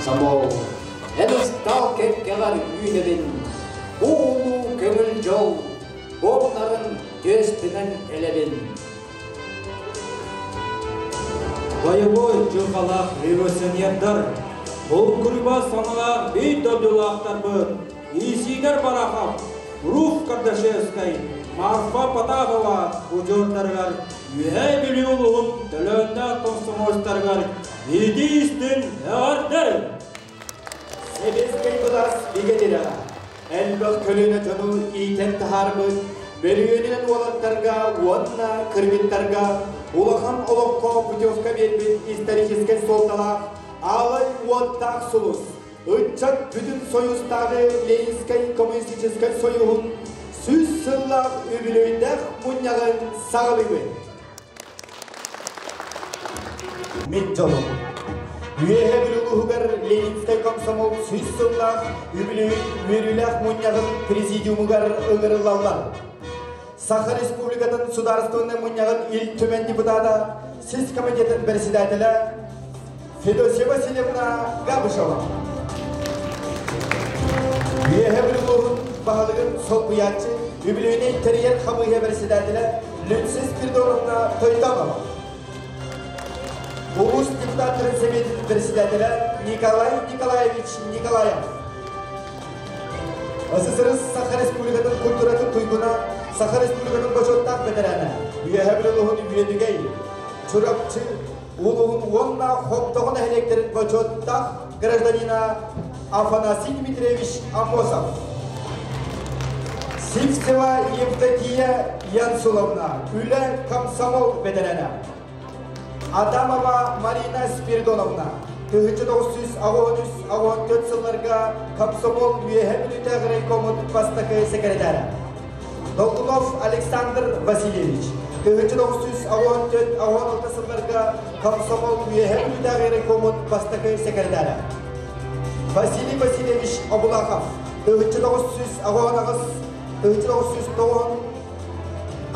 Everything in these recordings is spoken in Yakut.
комсомол, Эн ыстаал кэккэҕэр үүнэбин, Бу улуу көҥүл дьол, Буомнарын түөспүнэн элэбин. Бойобуой дьылҕалаах революционердар, булгуруйбат саҥалаах биир дойдулаахтарбыт Исидор Барахов, Руф Кардашевскай, Марфа Потапова удьуордарыгар Үөһээ Бүлүү улууһун төлөөннөөх комсомольцтарыгар итии-истиҥ эҕэрдэ! Сэбиэскэй былаас бигэ тирэҕэ, элбэх көлүөнэ дьону иитэн таһаарбыт бөрүөнүнэн уолаттарга уонна кыргыттарга улахан олоххо путевка биэрбит историческай суолталаах Аалай уоттаах сулус, ыччат бүтүн Союзтааҕы Ленинскэй коммунистическай союһун 100 сыллаах үбүлүөйдээх мунньаҕын саҕалыыбыт. Мин дьолум. Үөһэ Бүлүү улууһугар Ленинскэй комсомол 100 сыллаах үбүлүөйүн үөрүүлээх мунньаҕын президиумугар ыҥырыллаллар. Саха Республикатын Судаарыстыбаннай мунньаҕын Ил Түмэн депутата, сис комитетын председателэ Федосия Васильевна Габышева. Үөһэ Бүлүү улууһун баһылыгын солбуйааччы, үбүлүөйүнэй тэрийэр хамыыһыйа председателэ Люция Спиридоновна Тойтонова. Улуус депутаттарын сэбиэтин председателэ Николай Николаевич Николаев. СССР Саха Республикатын культуратын туйгуна, Саха Республикатын бочуоттаах бэтэрээнэ, Үөһэ Бүлүү улууһун Үөдүгэй, Чурапчы улууһун уонна Хоптоҕо нэһилиэктэрин бочуоттаах гражданина Афанасий Дмитриевич Аммосов. Сивцева Евдокия Янсуловна, үлэ комсомол бэтэрээнэ. Адамова Марина Спиридоновна, 1983-84 сылларга комсомол Үөһэ Бүлүүтээҕи райкомун бастакы секретара. Долгунов Александр Васильевич, 1984-86 сылларга комсомол Үөһэ Бүлүүтээҕи райкомун бастакы секретара. Василий Васильевич Обулахов, 1988 1990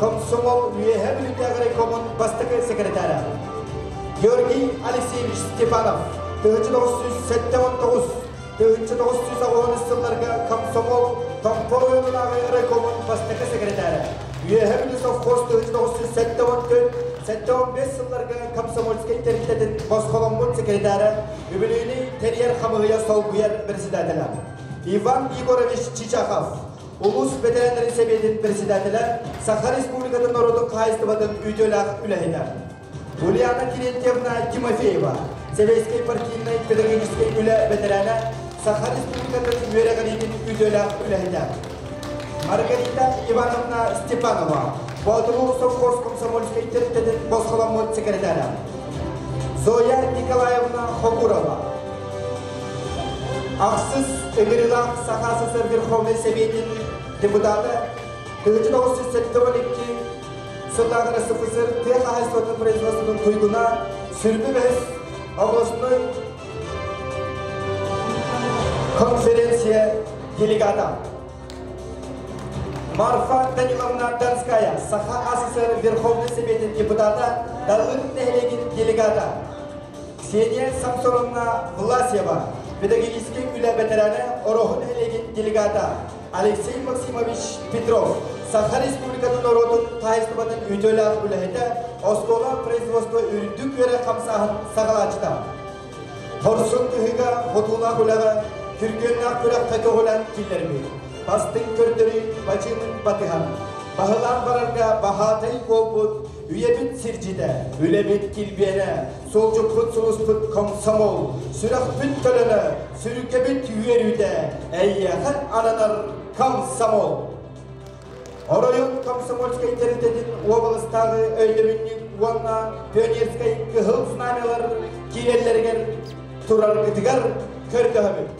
комсомол Үөһэ Бүлүүтээҕи райкомун бастакы секретара. Георгий Алексеевич Степанов, 1979 1993 сылларга комсомол Томпо оройуонунааҕы райкомун бастакы секретара. Үөһэ Бүлүү совхоз 1974 75 сылларга комсомольскай тэрилтэтин босхоломмут секретара, үбүлүөйүнэй тэрийэр хамыыһыйа солбуйар председателэ. Иван Егорович Чичахов, улуус бэтэрээннэрин сэбиэтин председателэ, Саха Республикатын норуотун хаһаайыстыбатын үтүөлээх үлэһитэ. Ульяна Терентьевна Тимофеева, Сэбиэскэй партийнай педагогическай үлэ бэтэрээнэ, Саха Республикатын үөрэҕириитин үтүөлээх үлэһитэ. Маргарита Ивановна Степанова, Боотулуу совхоз комсомольскай тэрилтэтин босхоломмут секретара. Зоя Николаевна Хокурова, Ахсыс ыҥырыылаах Саха СССР Верховнай Сэбиэтин депутата, 1972 сыллааҕы РСФСР тыа хаһаайыстыбатын производствотын туйгуна, Сүрбү бэһис областной конференция делегата. Марфа Даниловна Донская, Саха АССР Верховный Советин депутата, Далын нэһилиэгин делегата. Ксения Самсоновна Власьева, педагогическай үлэ бэтэрээнэ, Ороһу нэһилиэгин делегата. Алексей Максимович Петров, Саха Республикатын норуотун хаһаайыстыбатын үтүөлээх үлэһитэ, оскуола производство үрдүк үөрэх хамсааһын саҕалааччыта. Хорсун быһыыга хотуулаах үлэҕэ күргүөннээх күрэххэ көҕүлээн киллэрбит. Бастыҥ көрдөрүү бачыымын батыһан, баһылаан барарга баһаатай буолбут үйэбит сирдьитэ, үлэбит килбиэнэ, суолдьуппут сулуспут комсомол, сүрэхпит төлөнө, сүргэбит үөрүүтэ, эйиэхэ ананар комсомол. Оройуон комсомольскай тэрилтэтин уобаластааҕы өйдөбүнньүк уонна пионерскай кыһыл знамялар киирэллэригэр тураргытыгар көрдөһөбүт.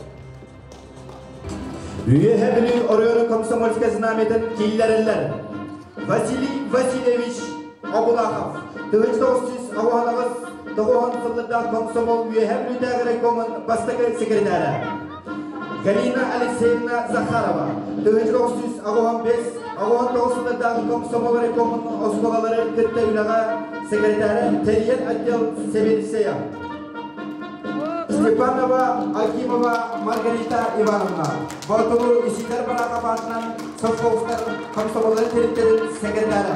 Үөһэ Бүлүү оройуонун комсомольскай знамятын киллэрэллэр. Василий Васильевич Обулахов, 1998 тоҕуһун сыллардаах комсомол Үөһэ Бүлүүтээҕи райкомун бастакы секретара. Галина Алексеевна Захарова, 1985 89 сыллардаах комсомол райкомун оскуолалары кытта үлэҕэ секретара, тэрийэр отдел сэбиэдиссэйэ. Степанова Акимова Маргарита Ивановна, Боотулу Исидор Барахов аатынан совхозтар комсомолларын тэрилтэрин секретара.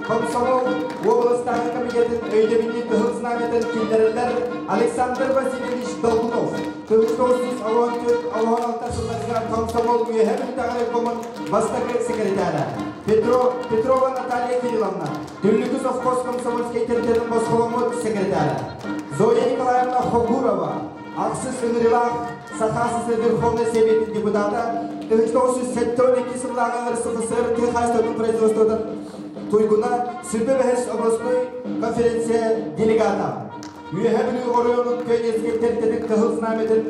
Комсомол уобаластааҕы комитетын өйдөбүнньүк кыһыл знамятын киллэрэллэр Александр Васильевич Долгунов, 1914-16 сылларга комсомол Үөһэ Бүлтэҕэ райкомун бастакы секретара. Петро, Петрова Наталья Кирилловна, Дүллүкү совхоз комсомольскай тэрилтэтин босхоломмут секретара. Зоя Николаевна Хогурова, Ахсыс ыҥырыылаах Саха СССР Верховнай Сэбиэтин депутата, 1972 сыллааҕы РСФСР тыа хаһаайыстыбатын производствотын туйгуна, Сүрбэ бэһис областной конференция делегата. Үөһэ Бүлүү оройуонун Пионерскай тэрилтэтин кыһыл знамятын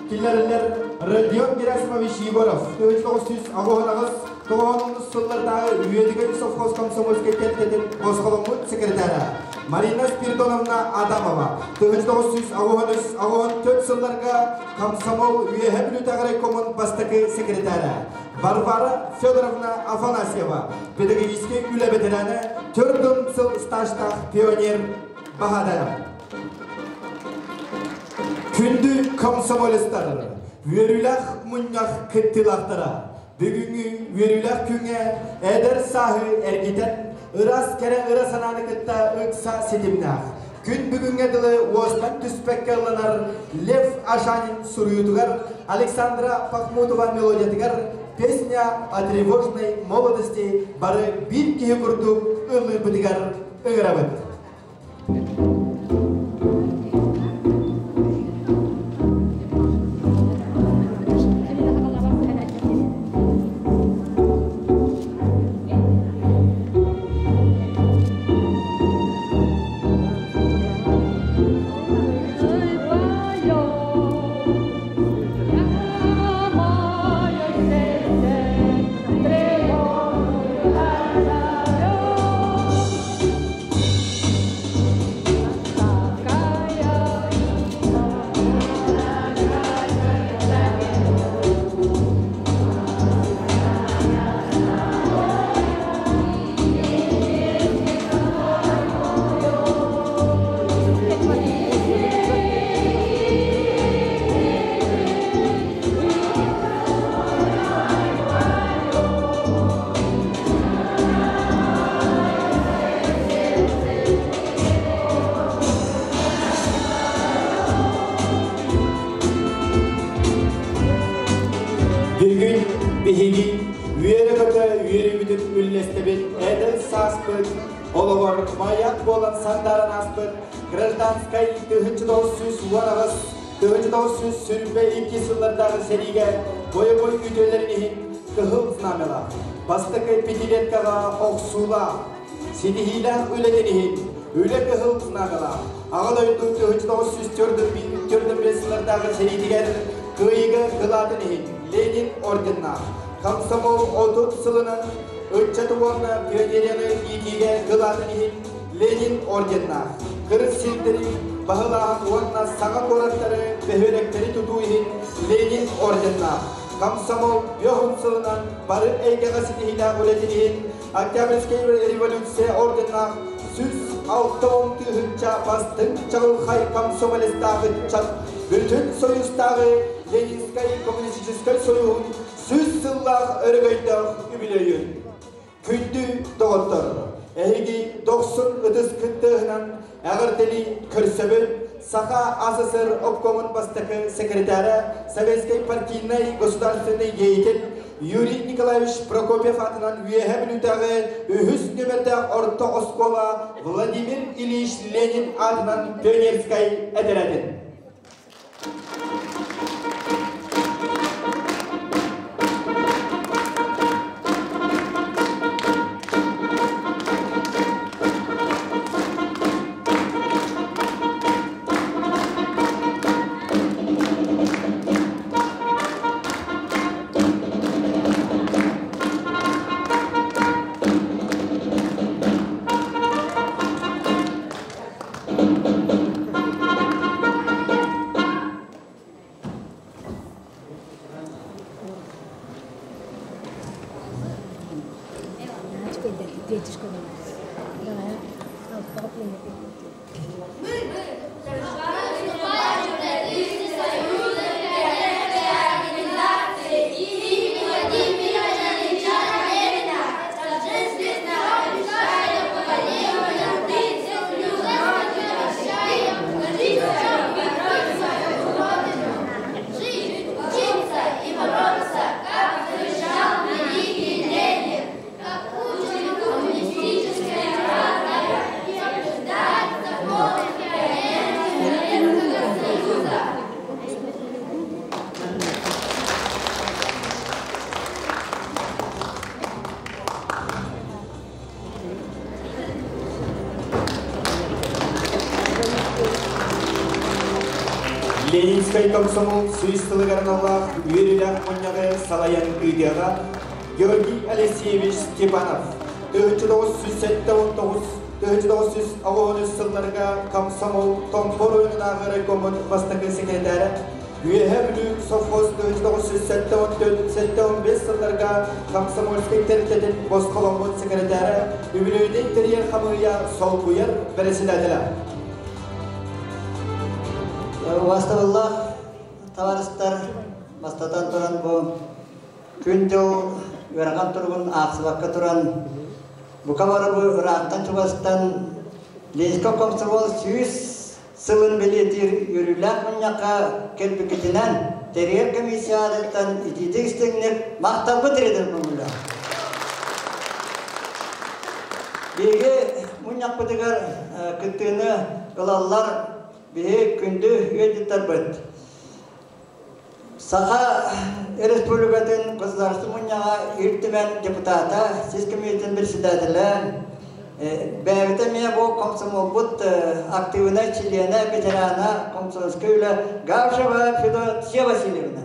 киллэрэллэр Родион Герасимович Егоров, 1988 98 сыллардааҕы Үөдүгэй совхоз комсомольскай тэрилтэтин босхоломмут секретара. Марина Спиридоновна Адамова, 1983-84 сылларга комсомол Үөһэ Бүлүүтээҕи райкомун бастакы секретара. Варвара Федоровна Афанасьева, педагогическай үлэ бэтэрээнэ, төрдүн сыл стажтаах пионер баһаатайа. Күндү комсомолецтар, үөрүүлээх мунньах кыттыылаахтара, бүгүҥҥү үөрүүлээх күҥҥэ эдэр сааһы эргитэн, ыраас кэрэ ыра санааны кытта ыкса ситимнээх, күн бүгүҥҥэ дылы уостан түспэккэ ылланар Лев Ашанин суруйуутугар Александра Пахмутова мелодиятыгар «Песня о тревожной молодости» бары биир киһи курдук ыллыырбытыгар ыҥырабыт. Бүгүн биһиги үөрэ-көтө үөрүүбүтүн үллэстэбит эдэр сааспыт олоҕор маяк буолан сандааран ааспыт гражданскай 1918 1922 сыллардааҕы сэриигэ бойобуой үтүөлэрин иһин Кыһыл Знамялаах, бастакы пятилеткаҕа охсуулаах, ситиһиилээх үлэтин иһин Үлэ Кыһыл Знамялаах, Аҕа дойду 1945 сыллардааҕы сэриитигэр Кыайыыга кылаатын иһин Ленин орденнаах, Комсомол 30 сылынан ыччаты уонна пионерияны иитиигэ кылаатын иһин Ленин орденнаах, кырыс сирдэри баһылааһын уонна саҥа куораттары, бөһүөлэктэри тутуу иһин Ленин орденнаах, Комсомол бөһүн сылынан бары эйгэҕэ ситиһиилээх үлэтин иһин Октябрьскай революция орденнаах 160 тыһыынча бастыҥ чаҕылхай комсомолецтаах ыччат Бүтүн Союзтааҕы Ленинскай коммунистическай союһун 100 сыллаах өрөгөйдөөх үбүлүөйүн. Күндү доҕоттор, эһиги дохсун ытыс кыттыыһынан эҕэрдэлии көрсөбүт Саха АССР обкомун бастакы секретара, советскай партийнай государственный деятель Юрий Николаевич Прокопьев аатынан Үөһэ Бүлүүтээҕи үһүс нүөмэрдээх орто оскуола Владимир Ильич Ленин аатынан пионерскай этэрээтин. Российскай комсомол сүүс сылыгар аналлаах үөрүүлээх мунньаҕы салайан ыытыаҕа Георгий Алексеевич Степанов 1979 1983 сылларга комсомол Томпо оройуонунааҕы райкомун бастакы секретарэ, Үөһээ Бүлүү совхоз 1974-75 сылларга комсомольскай тэрилтэтин босхоломмут секретарэ, үбүлүөйдэй тэрийэр хамыыһыйа солбуйар бэрэссэдээтэлэ. Убастабыллаах табаарыстар, бастатан туран бу күн-дьыл ыарахан туругун аахсыбакка туран, бука бары бу ыраахтан-чугастан Ленинскэй комсомол 100 сылын бэлиэтиир үөрүүлээх мунньахха кэлбиккитинэн тэрийэр комиссия аатыттан итиитик истиҥник махталбыт тириэтэр көҥүллээх. Биһиги мунньахпытыгар кыттыыны ылаллар биһи күндү ыалдьыттарбыт. Саха Республикатын Государство Мунньаҕа Ил Түмэн депутата, сис комитетин председателэ, бэйэбит эмиэ бу комсомолбут активнай чилиэнэ, ветерана комсомольскай үлэ Гавшева Федосия Васильевна.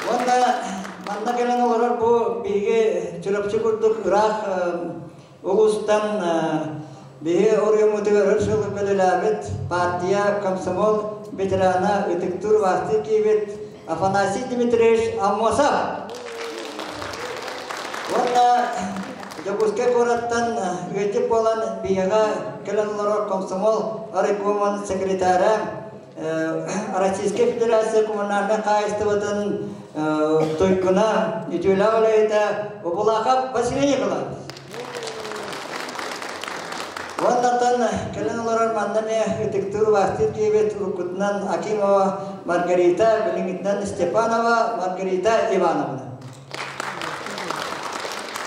Уонна манна кэлэн олорор бу биһиги Чурапчы курдук ыраах улуустан биһи оройуоммутугар өр сыл үлэлээбит партия комсомол ветерана ытыктыыр убаастыыр киһибит Афанасий Дмитриевич Аммосов. Уонна Дьокуускай куораттан ыалдьыт буолан биһиэхэ кэлэн олорор комсомол райкомун секретара Российскай Федерация коммунальнай хаһаайыстыбатын туйгуна, үтүөлээх үлэһитэ Убулахов Василий Николаевич. Уоннаттан кэлэн олорор манна эмиэ ытыктыыр убаастыыр киһибит уруккутунан Акимова Маргарита, билиҥҥитинэн Степанова Маргарита Ивановна.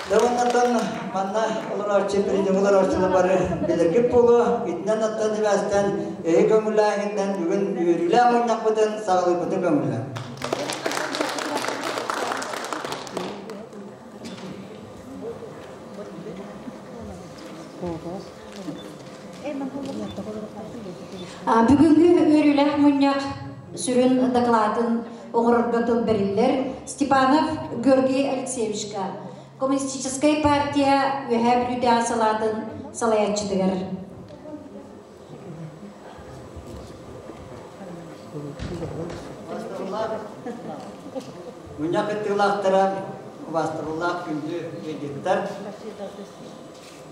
Дьэ уоннаттан манна олорооччу, президент олорооччулар бары билэргит буолуо. Итинэн аттан ибээстэн эһи көҥүллээһинтэн бүгүн үөрүүлээх мунньахпытын саҕалыырбытын көҥүллээ. Бүгүҥҥү үөрүүлээх мунньах сүрүн докладын оҥорорго тыл бэриллэр Степанов Георгий Алексеевичка, Коммунистическай партия Үөһээ Бүлүүтээҕи салаатын салайааччытыгар. Мунньах кыттыылаахтара, убаастабыллаах күндү ыалдьыттар.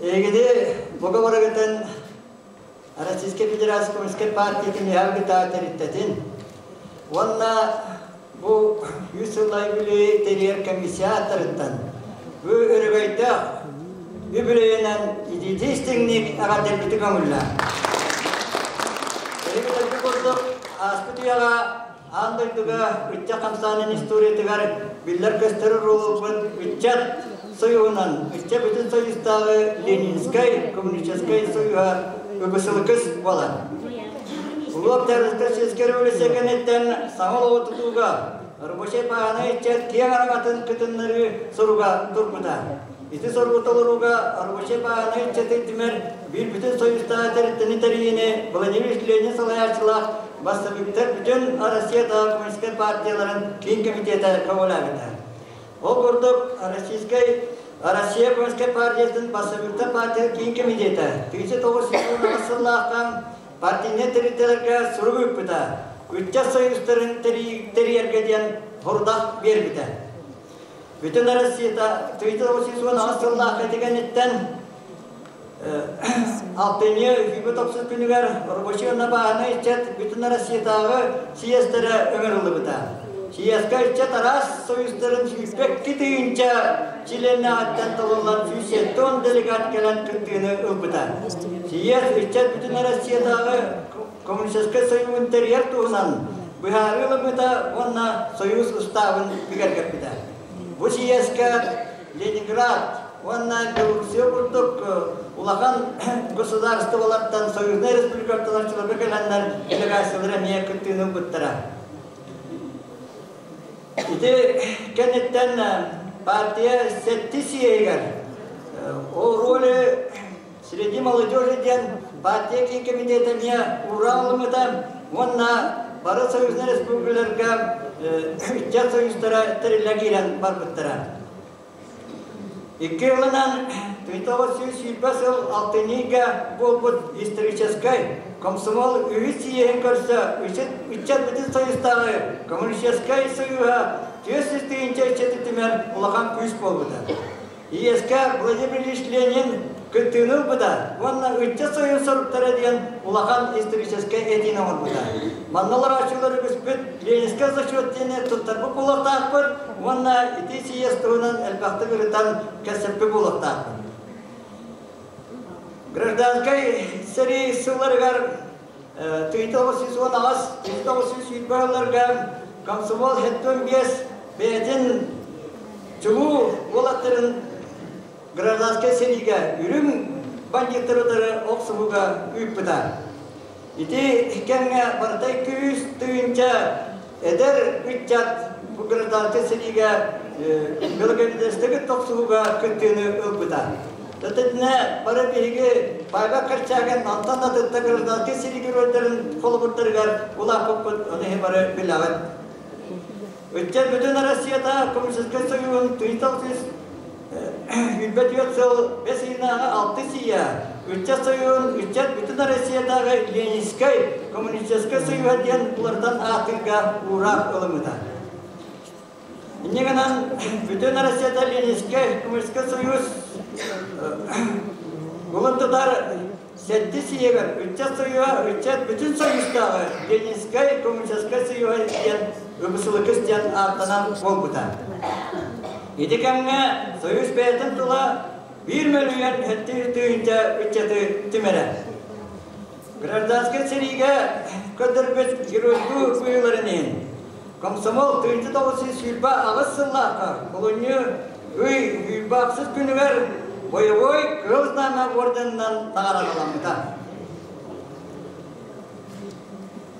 Эһигини буга барыгытын Российскай Федерация Коммунистическай партиятын иһэр тэрилтэтин уонна бу үс сыллай үбүлүөйү тэрийэр комиссия ааттарыттан бу өрөгөйдөөх үбүлүөйүнэн итиитии истиҥник эҕэрдэлбити көҥүллээн. Эһиги курдук ааспыт үйэҕэ аан дойдуга ыччат хамсаанын историятыгар биллэр-көстөр оруолу ыччат союһунан ыччат бүтүн союзтааҕы Ленинскэй коммунистическай союһа ЫБСЛКС буолар. Улуу Октябрьскай сельскэй революция кэнниттэн саҥа олоҕу тутууга рабочай бааһынай ыччат киэҥ араҥатын кытыннарыы соруга турбута. Ити соругу толорууга рабочай бааһынай ыччаты түмэр биир бүтүн союзтааҕы тэрилтэни тэрийиини Владимир Ленин салайааччылаах бассабыыктар бүтүн Россиятааҕы коммунистическай партияларын киин комитета көҕүлээбитэ. Ол курдук, Российскай Россия Коммунистическай партиятын бассабыыктар партиятын киин комитета 1998 сыллаахтан партийнай тэрилтэлэргэ сурук ыыппыта, ыччат союзтарын тэрийэргэ диэн сорудах биэрбитэ. Бүтүн Россията 1998 сыллаах этигэнниттэн алтынньы сүүрбэ тохсус күнүгэр рабочай уонна бааһынай ыччат Бүтүн Россиятааҕы съезтэрэ ыҥырыллыбыта. Съезкэ ыччат араас союзтарын 102 тыһыынча чилиэннээҕиттэн талыллан 170 делегат кэлэн кыттыыны ылбыта. Съезд ыччат Бүтүн Россиятааҕы коммунистическай союһун тэрийэр туһунан быһаарыы ылыммыта уонна союз устаабын бигэргэппитэ. Бу съезкэ Ленинград уонна Белоруссия курдук улахан государстволартан союзнай республикаттан арчыларга кэлэннэр делегациялар эмиэ кыттыыны ылбыттара. Ити кэнниттэн партия сэттис съеһигэр о роли среди молодежи диэн партия киин комитета эмиэ уураан ылыммыта. Уонна бары союзнай республикаларга ыччат союзтара тэриллэ киирэн барбыттара. Икки ылынан 1920 сыл алтынньыга буолбут историческай комсомол үһүс сийиэһин көрсө ыччат бүтүн союзтааҕы коммунистическай союһа 400 тыһыынча ыччаты түмэр улахан күүс буолбута. Иэскэ Владимир Ильич Ленин кыттыыны ылбыта уонна ыччат союз соруктара диэн улахан историческай этиини оҥорбута. Манна олорооччулар үгүспүт Ленинскэй зачет диэни туттарбыт буолуохтаахпыт уонна ити сийиэс туһунан элбэхтик ырытан кэпсэппит буолуохтаахпыт. Гражданскай сэрии сылларыгар 1918-1920 сылларга комсомол 75 бэйэтин чулуу уолаттарын гражданскай сэриигэ үрүҥ бандьыыттары утары охсуһууга ыыппыта. Ити кэмҥэ барыта 200 тыһыынча эдэр ыччат бу гражданскай сэриигэ белогвардеецтары тохсуһууга кыттыыны ылбыта. Итиннэ бары биһиги Павел Корчагин онтон атытта гражданскай сэрии геройдарын холобурдарыгар улааппыппыт, ону иһи бары билэҕит. Ыччат бүтүн Россията Коммунистическай Союһун 1924 сыл бэс ыйынааҕы алты сийэ Ыччат Союһун Ыччат бүтүн Россиятааҕы Ленинскэй Коммунистическай Союһа диэн уларытан ааттыырга уураах ылыммыта. Инньэ гынан бүтүн Россията Ленинскэй Коммунистическай Союз улун тутар сэттис сийэгэр Ыччат Союһа Ыччат бүтүн Союзтааҕы Ленинскэй Коммунистическай Союһа диэн ЫБСЛКС диэн ааттанан буолбута. Ити кэмҥэ Союз бэйэтин тула 1 700 000 ыччаты түмэрэ. Гражданскай сэриигэ көрдөрбүт геройдуу быһыыларын иһин комсомол 1928 сыллаахха олунньу ый 28 күнүгэр бойобуой Кыһыл Знамя орденынан наҕараадаламмыта.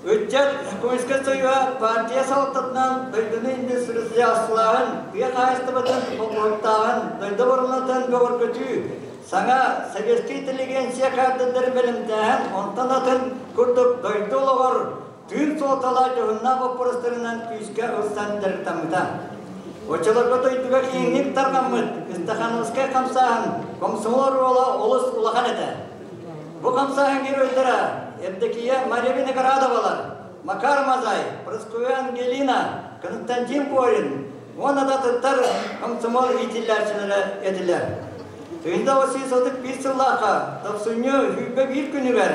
Ыччат Коммунистическай Союһа партия салалтатынан дойдуну индустриализациялааһын, тыа хаһаайыстыбатын холбоһуктааһын, дойду оборонатын бөҕөргөтүү, саҥа советскай интеллигенция кадрдарын бэлэмнээһин, онтон атын курдук дойду олоҕор тыын суолталаах дьоһуннаах боппуруостарынан күүскэ ылсан дьарыктаммыта. Оччолорго дойдуга киэҥник тарҕаммыт Стахановскай хамсааһын комсомол оруола олус улахан этэ. Бу хамсааһын геройдара Евдокия Мария Виноградовалар, Макар Мазай, Прасковья Ангелина, Константин Корин уонна да атыттар комсомол иитиллээччилэрэ этилэр. 1931 сыллаахха тохсунньу 21 күнүгэр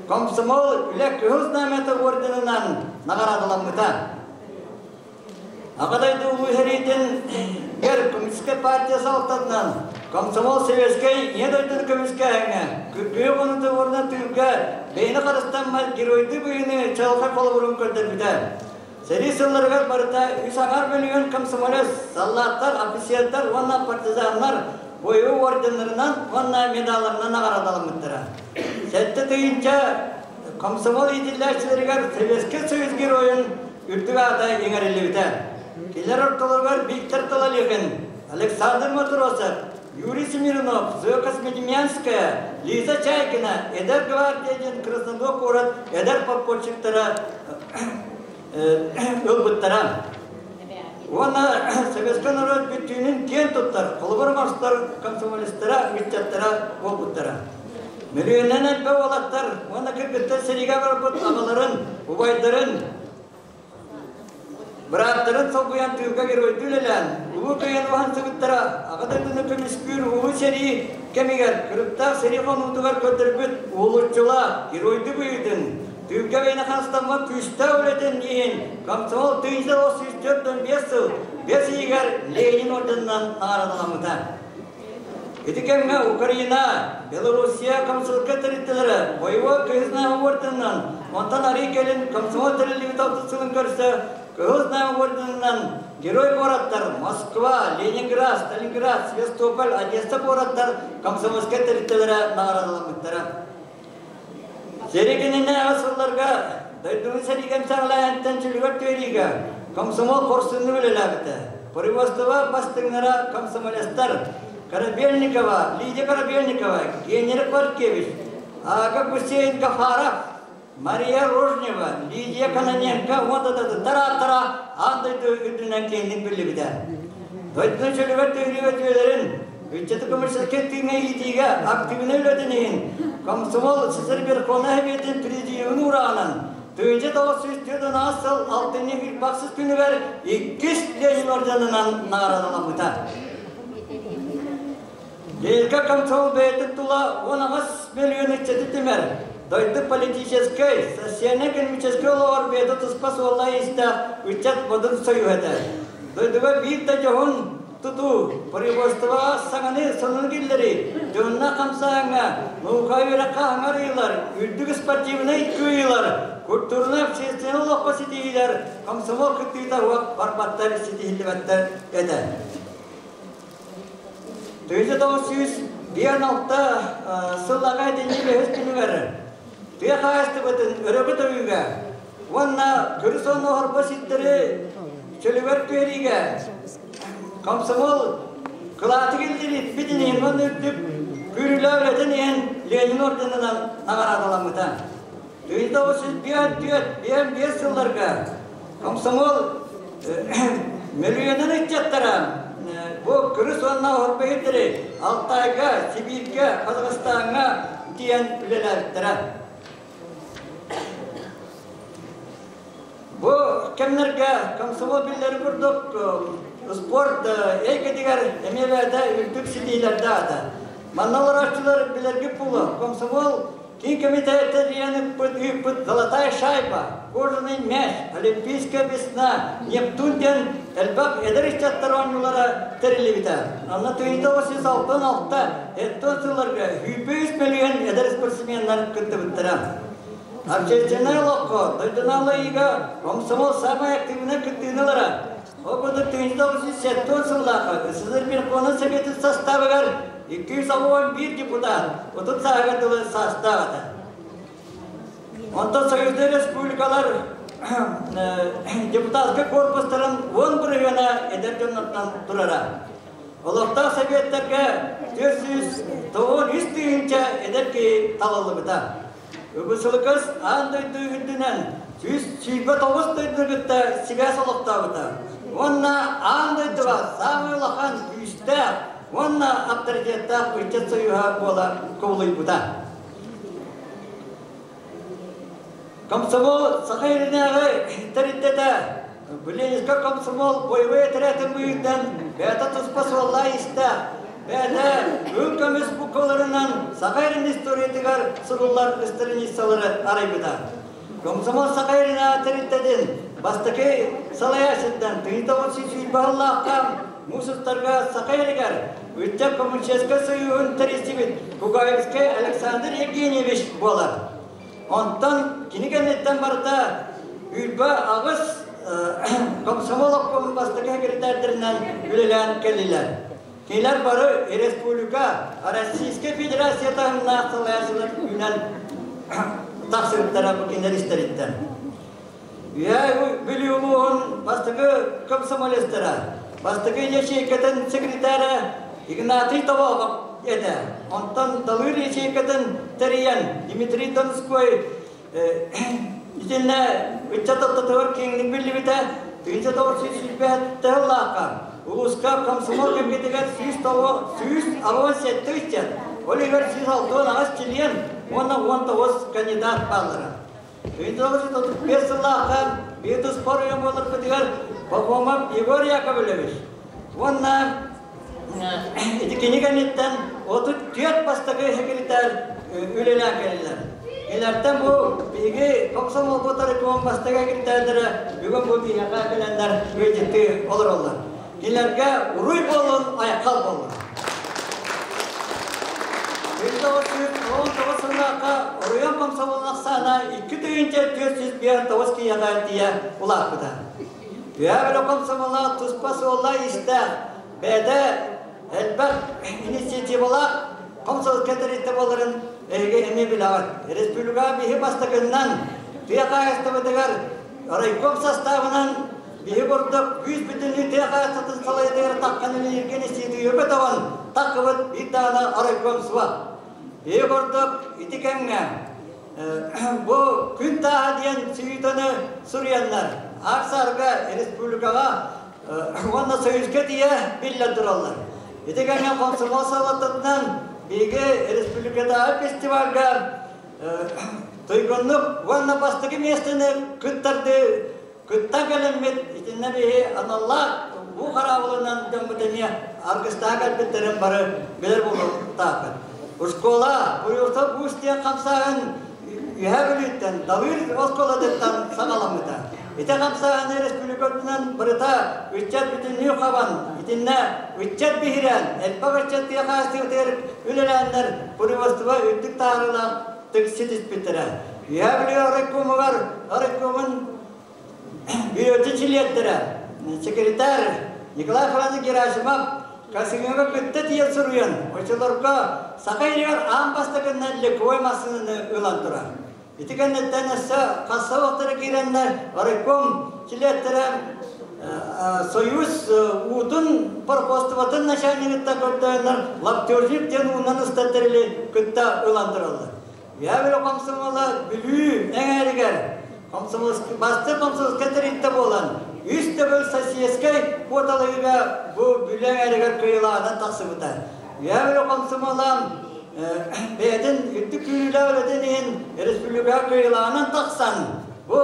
комсомол Үлэ Кыһыл Знамята орденынан наҕараадаламмыта. Аҕа дойду улуу сэриитигэр Коммунистическай партия салалтатынан комсомол советскай Ийэ дойдуну көмүскээһиҥҥэ, күргүйэ хонуутун уонна тыылга бэйэни харыстаммат геройдуу быһыыны чаҕылхай холобурун көрдөрбүтэ. Сэрии сылларыгар барыта 3,5 миллион комсомолец, саллааттар, офицердар уонна партизаннар бойобуой орденнарынан уонна медалларынан наҕараадаламмыттара. 7 тыһыынча комсомол иитиллээччилэригэр Советский Союз геройун үрдүк аата иҥэриллибитэ. Кинилэр ортолоругар Виктор Талалихин, Александр Матросов, Юрий Смирнов, Зоя Космодемьянская, Лиза Чайкина, Эдэр гвардия диэн Краснодар куорат эдэр подпольщиктара ылбыттара. Уонна советскай норуот бүттүүнүн киэн туттар, холобур оҥостор комсомолецтара, ыччаттара буолбуттара. Мөлүйүөнүнэн элбэх уолаттар уонна кыргыттар сэриигэ барбыт аҕаларын, убайдарын, бырааттарын солбуйан тыылга геройдуу үлэлээн, Улуу Кыайыыны уһансыбыттара, Аҕа дойдуну көмүскүүр улуу сэрии кэмигэр кырыктаах сэрии хонуутугар көрдөрбүт уһулуччулаах геройдуу быһыытын, тыылга бэйэни харыстаммат күүстээх үлэтин иһин комсомол 1945 сыл бэс ыйыгар Ленин орденынан наҕараадаламмыта. Ити кэмҥэ Украина, Белоруссия комсомольскай тэрилтэлэрэ бойобуой Кыһыл Знамя орденынан, онтон арыы кэлин комсомол тэриллибит алтыс сылын көрсө Кыһыл Знамя орденынан герой куораттар Москва, Ленинград, Сталинград, Севастополь, Одесса куораттар комсомольскай тэрилтэлэрэ наҕараадаламмыттара. Сэрии кэннинээҕи сылларга дойдуну сэриигэ эмсэҕэлээһинтэн чөлүгэр түһэриигэ комсомол хорсуннук үлэлээбитэ. Производство бастыҥнара комсомолецтар Корабельникова, Лидия Корабельникова, Генрих Варкевич, Ага Гусейн Гафаров, Мария Рожнева, Лидия Кононенко уонна да атыттар ааттара аан дойду үрдүнэн киэҥник биллибитэ. Дойдуну чөлүгэр түһэрии өтүөлэрин, ыччаты коммерческай тыыҥҥа иитиигэ активнай үлэтин иһин Комсомол СССР Верховнай Советын Президиумун уурааҕынан 1946 сыл алтынньы бахсыс күнүгэр иккис Ленин орденынан наҕараадаламмыта. Лирика комсомол бэйэтин тула 18 миллион ыччаты түмэр, дойду политическай, социальнай-экономическай олоҕор бэйэтэ туспа суоллаах-иистээх ыччат модун союһа этэ. Дойдуга биир да дьоһун тутуу, производствоҕа саҥаны сонуну киллэрии, дьонно хамсааһыҥҥа, наука үөрэххэ аҥар ыйылар, үрдүк спортивнай кыайыылар, культурнай общественнай олоххо ситиһиилэр комсомол кыттыыта уох барбаттар, ситиһиллибэттэр этэ. 1906 сыллаҕа итинник үһүс күнүгэр тыа хаһаайыстыбатын өрөбүт ойууга уонна көрүс уонна оһорбо сирдэри чөлүгэр түһэриигэ комсомол кылааты киллэрбитин иһин уонна үрдүк күүрүүлээх үлэтин иһин Ленин орденынан наҕараадаламмыта. 1954 сылларга комсомол мөлүйүөнүн ыччаттара бу кырыс уонна оһорбоһүттэри Алтайга, Сибииргэ, Казахстаҥҥа тиийэн үлэлээбиттэрэ. Бу кэмнэргэ комсомол биллэрин курдук спорт эйгэтигэр эмиэ бэйэтэ үрдүк ситиилэрдээх этэ. Манна олорооччулар билэргит буолуо, комсомол Киин комитета диэн ыыппыт «Золотая шайба», «Кожаный мяч», «Олимпийская весна», «Нептун» диэн элбэх эдэр ыччаттар оонньуулара тэриллибитэ. Онно 1966 эттон сылларга 103 мөлүйүөн эдэр спортсменнар кыттыбыттара. Общественнай олоххо дойдунаалы ыйга комсомол самай активнай кыттыыны ылара. Ол курдук 1970 сыллаахха СССР Верховнай Советын составыгар 211 депутат 30 сааһыгар дылы саастаах этэ. Онтон союзнай республикалар депутатскай корпустарын 10 бырыһыана эдэр дьоннортон турара. Олохтоох советтарга 493 тыһыынча эдэр киһи талыллыбыта. Үгүс аан дойду үрдүнэн 129 дойдуну кытта сибээс олохтообута. Уонна аан дойдуга саамай улахан күүстээх уонна авторитеттаах ыччат союһа буола кубулуйбута. Комсомол Саха Иринээҕи тэрилтэтэ Ленинскэй комсомол боевой отрядын быыһынан бэйэтэ туспа суоллаах-иистээх, бэйэтэ кыыл көмүс букваларынан Саха Ирин историятыгар суруллар страницалары арыйбыта. Комсомол Саха Иринээҕи тэрилтэтин бастакы салайааччыттан 1920 сыллаахха муус устарга Саха Иригэр Ыччат коммунистическай союһун тэрийсибит Кугаевскай Александр Евгеньевич буолар. Онтон кини кэнниттэн барыта 28 комсомол обкомун бастакы секретардарынан үлэлээн кэллилэр. Кинилэр бары республика Российскай Федерация таһымнаах салайааччылар үүнэн тахсыбыттара бу кинилэр истэриттэн. Үһээ Бүлүү улууһун бастакы комсомолецтара, бастакы ячейкатын секретара Игнатий Тобоохов этэ. Онтон Далыр ячейкатын тэрийэн Дмитрий Донской итиннэ ыччат ортотугар киэҥник биллибитэ. 1925 сыллаахха улууска комсомол кэмитиэтигэр 187 ыччат, ол иһигэр 168 чилиэн уонна 19 кандидат бааллара. 1935 сыллаахха биир туспа оройуон буоларбытыгар Пахомов Егор Яковлевич уонна ити кини кэнниттэн 34 бастакы секретарь үлэлээн кэллилэр. Кинилэртэн бу биһиги комсомолбут реком бастакы секретарьдара бүгүн бу биһиэхэ кэлэннэр ыалдьыттыы олороллор. Кинилэргэ уруй буоллун, айхал буоллун! 1919 сыллаахха оройуон комсомолун ахсаана 2459 киһиэхэ тиийэ улааппыта. Үөһээ Бүлүү комсомола туспа суолла-иистээх, бэйэтэ элбэх инициативалаах комсомольскай тэрилтэ буоларын эһиги эмиэ билэҕит. Республикаҕа биһи бастакыннан тыа хаһаайыстыбатыгар райком составынан Биһи курдук күүс бүтүннүү тыа хаһаайыстыбатын салайытыгар таххан үлэлииргэ институту көтөҕөн таххыбыт биир даҕаны оройком суох. Биһи курдук ити кэмҥэ Бу күн тааһа диэн сюитаны суруйаннар, аар-саарга республикаҕа уонна Союзка тиийэ биллэн тураллар. Ити кэмҥэ комсомол салалтатынан биһиги республикатааҕы фестивальга туйгуннук уонна бастакы миэстэни кыттарды кытта кэлэммит итиннэ биһи аналлаах уу хараабылынан дьоммут эмиэ аргыстаах кэлбиттэрин бары билэр буолуохтаахпыт. Школа Буйурта Буус диэн хамсааһын Үһээ Бүлүүттэн Далыыр оскуолатыттан саҕаламмыта. Ити хамсааһыны республика үрдүнэн барыта ыччат бүтүннүү хабан, итиннэ ыччат биһирээн, элбэх ыччат тыа хаһаайыстыбатыгар үлэлээннэр производство үрдүк таһаарыылаах ситиспиттэрэ. Үһээ Бүлүү райкомугар райкомун бүөтү чилиэттэрэ, секретарь Николай Францович Герасимов Касыгыҥҥа кытта тиийэн суруйан, оччолорго Саха сиригэр аан бастакыннан легковой массыынаны ылан турар. Ити кэнниттэн өссө хасса уохтара киирэннэр райком чилиэттэрэ Союз уутун пароходствотын начальнигыттан көрдөөннөр Лаптежник диэн уунан ыстар тэрили кытта ылан тураллар. Үһээ комсомола Бүлүү эҥээригэр бастыҥ комсомольскай тэрилтэ буолан, үс төгүл соседскай куоталаһыыга бу Бүлүү эҥээригэр кыайыылааҕынан тахсыбыта. Үһээ комсомола бэйэтин үрдүк күүрүүлээх үлэтин иһин республикаҕа кыайыылааҕынан тахсан, бу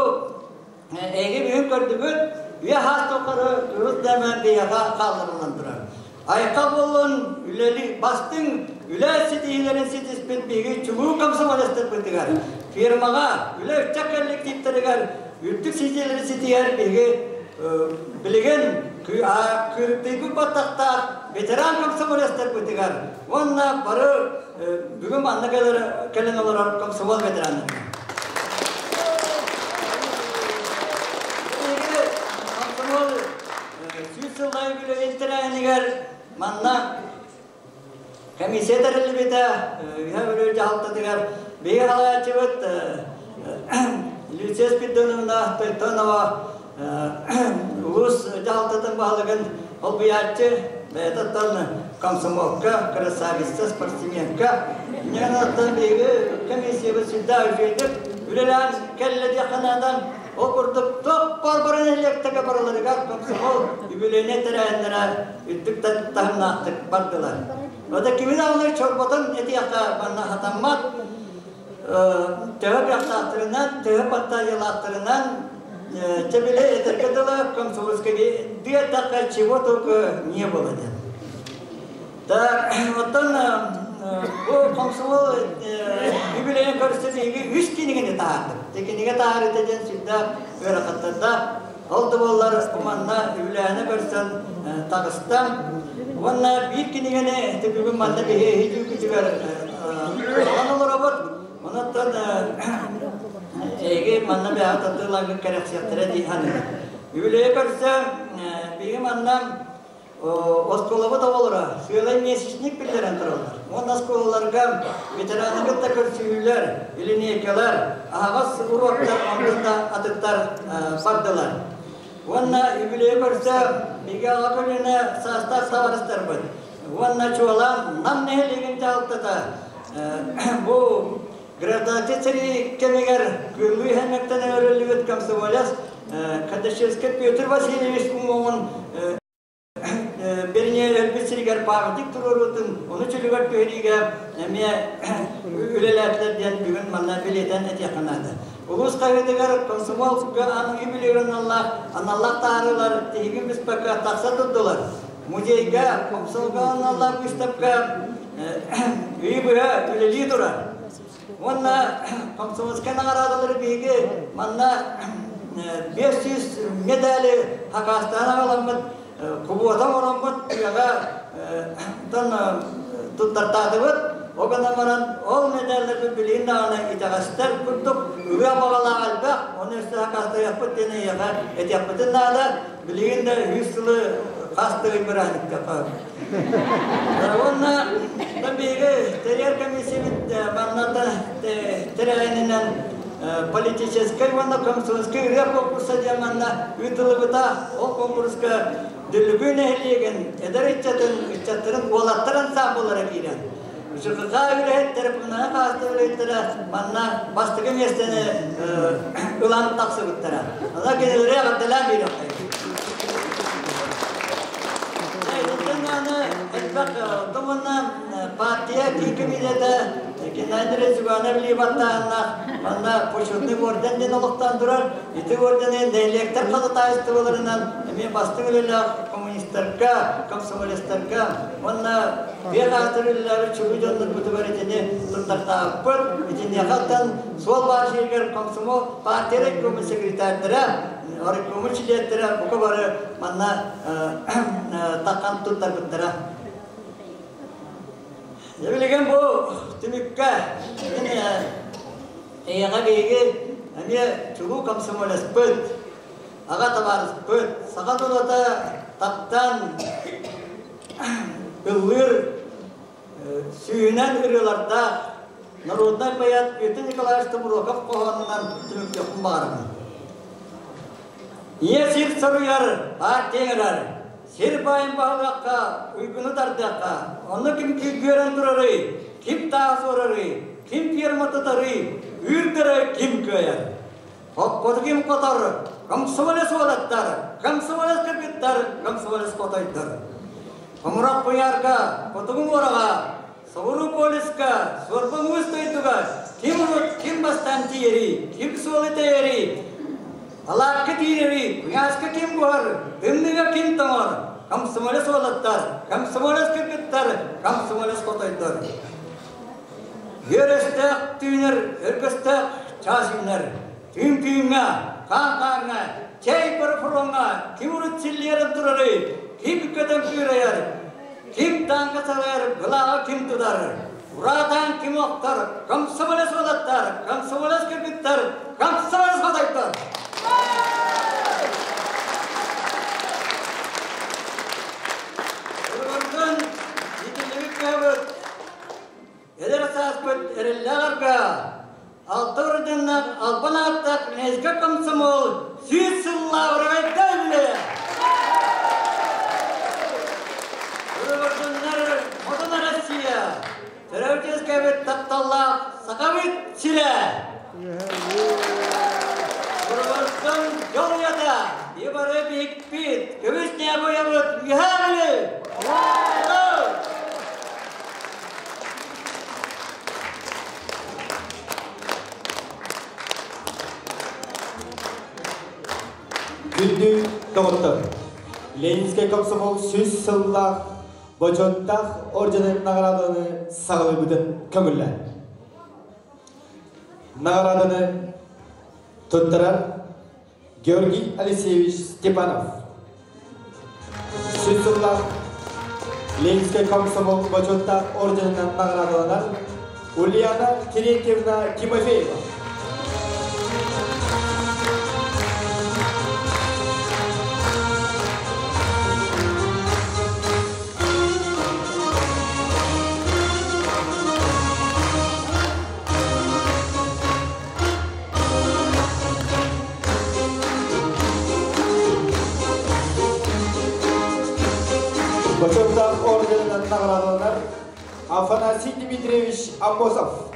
Эһиги бүгүн көрдүгүт, үйэ хаас тухары кыыс дэмэн биһиэхэ хаалларыллан турар. Айха буоллун, үлэли бастыҥ үлэ ситиһиилэрин ситиспит биһиги чулуу комсомолецтарбытыгар, фирмаҕа, үлэ ыччат коллективтарыгар үрдүк ситиһиилэри ситиһэр биһиги билигин кырыктыйбыт баттахтаах ветеран комсомолецтарбытыгар уонна бары бүгүн манна кэлэн олорор комсомол ветераннарыгар. Комсомол 100 сыллаах үбүлүөйүн тэрээһинигэр манна комиссия тэриллибитэ, Үһэ Бүлүү дьаһалтатыгар биһиги салайааччыбыт Люция Спиридоновна Тойтонова улуус дьаһалтатын баһылыгын холбуйааччы, бэйэтэ комсомолка, красавица, спортсменка. Инньэ биһиги комиссиябыт сүрдээх үчүгэйдик үлэлээн кэллэ диэххэ наада. Ол курдук туох барбарын нэһилиэктэргэ барыларыгар комсомол үбүлүөйнэй тэрээһиннэрэ үрдүк таһымнаахтык бардылар. Ота кимин аҕалар чорботон этиэххэ манна хатаммат. Төһө кыахтаахтарынан, төһө баттаайалаахтарынан чэ били этэргэ дылы комсомольскай диэтэххэ чего только не было диэн. Так, оттон бу комсомол юбилейин көрсө биһиги үс кинигэни таһаардык. Те кинигэ таһаарыыта диэн сүрдээх ыарахаттарда. Ол да буоллар манна үбүлээһини көрсөн таҕыста. Уонна биир кинигэни бүгүн манна биһи эһиги ылан олоробут. Онон эһиги манна бэйэҕит атыылаҥҥыт кэрэхсиэхтэрэ дии саныыбын. Юбилейи көрсө биһиги манна оскуолабыт оҕолоро сыалай месячник биллэрэн тураллар. Уонна оскуолаларга ветераны кытта көрсүһүүлэр, линейкалар, аһаҕас уруоктар онтон да атыттар бардылар. Уонна юбилейи көрсө биһиги аҕа көлүөнэ саастаах табаарыстарбыт уонна чуолаан Нам нэһилиэгин дьаһалтата бу гражданскай сэрии кэмигэр Күөллүү иһэннэртэн өлөрүллүбүт комсомолец Кардашевскай Петр Васильевич уҥуоҕун Бэрниэ өлбүт сиригэр памятник туруорутун, ону чөлүгэр түһэриигэ эмиэ үлэлээтилэр диэн бүгүн манна бэлиэтээн этиэххэ наада. Улуус хаһыатыгар комсомол аныгы билигин аналлаах таһаарыылар тиһигин быспакка тахса турдулар. Музейга комсомолга аналлаах выставка ый быһа үлэлии турар. Уонна комсомольскай наҕараадалары биһиги манна 500 медали хакаастаан аҕаламмыт, кубуота оҥороммут тыаҕа туттартаатыбыт. Ол гынан баран ол медалларбыт билигин даҕаны итэҕэстэр курдук ырыа баҕалаах элбэх, ону өссө хакаастайыахпыт диэн эйиэхэ этиэхпитин наада. Билигин да үс сылы хас да ый бырааһынньыкка. Уонна биһиги тэрийэр комиссиябыт манната тэрээһининэн политическай уонна комсомольскай ырыа конкурса диэн манна ыытыллыбыта. Ол конкурска Дүллүкү нэһилиэгин эдэр ыччатын, ыччаттарын уолаттар ансаамбыллара киирэн. ЖКХ үлэһиттэрэ, коммунальнай хаһаайыстыба үлэһиттэрэ манна бастакы миэстэни ылан тахсыбыттара. Онон кинилэри эҕэрдэлээн биэриэххэйиҥ. Итинтэн элбэх уонна партия киин комитета Геннадий Зюганов илии баттааһыннаах манна почетный орден диэн олохтоон турар. Ити ордены нэһилиэктэр ходатайстволарынан эмиэ бастыҥ үлэлээх коммунистарга, комсомолецтарга уонна биэ хаастар үлэлээбит чулуу дьоннорбутугар итини туттартаабыппыт. Итиниэхэ оттон суол баар сиригэр комсомол партия райкомун секретардара, райкомун чилиэттэрэ бука бары манна таххан туттарбыттара. Билигин бу түмүккэ мин эйиэхэ биһиги эмиэ чулуу комсомолецпыт, аҕа табаарыспыт, саха тулата таптаан ыллыыр сүүһүнэн ырыалардаах народнай поэт Петр Николаевич Тумроков хоһоонунан түмүктүөхпүн баҕарабын. Ийэ сир соруйар, партия ыҥырар, Сир баайын баһылыахха, уйгуну тардыахха, онно ким күйгүөрэн турарый, ким таас уорарый, ким ферма тутарый, үүрдэрэ ким кыайар? Хоппоту ким хотор, комсомолец уолаттар, комсомолец кыргыттар, комсомолец хотойдор. Хомурах куйаарга, хотугу муораҕа, соҕуруу полюска, суорба муус дойдуга ким урут, ким бастаан тиийэрий, ким суолу тэйэрий, Алаакка киирэри, куйааска ким буһар, тымныыга ким тоҥор, комсомолец уолаттар, комсомолец кыргыттар, комсомолец хотойдор. Үөрөстөөх түүнэр, өргөстөөх чаас үүнэр. Түүн түүҥҥэ, хаан хааҥҥа, чэй парафроҥҥа ким урут силлиэрэн турарый, ким көтөн кыырайар, ким тааҥка салайар, былааҕы ким тутар? Ураатаан ким охтор, комсомолец уолаттар, комсомолец кыргыттар, комсомолец хотойдор! Ургун итиллибит кыһабыт, эдэр сааспыт эрэллээх арга, алта орденнаах албан ааттаах Князька комсомол 100 сыллаабырыгайда үлэ! Ургуннар Хотун Россия, төрөөбүт тапталлаах Сахабыт сирэ! Ургун дьол уйата, ибары биһикпит, көмүс ньээбуйабыт үһээ билэ! Күндү доҕоттор, Ленинскэй комсомол 100 сыллаах бочуоттаах орденын наҕарааданы саҕалыыбытын көҥүллээн. Наҕарааданы туттарар Георгий Алексеевич Степанов. 100 сыллаах Ленинскэй комсомол бочуоттаах орденынан наҕараадаланар Ульяна Терентьевна Тимофеева. Бочуоттаах орденынан наҕараадаланар Афанасий Дмитриевич Аммосов.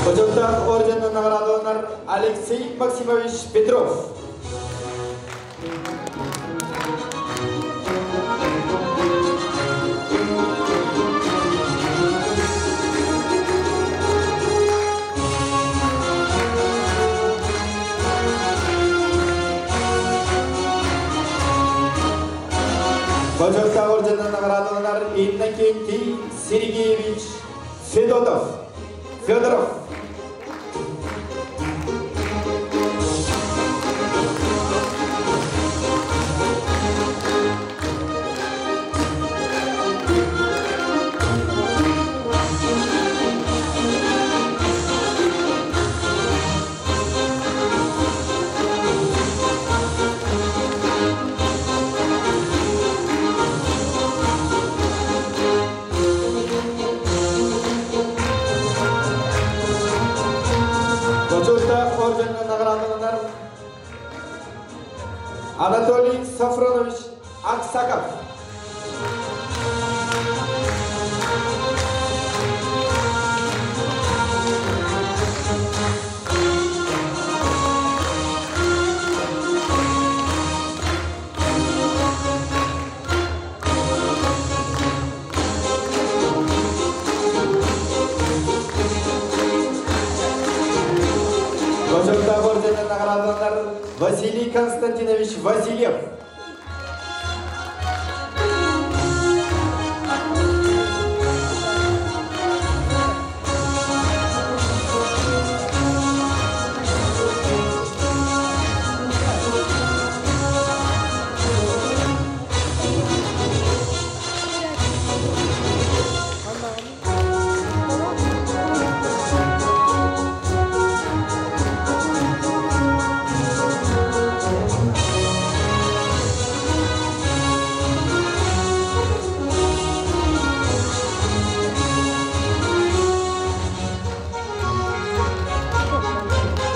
Бочуоттаах орденынан наҕараадаланар Алексей Максимович Петров. Бочуоттаах орденынан наҕараадаланар Иннокентий Сергеевич Федотов. Федоров. орденынан наградаланар Анатолий Сафронович Аксаков. Бочоттаах орденынан наградаланар Василий Константинович Васильев.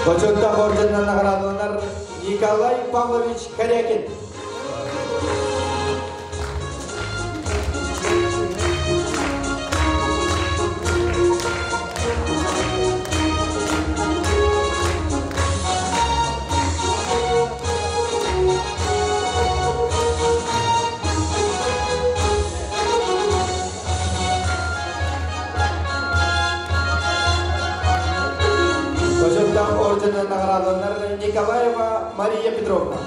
Бочоттаах орденынан наградаланар Николай Павлович Корякин. Бочоттаах орденынан наградаланар Николаева Мария Петровна.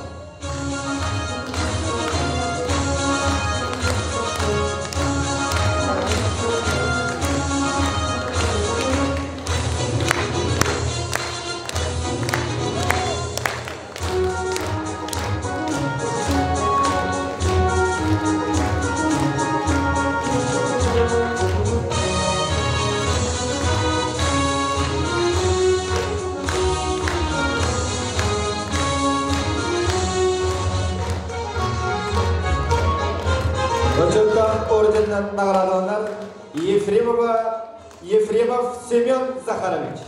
Бочоттаах орденынан наградаланар Ефремов Семен Захарович.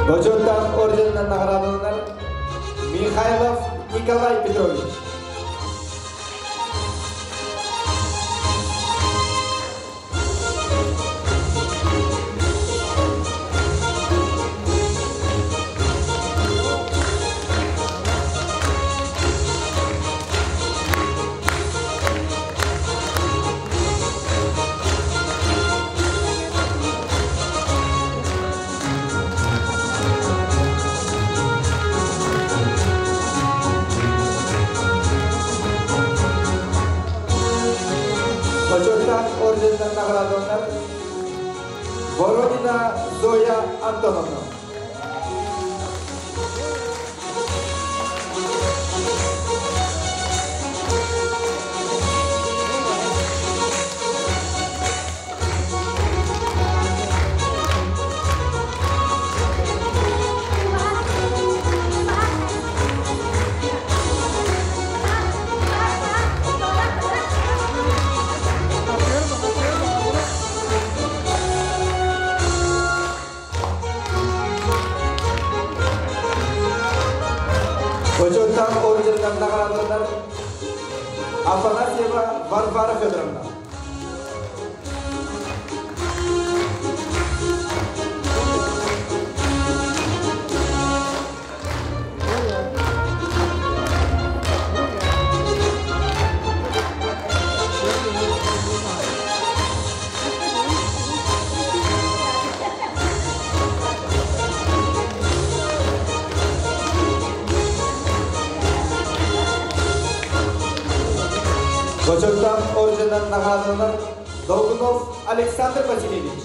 Бочоттаах орденынан наградаланар Михайлов Николай Петрович. Бочоттаах орденынан наградаланар Воронина Зоя Антоновна. Бочоттаах орденынан наградаланар Афанасьева Варвара Федоровна. Бочоттаах орденынан наградаланар Долгунов Александр Васильевич.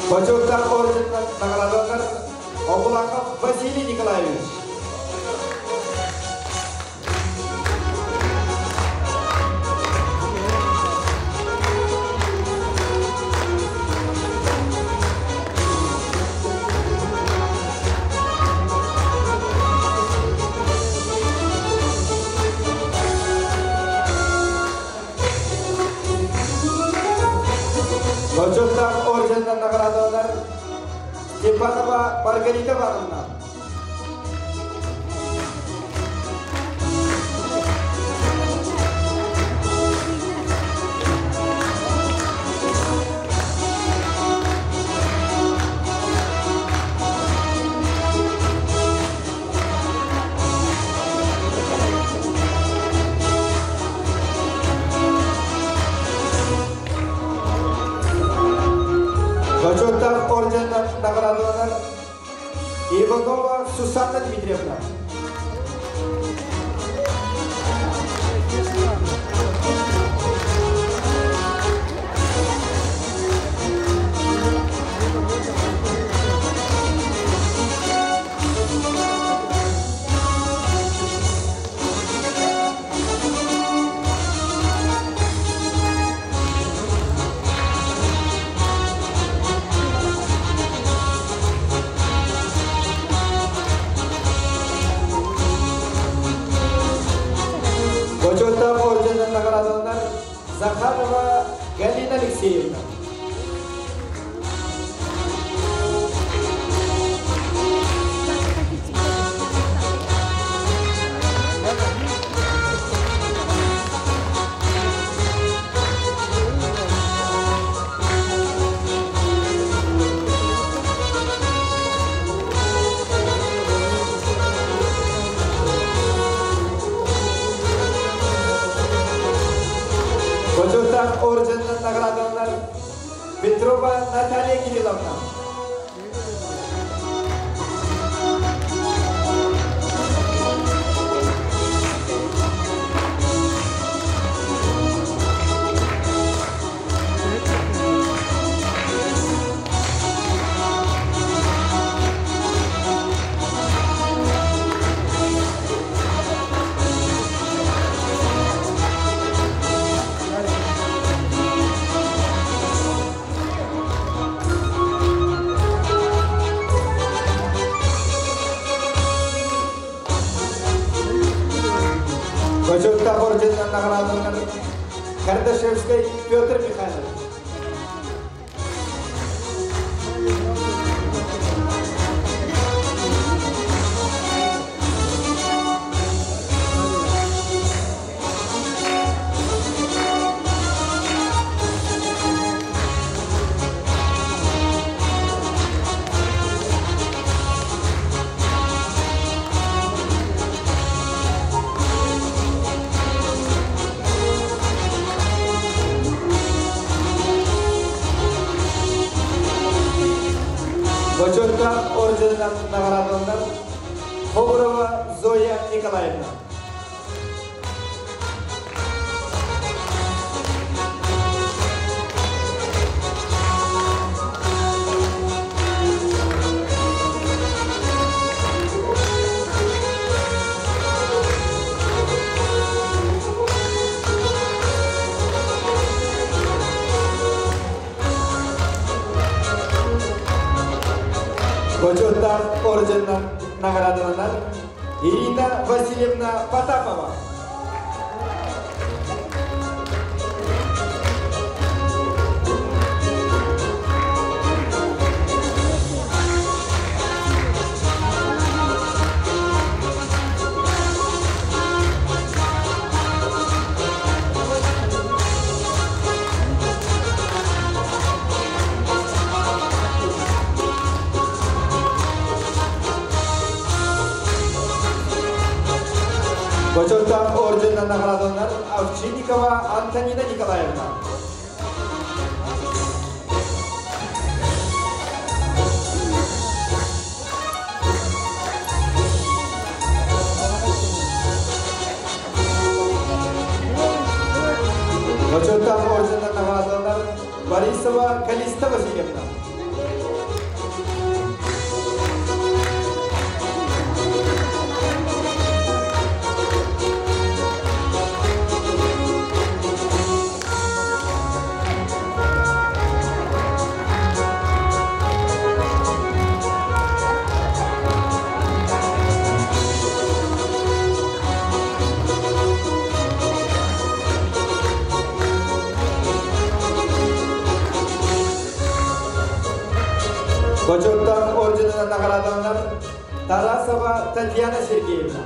Почетных орденынан наградаланар Обулаков Василий Николаевич. Почетных орденынан наградаланар Степанова Маргарита Ивановна. Почетных орденынан наградаланар Иванова Сусанна Дмитриевна. Почетных орденынан наградаланар Захарова Галина Алексеевна. Почетных орденынан наградаланар Петрова Наталья Кирилловна. Почетных орденынан наградаланар Кардашевский Петр Михайлович. Почетных орденынан наградаланар Ховрова Зоя Николаевна. Почетных орденынан наградаланар Ирина Васильевна Потапова. Почетных орденынан наградаланар Овчинникова Антонина Николаевна. Почетных орденынан наградаланар Борисова Калиста Васильевна. Бочуоттаах орденынан наградаланар Тарасова Татьяна Сергеевна.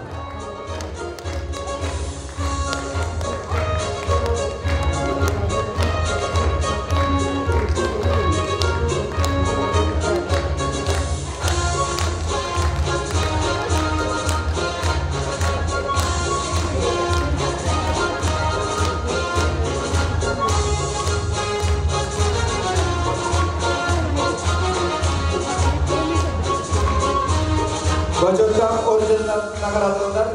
Бочуоттаах орденынан наградаланар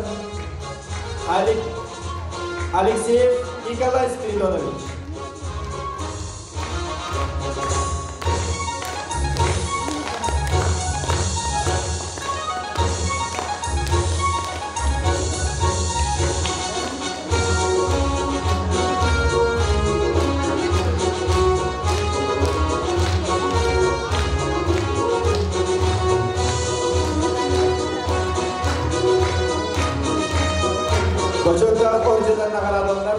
Алексеев Николай Спиридонович. Бочуоттаах орденынан наградаланар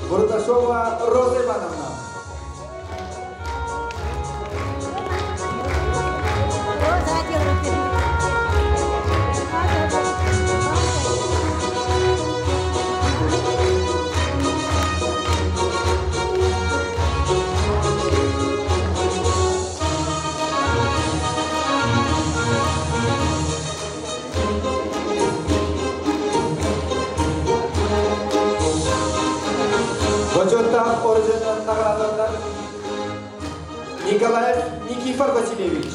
Бурдашова Роза Ивановна. Бочуоттаах орденынан наградаланар Николаев Никифор Васильевич.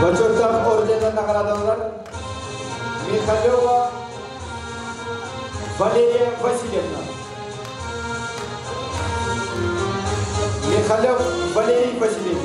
Бочуоттаах орденынан наградаланар Михалева Валерия Васильевна. Михалев Валерий Васильевич.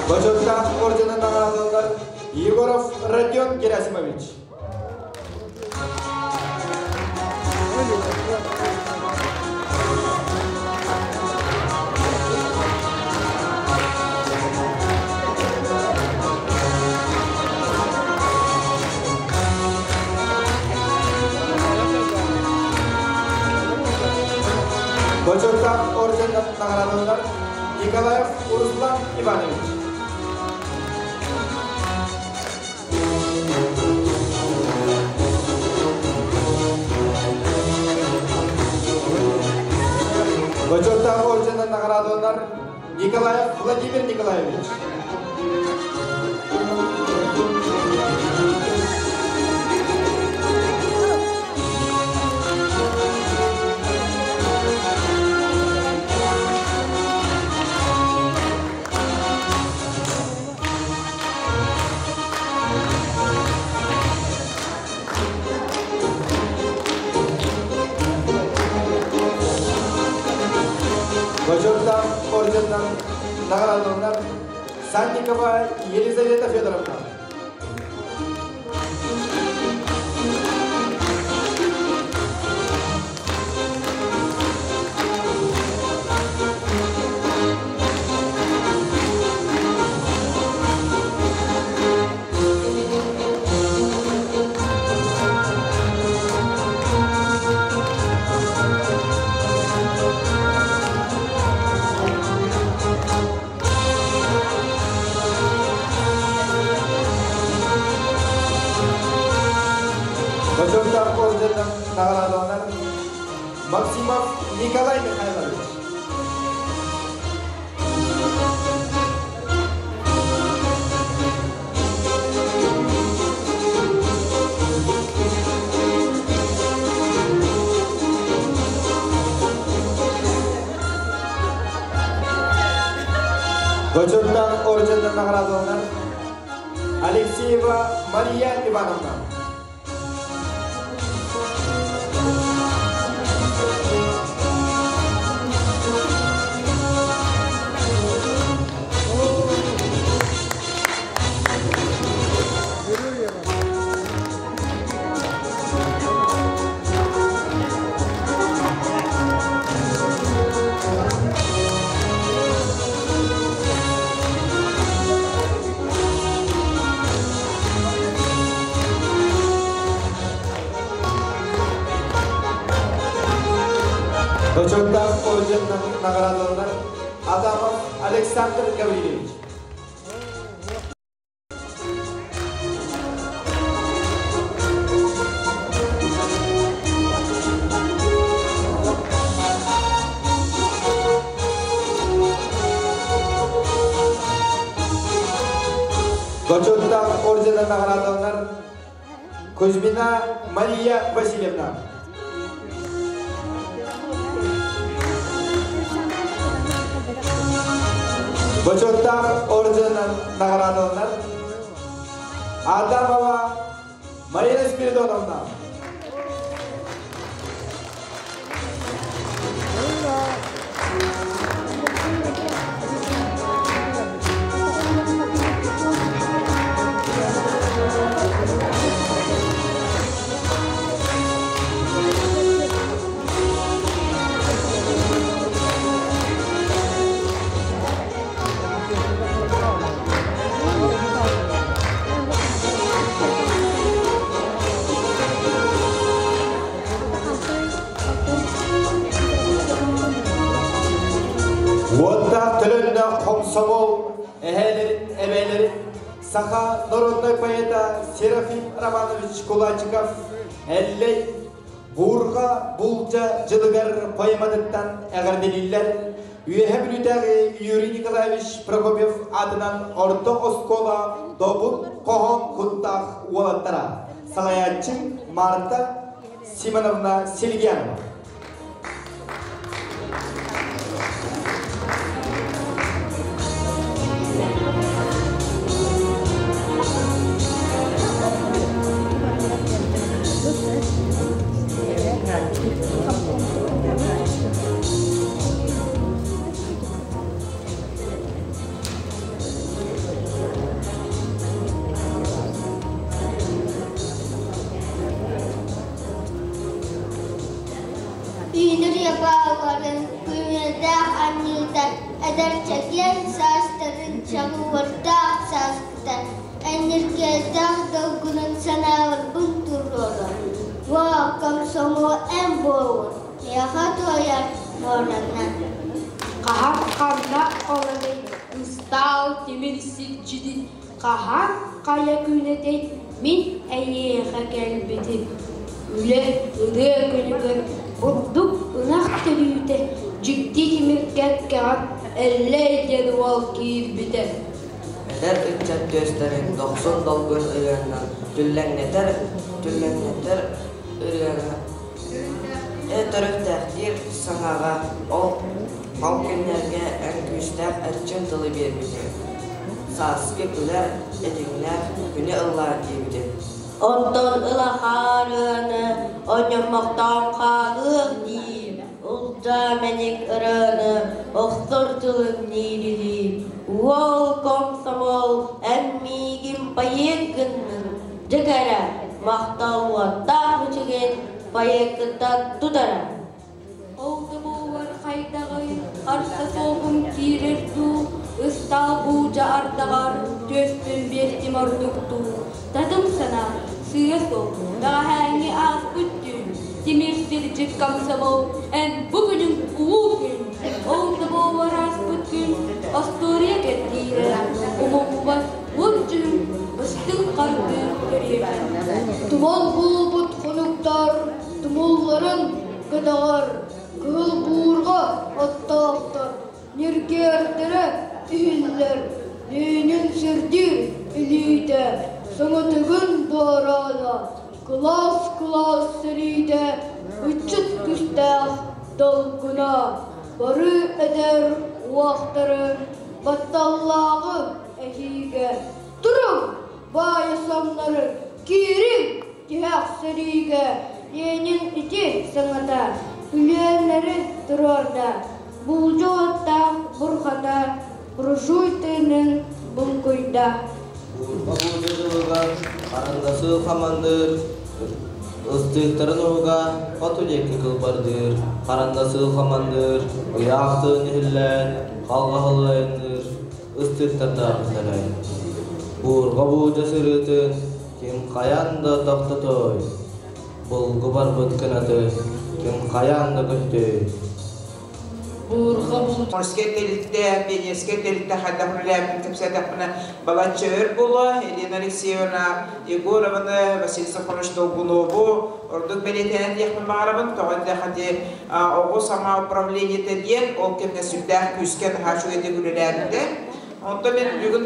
Бочуоттаах орденынан наградаланар Егоров Родион Герасимович. Бочуоттаах орденынан наградаланар Николаев Руслан Иванович. Бочуоттаах орденынан наградаланар Николаев Владимир Николаевич. Бочуоттаах орденынан наградаланар Санникова Елизавета Федоровна. Бочуоттаах орденынан наҕараадаланар Максимов Николай Михайлович. Бочуоттаах орденынан наҕараадаланар Алексеева Мария Ивановна. Бочуоттаах орденынан наҕараадаланар Адамов Александр Гаврильевич. Бочуоттаах орденынан наҕараадаланар Кузьмина Мария Васильевна. Бочуоттаах орденынан наҕараадаланар Адамова Марина Спиридоновна. Уоттаах төлөннөөх хомсомол эһээлэрин, эбээлэрин саха народнай поэта Серафим Романович Кулачиков Эллэй Буурга Булдьа дьылыгар поэматыттан эҕэрдэлииллэр Үөһэ Бүлүүтээҕи Юрий Николаевич Прокопьев аатынан орто оскуола добун хоһоон куттаах уолаттара салайааччы Марта Симоновна Сельгянова. Үүнэр ябааларын күнүрдээх анньыыта, эдэр чэгиэн саастарын чаҕыллардаах сааскыта, энергиялаах долгунун санааларбын туруорар. Уо, комсомол эн буолур, миэхэ туойар муоранан. Хаһан ханна олорой ыстаал тимир сирдьитин, хаһан хайа күнэтэй мин эйиэхэ кэлбитим. Үлэ ырыа күнүгэр бурдук ынах төрүүтэ дьикти тимир кэккэҕэ Эллэй диэн уол киирбитэ. Эдэр ыччат түөстэрин дохсун долгун ырыанан түллэҥнэтэр, түллэҥнэтэр ырыаны төрүттээхтиир саҥаҕа ол ол күннэргэ эн күүстээх эрчим тылы биэрбитиҥ, сааскы күлэр этиҥнээх күнү ыллаан диэбитиҥ. Онтон ыла хаарыаны онньоммохтоон хаалыах дии, улдьаа мэник ырыаны охсор тылын диирилии. Уол комсомол эн миигин поэт гынныҥ, дьэ кэрэ, махтал уоттаах үчүгэн поэккыттан тутара. Ол да буоллар хайдаҕый, харса суоҕум киирэр дуу, ыстаал буулдьа ардаҕар түөспүн биэртим ордуктуу. Татым санаа, сыыйа суох, бэҕэһээҥҥи ааспыт түүн, тимир сирдьит комсомол, эн бу күнүҥ улуу күн. Ол да буоллар ааспыт күн, остуоруйа кэрдиирэ, умуллубат уот дьүһүн быстыҥ хардыы кэриэтэ. Туман буолбут Хонуктар тумулларын көтөҕөр, кыһыл буурҕа оттоохтор ньиргиэрдэрэ иһиллэр, Ленин сирдиир илиитэ, саҥатыгын дуораана, кылаас-кылаас сэриитэ, ыччат күүстээх долгуна, бары эдэр уохтары батталлааҕы эһиигэ туруҥ, баайа самнары киириҥ тиһэх сэриигэ Ленин ити саҥата үлүөннэри туруорда, булдьу уоттаах бурхата буржуй тыынын булкуйда. Буурҕа буулдьа дьылыгар харандасыы хамандыыр, ыстыыктарын уһуга хоту диэки кылбардыыр, харандасыы хамандыыр, ыйаах тыын иһиллээн, халҕаһылыы айанныыр, ыстыыктардаахтара. Буурҕа буулдьа сырыытын ким хайаан да тохтотой, булгу барбыт кынаты ким хайаан да көтүтүй. Морскай тэрилтэ, пионерскай тэрилтэ хайдах үлэлээбитин кэпсээтэхпинэ балачча өр буолуо. Елена Алексеевна Егорованы, Василий Сафонович Долгунову ордук бэлиэтээн диэхпин баҕарабын. Тоҕо диэтэххэ ити оҕо саҥа управлениета диэн ол кэмҥэ сүрдээх күүскэ наһаа үчүгэйдик үлэлээбитэ. Онтон мин бүгүн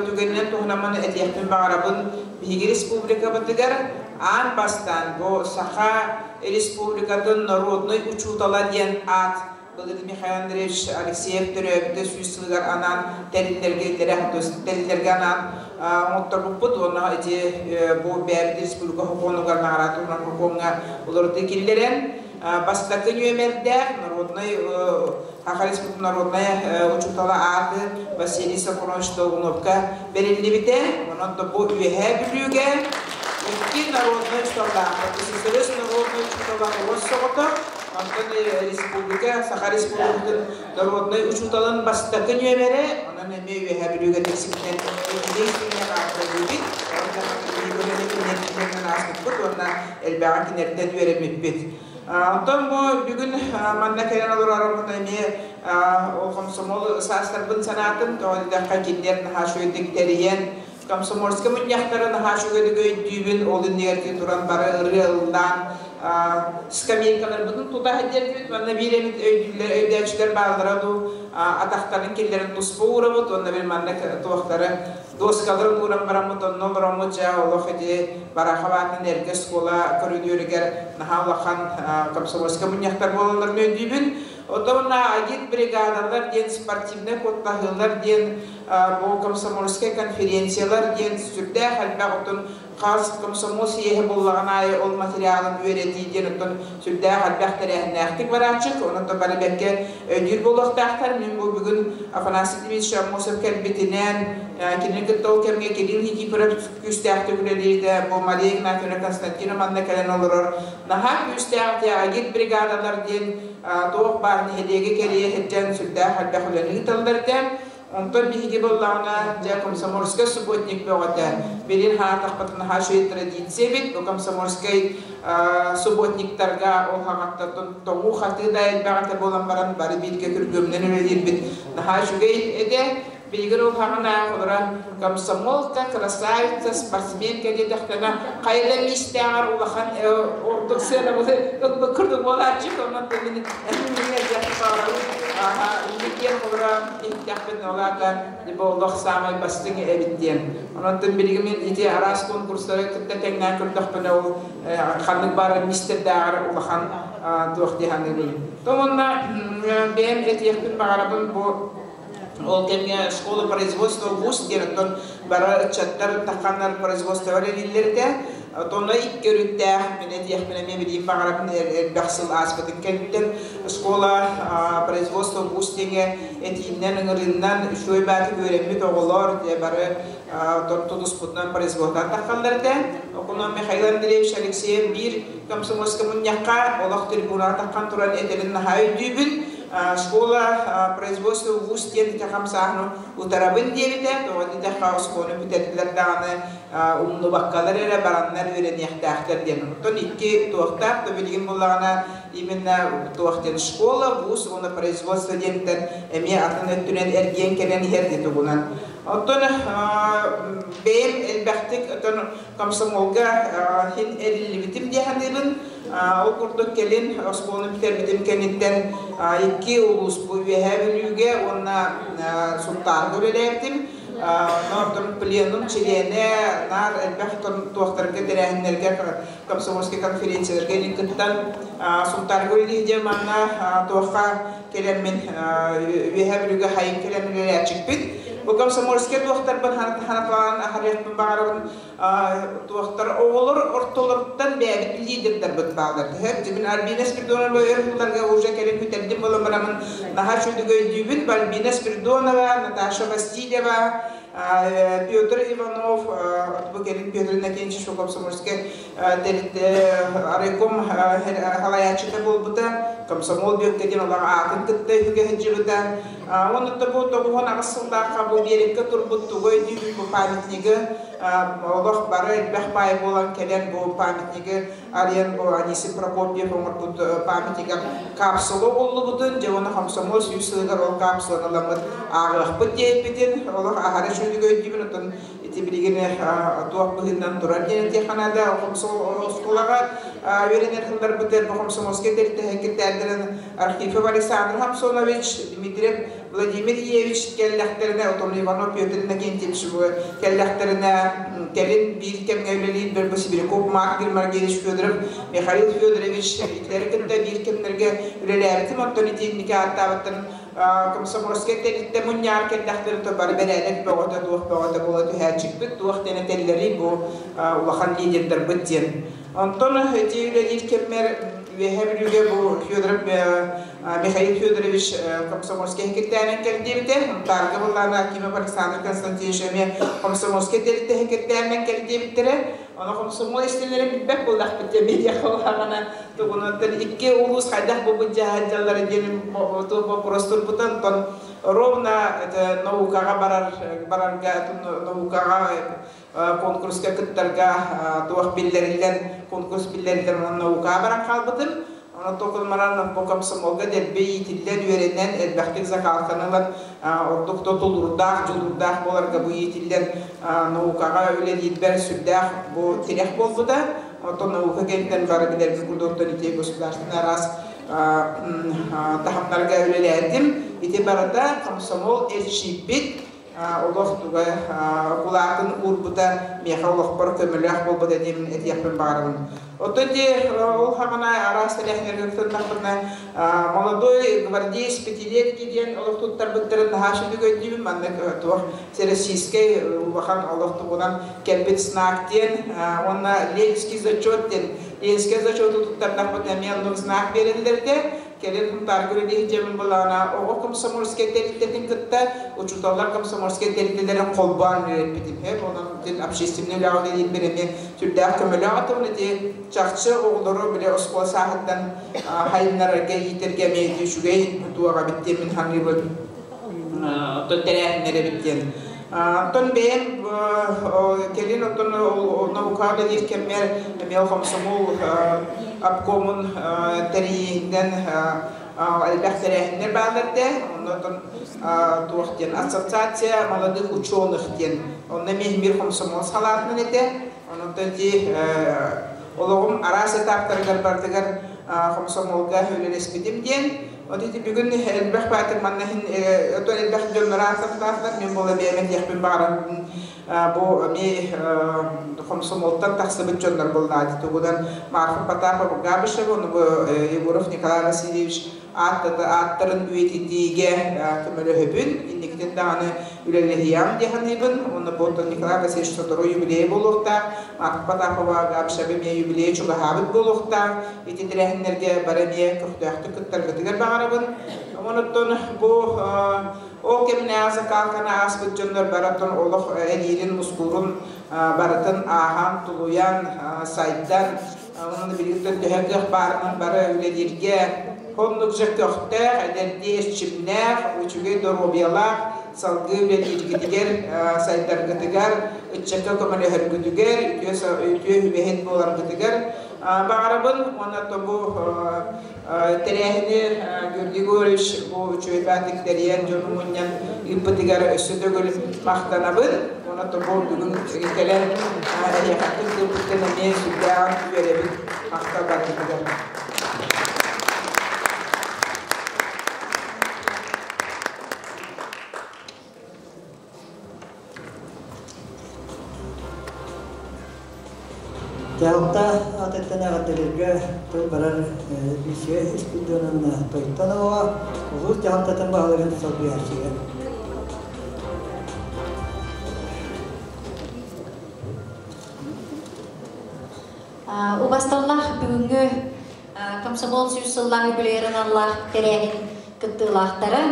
түгэнинэн туһунан этиэхпин баҕарабын. Биһиги республикабытыгар аан бастаан бу Саха Республикатын народнай учуутала диэн аат былыр Михаил Андреевич Алексеев төрөөбүтэ 100 сылыгар анаан тэриллэргэ тэриллэргэ анаан оҥотторбуппут уонна ити бу бэйэбит республика хокуонугар наҕараада туһунан хокуоҥҥа уларытыы киллэрэн бастакы нүөмэрдээх народнай Саха Республикатын народнай учуутала ааты Василий Софронович Долгуновка бэриллибитэ. Онон да бу Үөһээ Бүлүүгэ икки народнай учууталлаахпыт. СССР народнай учуутала оҕус соҕотох, онтон республика, Саха Республикатын народнай учууталын бастакы нүөмэрэ, онон эмиэ Үөһээ Бүлүүгэ тиксибитинэн иккилии истиҥҥэ аатталыыбыт. Онон ааспыппыт уонна элбэҕи кинилэртэн үөрэммиппит. Онтон бу бүгүн манна кэлэн олорорбут эмиэ ол комсомол саастарбын санаатым, тоҕо диэтэххэ кинилэр наһаа үчүгэйдик тэрийэн, комсомольскай мунньахтары наһаа үчүгэйдик өйдүүбүн, ол иннигэр туран бары ырыа ыллаан, скамейкаларбытын тута сылдьарбыт, манна биир эмит өйдүүллэр, өйдөөччүлэр бааллара дуу, атахтарын киллэрэн туспа уурабыт уонна били манна туохтары Дуоскаларын ууран бараммыт, онно олороммут дьэ олох ити Барахов аатынан эргэ оскуола көрүдүөрүгэр наһаа улахан комсомольскай мунньахтар буолалларын өйдүүбүн. Оттон агит бригадалар диэн, спортивнай куоттаһыылар диэн, бу комсомольскай конференциялар диэн сүрдээх элбэх оттон хас комсомол съеһэ буллаҕын аайы ол материалын үөрэтии диэн оттон сүрдээх элбэх тэрээһиннээхтик барааччык. Онон бары бэркэ өйдүүр буолуохтаахтар. Мин бу бүгүн Афанасий Дмитриевич Аммосов кэлбитинэн, кинини кытта ол кэмҥэ Кирилл Никифоров күүстээхтик үлэлиирдэ, бу Мария Игнатьевна Константинова манна кэлэн олорор. Наһаа күүстээх агит бригадалар диэн туох баар нэһилиэги кэрийэ сылдьан сүрдээх элбэх үлэни ыыталлар этэ. Онтон биһиги буоллаҕына, дьэ, комсомольскай субботник бөҕөтө. Билин хаатахпытына наһаа үчүгэй традиция эбит. Бу комсомольскай субботниктарга ол хаҕаттан тоҥуу-хатыы да элбэх этэ буолан баран бары бииргэ күргүөмүнэн үлэлиирбит наһаа үчүгэй этэ. Билигин ол хаҕына олорон комсомолка, красавица, спортсменка диэтэхтэринэ хайа да миистээҕэр улахан ордук сыанабылы ылбыт курдук буолааччы. Онон мин Инникиэн холоро иһиттэхпин ол аата бу олох саамай бастыҥ эбит диэн. Онон билигин мин ити араас конкурстары кытта тэҥнээн көрдөхпүнэ ол ханнык баара мистердээҕэр улахан туох дии саныыбын. Томунна бэйэм этиэхпин баҕарабын бу ол кэмҥэ школа производства ВУЗ диэн оттон бары ыччаттар тахханнар производстволар эриллэр этэ. Онно икки өрүттээх мин этиэхпин эмиэ билиим баҕарабын элбэх сыл ааспытын кэнниттэн школа производства ВУЗ диэҥэ этииннэн ыҥырыыннан үчүгэй баатык үөрэммит оҕолор дьэ бары тутуспутунан производстводан таххаллар этэ. Окунан Михаил Андреевич Алексеев биир комсомольскай мунньахха олох трибунаҕа таххан туран этэрин наһаа өйдүүбүн. Школа, производство, вуз диэн ити хамсааһыны утарабын диэбитэ. Тоҕо диэтэххэ, оскуоланы бүтэрдилэр даҕаны умнубаккалар эрэ бараннар үөрэниэхтээхтэр диэн. Оттон икки туохтаах да билигин буллаҕына именно туох диэн школа, вуз уонна производство диэнтэн эмиэ атын өттүнэн эргийэн кэлэн иһэр дии тугунан. Оттон бэйэм элбэхтик оттон комсомолга хин эриллибитим дии саныыбын. Ол курдук кэлин оскуоланы бүтэрбитим кэнниттэн икки улуус бу Үөһээ Бүлүүгэ уонна Сунтаарга үлэлээбитим. Онтон пленум чилиэнэ наар элбэх туохтарга тэрээһиннэргэ комсомольскай конференцияларга илин кыттан Сунтаарга үлэлиир манна туохха кэлэммин Үөһээ Бүлүүгэ хайын кэлэн үлэлээччикпит. Бу комсомольскай туохтарбын ханатлаан аһарыахпын баҕарабын. Туохтар оҕолор ортолоруттан бэйэбит лидердарбыт бааллар. Төһө мин Альбина Спиридонова өр сылларга уже кэлин бүтэрдим буолан барамын наһаа үчүгэй өйдүүбүн. Альбина Спиридонова, Наташа Васильева, Петр Иванов, бу кэлин Петр Иннокентьевич комсомольскай райком халайааччыта буолбута, комсомол бүөккэ диэн олох аатын кытта үһүгэ сылдьыбыта. Онно бу 98 сыллаахха бу биэриккэ турбут тугу өйдүүбүн бу памятнигы олох бары элбэх баай буолан кэлэн бу памятнигы арыйан бу Анисим Прокопьев оҥорбут памятнигар капсула угуллубутун, дьэ уонна комсомол 100 сылыгар ол капсуланы ыламмыт ааҕыахпыт диэппитин олох аһара үчүгэй өйдүүбүн. Оттон ити билигин туох быһыынан турар диэн этиэххэ наада. Оскуолаҕа үөрэнэр сылларбытыгар бу комсомольскай тэрилтэ киртээрдэрин Архипов Александр Хамсонович, Дмитриев Владимир Ильевич кэллэхтэринэ, отон Иванов Петр Иннокентьевич кэллэхтэринэ, кэлин биир кэмҥэ үлэлиир бу Сибиряков Марк Гермаргевич Федоров, Михаил Федорович итилэри кытта биир кэмнэргэ үлэлээбитим, оттон итинники ааттаабыттан комсомольскай тэрилтэ мунньаар кэллэхтэрин то бары бэрээдэк бөҕөтө, туох бөҕөтө буола түһээччикпит, туох диэн этэллэрий бу улахан лидердарбыт диэн. Онтон ити үлэлиир кэммэр Үөһээ Бүлүүгэ бу Федоров Михаил Федорович комсомольскай хэкирдээнэн кэлдиэбитэ. Сунтаарга былаана Акимов Александр Константинович эмиэ комсомольскай тэрилтэ хэкирдээнэн кэлдиэбиттэрэ. Ону комсомол истэлэрин билбэт буоллахпыт диэн биһиэхэ улахана тугунуттан икки улуус хайдах бу дьаллара диэн вопрос турбута. Онтон ровно это наукаҕа барар барарга наукаҕа конкурска кыттарга туох биллэриллэн конкурс биллэриллэн онон наукаҕа баран хаалбытым. Онон токулмаран бу комсомолга дэлби иитиллэн үөрэнэн элбэхтик закалканы ылан ордук да тулуурдаах, дьулуурдаах буоларга бу иитиллэн наукаҕа үлэлиирбэр сүрдээх бу тирэх буолбута. Оттон наука кэнниттэн бары билэргит курдук оттон ити государственный араас таһымнарга үлэлээтим. Ити барыта комсомол эрчийбит олох туга кулаатын уурбута миэхэ олохпор көмөлөөх буолбута диэн этиэхпин баҕарабын. Оттон ди ол хаҕана араас тэрээһиннэргэ кытыннахпына молодой гвардеец пятилетки диэн олох туттарбыттарын наһаа сүдүг өйдүүбүн. Маннык туох всероссийскай улахан олох тугунан кэлбит знак диэн уонна ленинский зачет диэн ленинский зачету туттардахпытына эмиэ оннук знак биэрэллэрдэ. Кэлин Сунтаарга үлэлиир дьэмин былаана оҕо комсомольскай тэрилтэтин кытта учууталлар комсомольскай тэрилтэлэрин холбоон үлэлэппитим. Онон общественный үлэҕэ үлэлиирбэр эмиэ сүрдээх көмөлөөх этим. Ити чахчы оҕолору били оскуола сааһыттан хайыннарарга, иитэргэ эмиэ үчүгэй туох эбит диэн мин саныыбын. Оттон тэрээһиннэр эбит диэн. Оттон бэйэм кэлин оттон наукаҕа үлэлиир кэммэр эмиэ комсомол обкомун тэрийиинэн элбэх тэрээһиннэр бааллар этэ. Онно оттон туох диэн ассоциация молодых ученых диэн онно эмиэ мир комсомол салаатынан этэ. Онон ити олоҕум араас этаптарыгар барытыгар комсомолга үлэлэспитим диэн. Вот ити бүгүн элбэх баатыр манна иһин отон элбэх дьоннор ааттахтаахтар мен буола бэйэм этиэхпин баҕарабын бу эми комсомолтан тахсыбыт дьоннор буоллаати тугунан Марфа Потапова Габышева, ону бу Егоров Николай Васильевич ааттарын үйэтитиигэ көмөлөһөбүн, инникитин даҕаны үлэлэһиэм дии саныыбын. Уонна бу Николай Васильевич сотору юбилей буолуохтаах, Марфа Потапова Габышева эмиэ юбилей чугаһаабыт буолуохтаах. Ити тэрээһиннэргэ бары эмиэ көхтөөхтүк кыттаргытыгар баҕарабын. Онуттан бу ол кэминээҕи закалканы ааспыт дьоннор барытын олох эриирин, мускуурун барытын ааһан, тулуйан, сайдан, онон билигин төһө кыах баарынан бары үлэлииргэ Оннук же көхтөөх, эдэрдии эрчимнээх, үчүгэй доруобуйалаах, салгыы үлэлииргитигэр, сайдаргытыгар, ыччакка көмөлөһөргүтүгэр, үтүө үбэһит буоларгытыгар баҕарабын. Уонна бу тэрээһини Георгий Егорович бу үчүгэй баатык тэрийэн дьону мунньан ыыппытыгар өссө төгүл махтанабын. Уонна бу бүгүн кэлэн эһиэхэ кыттыыппыттан эмиэ сүрдээҕин үөрэбин. Махтал баргытыгар. Дьаһалта аатыттан эҕэрдэлэргэ тыл барар Люция Испирдоновна Тойтонова, улуус дьаһалтатын баһылыгын солбуйааччыга. Убасталлах бүгүҥҥү комсомол сүүс сыллаах үбүлүөйүн аналлаах тэрээһин кыттыылаахтара,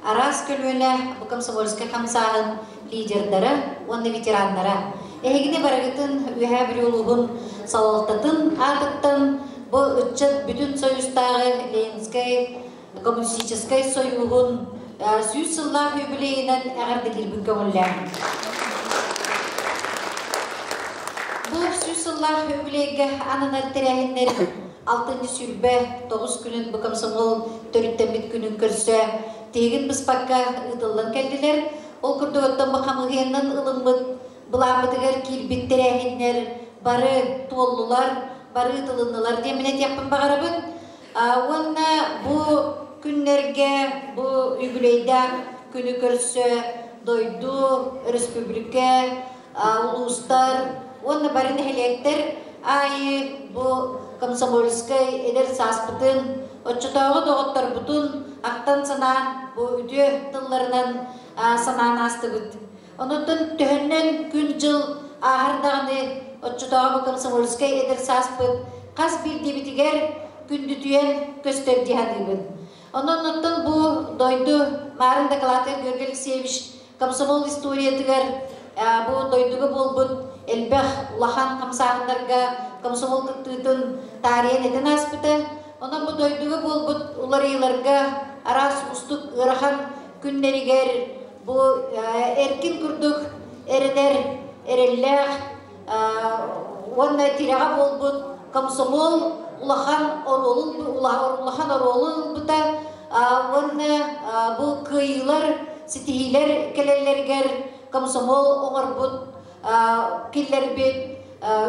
араас көлүөнэ бу комсомольскай хамсааһын лидердара уонна ветераннара. Эһигини барыгытын Үөһээ Бүлүү улууһун салалтатын аатыттан бу ыччат бүтүн союзтааҕы Ленинскэй коммунистическай сойууһун 100 сыллаах юбилейынан эҕэрдэлиирбин көҥүллээн. Бу 100 сыллаах юбилейга ананар тэрээһиннэр алтынньы 29 күнүн бу комсомол төрүттэммит күнүн көрсө тиһигин быспакка ыытыллан кэллилэр. Ол курдук оттон бу хамыыһыйанан ылыммыт былааммытыгар киирбит тэрээһиннэр бары туоллулар, бары ыытылыннылар диэн мин этиэхпин баҕарабын. Уонна бу күннэргэ бу үбүлүөйдээх күнү көрсө дойду, өрөспүүбүлүкэ, улуустар уонна бары нэһилиэктэр аайы бу комсомольскай эдэр сааспытын, оччотооҕу доҕотторбутун ахтан-санаан бу үтүө тылларынан санаан аастыбыт. Онуттан төһөннөн күн-дьыл ааһар даҕаны оччотооҕу бу комсомольскай эдэр сааспыт хас биирдиибитигэр күндүтүйэн көстөр дии саныыбын. Онон оттон бу дойду Марын дакылаатыгар Георгий Алексеевич комсомол историятыгар бу дойдуга буолбут элбэх улахан хамсааһыннарга комсомол кыттыытын таарыйан этэн ааспыта. Онон бу дойдуга буолбут уларыйыыларга араас уустук ыарахан күннэригэр бу эркин курдук эрэнэр эрэллээх уонна тирэҕэ буолбут комсомол улахан оруолун улахан оруолун ылбыта уонна бу кыайыылар ситиһиилэр кэлэллэригэр комсомол оҥорбут киллэрбит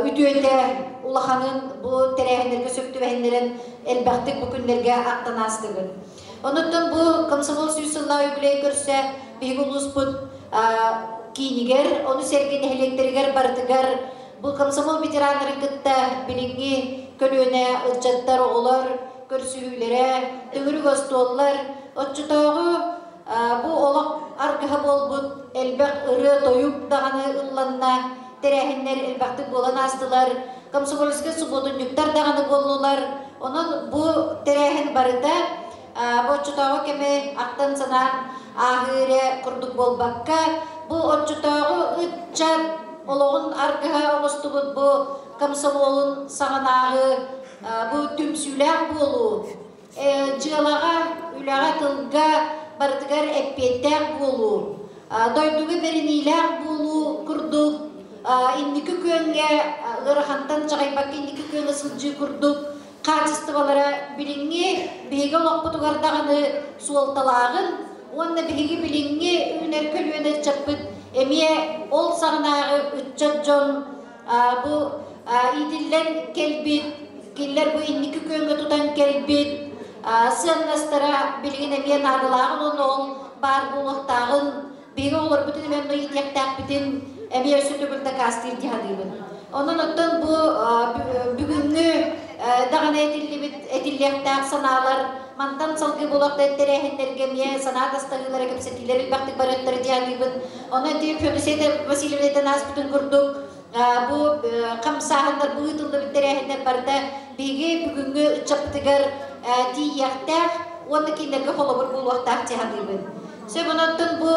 үтүөтэ улаханын бу тэрээһиннэргэ сөп түбэһиннэрэн элбэхтик бу күннэргэ ахтан аастыбыт. Онуттан бу комсомол сүүс сыллаах юбилей көрсө биһиги улууспут киинигэр, ону сэргэ нэһилиэктэригэр барытыгар бу комсомол ветераннарын кытта билиҥҥи көлүөнэ ыччаттар, оҕолор көрсүһүүлэрэ, төгүрүк остуоллар, оччотооҕу бу олох аргыһа буолбут элбэх ырыа-тойук даҕаны ылланна, тэрээһиннэр элбэхтик буолан аастылар, комсомольскай субуотунньуктар даҕаны буоллулар. Онон бу тэрээһин барыта бу оччотооҕу кэми ахтан-санаан ааһыы эрэ курдук буолбакка, бу оччотооҕу ыччат олоҕун аргыһа оҥостубут бу комсомолун саҕанааҕы бу түмсүүлээх буолуу, дьыалаҕа, үлэҕэ, тылга барытыгар эппиэттээх буолуу, дойдуга бэриниилээх буолуу курдук инники күөҥҥэ ыарахантан чаҕыйбакка инники күөҥҥэ сылдьыы курдук хаачыстыбалара билиҥҥи биһиги олохпутугар даҕаны суолталааҕын уонна биһиги билиҥҥи үүнэр көлүөнэ ыччаппыт эмиэ ол саҕанааҕы ыччат дьон бу иитиллэн кэлбит, кинилэр бу инники күөҥҥэ тутан кэлбит сыаннастара билигин эмиэ наадалааҕын уонна ол баар буолуохтааҕын биһиги оҕолорбутун эмиэ онно иитиэхтээхпитин эмиэ өссө төгүл дакаастыыр дии саныыбын. Онон оттон бу бүгүҥҥү даҕаны этиллибит этиллиэхтээх санаалар мантан салгыы буолуохтаах тэрээһиннэргэ эмиэ санаа тастаһыылара кэпсэтиилэр элбэхтик барыахтара дии саныыбын. Онон ити Феодосия Васильевна этэн ааспытын курдук бу хамсааһыннар, бу ыытыллыбыт тэрээһиннэр барыта биһиги бүгүҥҥү ыччаппытыгар тиийиэхтээх уонна кинилэргэ холобур буолуохтаах дии саныыбын. Сөп, онон бу